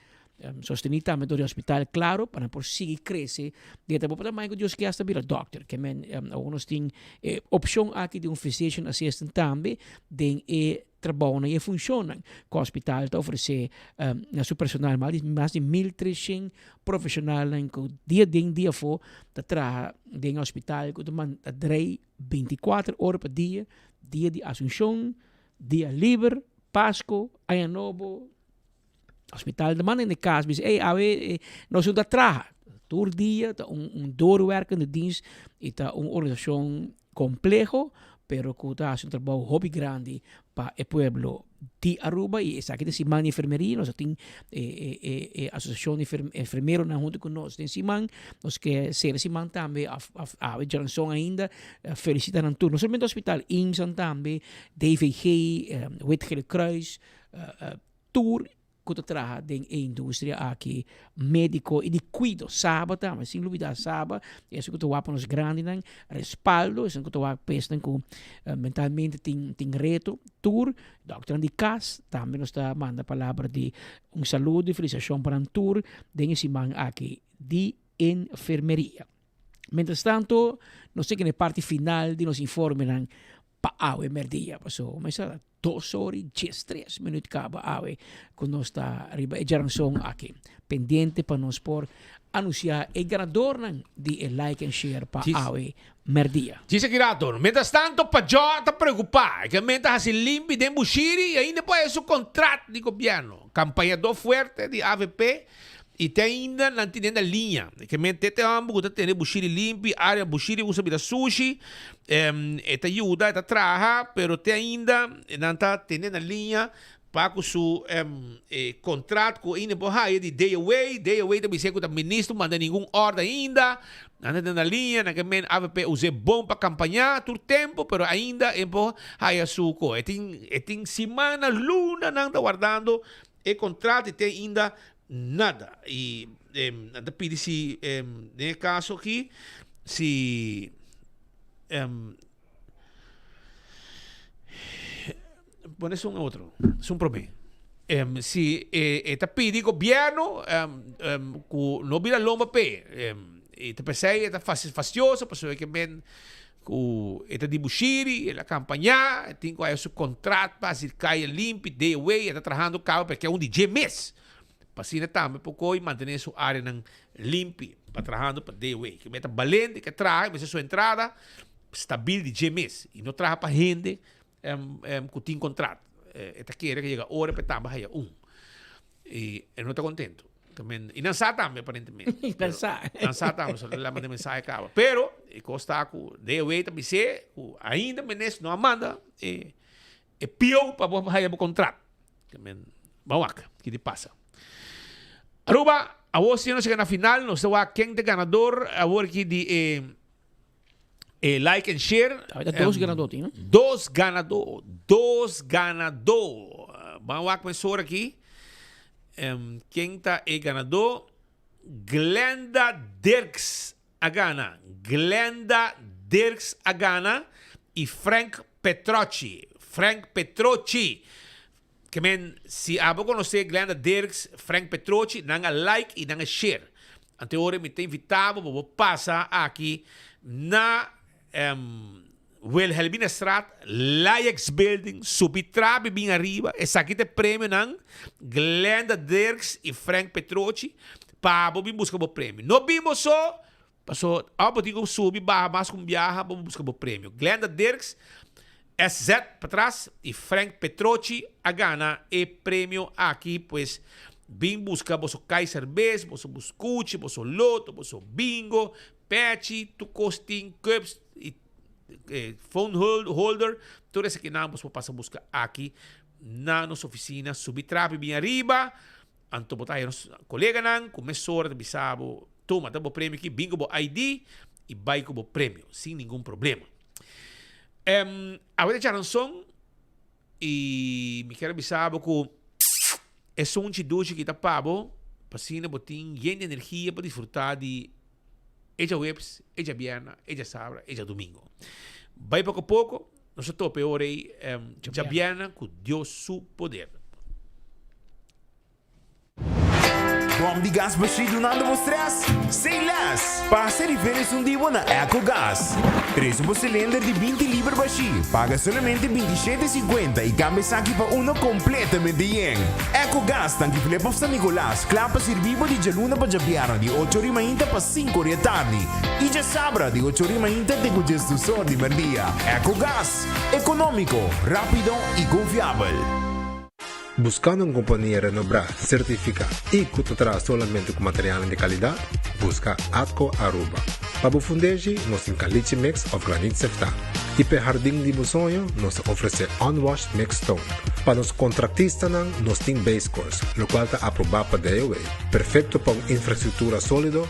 Speaker 20: Sostení tambe dor di hospital, claro, pa nan por sigui crece den e trabou. Pero tambe cu Dios kier hasta bira dokter. Ke men awor nos tin e opcion aki di un physician assistant tambe den e trabounan y e funcionnan cu hospital ta ofrece na su personal. Mas di mas di 1300 profesionalnan cu dia den dia afo ta traha den hospital cu ta ta drei 24 ora pa dia, dia di Asuncion, dia liber, Pasco, Aña Nobo, Hospital ta manda hende cas bisa ey awe nos no ta traha. Tur dia ta un un doorwerkende dienst y ta un organisacion compleho. pero ku ta hasi un trabou hopi grandi pa e pueblo di Aruba y esaki ta siman di enfermeria, nos a tin e e e asociacion di enfermeronan hunto cu nos den siman, nos ke sera siman tambe of of awe djaranson ainda felicita nan tur, no solamente hospital, IMSAN tambe, DVG, Wit Gele Kruis, tur ku ta traha den e industria aki médiko i di kuido. Saba tambe, sin lubidá Saba, esun ku ta wak pa nos grandinan, respaldo, esun ku ta wak pa esnan ku mentalmente tin tin reto. Tur dòkternan di kas tambe nos ta manda palabra di un saludo i felisashon pa nan tur den e siman aki di enfermeria. Mientrastanto nos ta yega na e parti final di nos informenan pa awe merdia, pasobra mester Dos or i diestres minuut kaba awe ku nos ta riba e djaranson aki. Pendiente pa nos por anunsiá e ganadornan di e like and share pa awe merdia.
Speaker 19: Djis aki rato. Mientras tanto Pajò ta preokupá. E ke ta hasi limpi den Bushiri i ainda por haya su kontrat di gobièrnu. Kampañadó fuerte di avp I te ainda nan tene na liña. E ke men te te homber ku ta tene bushiri limpi, area bushiri usa bira sushi, e ta yuda, e ta traha, pero te ainda nan ta tene na liña pa ku su e kontrat ku ainda por haya di day away. Day away ta bis'é ku ta minister manda ningun orde ainda. Nan ta tene na liña, nan ke men avp us'é bon pa kampañá tur tempu, pero ainda e por haya su ko. E tin e tin simana, luna nan ta wardando E contrato te ainda nada. Y nan ta pidi si den e caso aki si pone esun otro, esun prome. Si e ta pidi gobierno cu no bira lomba p'e. Y ta pesey e ta fastioso pasobra ke men Ku e ta di Bushiri, el a kampañá, e tin ku haya su kontrat pa hasi kaya limpi, day away, e ta trahando kaba pa e ke un di dje mes. Pa asina tambe por koy mantené su áreanan limpi pa trahando pa day away. Ke meta balente ke traha, e mester su entrada stabil di dje mes i no traha pa hende ku tin kontrat. E ta kere ku yega ora pa e tambe haya un. I e no ta contento. I nan sa tambe aparentemente.
Speaker 20: Nan sa.
Speaker 19: Nan sa tambe, so la manda mensahe caba. Pero e cos ta cu DOW ta bis'é cu ainda Menez no a manda e e PO pa bo haya bo contract. Men, ban wak ki di pasa. Aruba, awor si nos yega na final, nos ta wak ken ta ganador awor aki di e e like and share.
Speaker 20: Ahorita dos ganador tin, no?
Speaker 19: Dos ganador, dos ganador. Ban wak mesora aki. Um, ken ta e ganador? Glenda Dirks a gana. Glenda Dirks a gana y Frank Petrocci. Frank Petrocci. Ke men, si abo konosé Glenda Dirks, Frank Petrochi, nan a like i nan a share. Anto e ora mi ta invitá bo pa bo pasa aki na Wilhelminastraat, Laex Building, subi trapi bin ariba. Esaki ta e premionan, Glenda Dirks i Frank Petrochi, pa bo bin buska bo premio. No bin bo so, paso abo bo tin ku subi baha mas ku un biaha pa bo buska bo premio. Glenda Dirks SZ patras y Frank Petrochi a gana e premio aki pues bin busca boso Kaiser Bes, boso buscuchi, boso loto, boso bingo, pechi, tur cos tin, cups y phone holder, tur esakinan boso por pasa busca aki na nos oficina, subi trapi bin ariba, anto bo ta haya nos coleganan cu mesora ta bisa bo tuma ta bo premio aki, bin cu bo ID y bay cu bo premio sin ningun problema. Um, awe ta charanson y mi kier bisa bo cu e sunchi dushi ki ta pa bo, pa asina bo tin yen di energia pa disfruta di e djaweps, e djabierna, e djasabra, e djadomingo. Bai poco poco, nos ta topa e ora ei um, djabierna cu Dios su poder.
Speaker 17: Bom di gas bashí dunando bo stress? Say less! Pasa riba esun di bo na Ecogas. Trese bo cilinder di 20 liber bashí, paga solamente 27 cincuenta y cambia esaki pa uno completamente yen. Ecogas tanki Flip of San Nicolas, kla pa sirbi bo di djaluna pa djabièrnè di ocho ori mainta pa sinku ori atardi y djasabra di ocho ori mainta te ku djesdos or di merdia. Ecogas, económico, rápido y confiabel.
Speaker 14: Buskando un kompania renobrá, sertifiká i ku ta traha solamente ku materialnan di kalidat? Buska Atco Aruba. Pa bo fundeshi, nos tin caliche mix of graniet seftá. Y p'e hardin di bo soño, nos ta ofrece unwashed mixed stone. Pa nos contractistanan, nos tin base course, locual ta aproba pa DOW. Perfecto pa un infrastructura solido,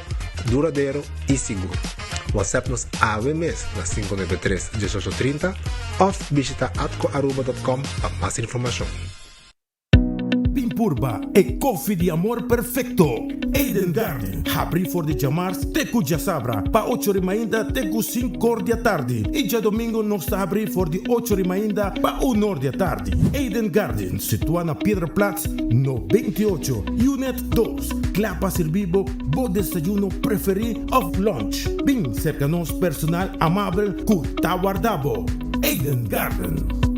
Speaker 14: duradero y sigur. WhatsApp nos awe mes na 593 1830 of bishita atcoaruba.com pa mas informacion.
Speaker 15: Bin purba e koffie di amor perfecto. Eden Garden, habri for di djamars te cu djasabra pa ocho ri mainta te cu cinc'or di atardi y djadomingo nos ta habri for di ocho ri mainta pa un'or di atardi. Eden Garden, situa na Piedraplaats no 28, Unit dos, cla pa sirbi bo bo desayuno preferi of lunch. Bin cerca nos personal amabel cu ta warda bo. Eden Garden.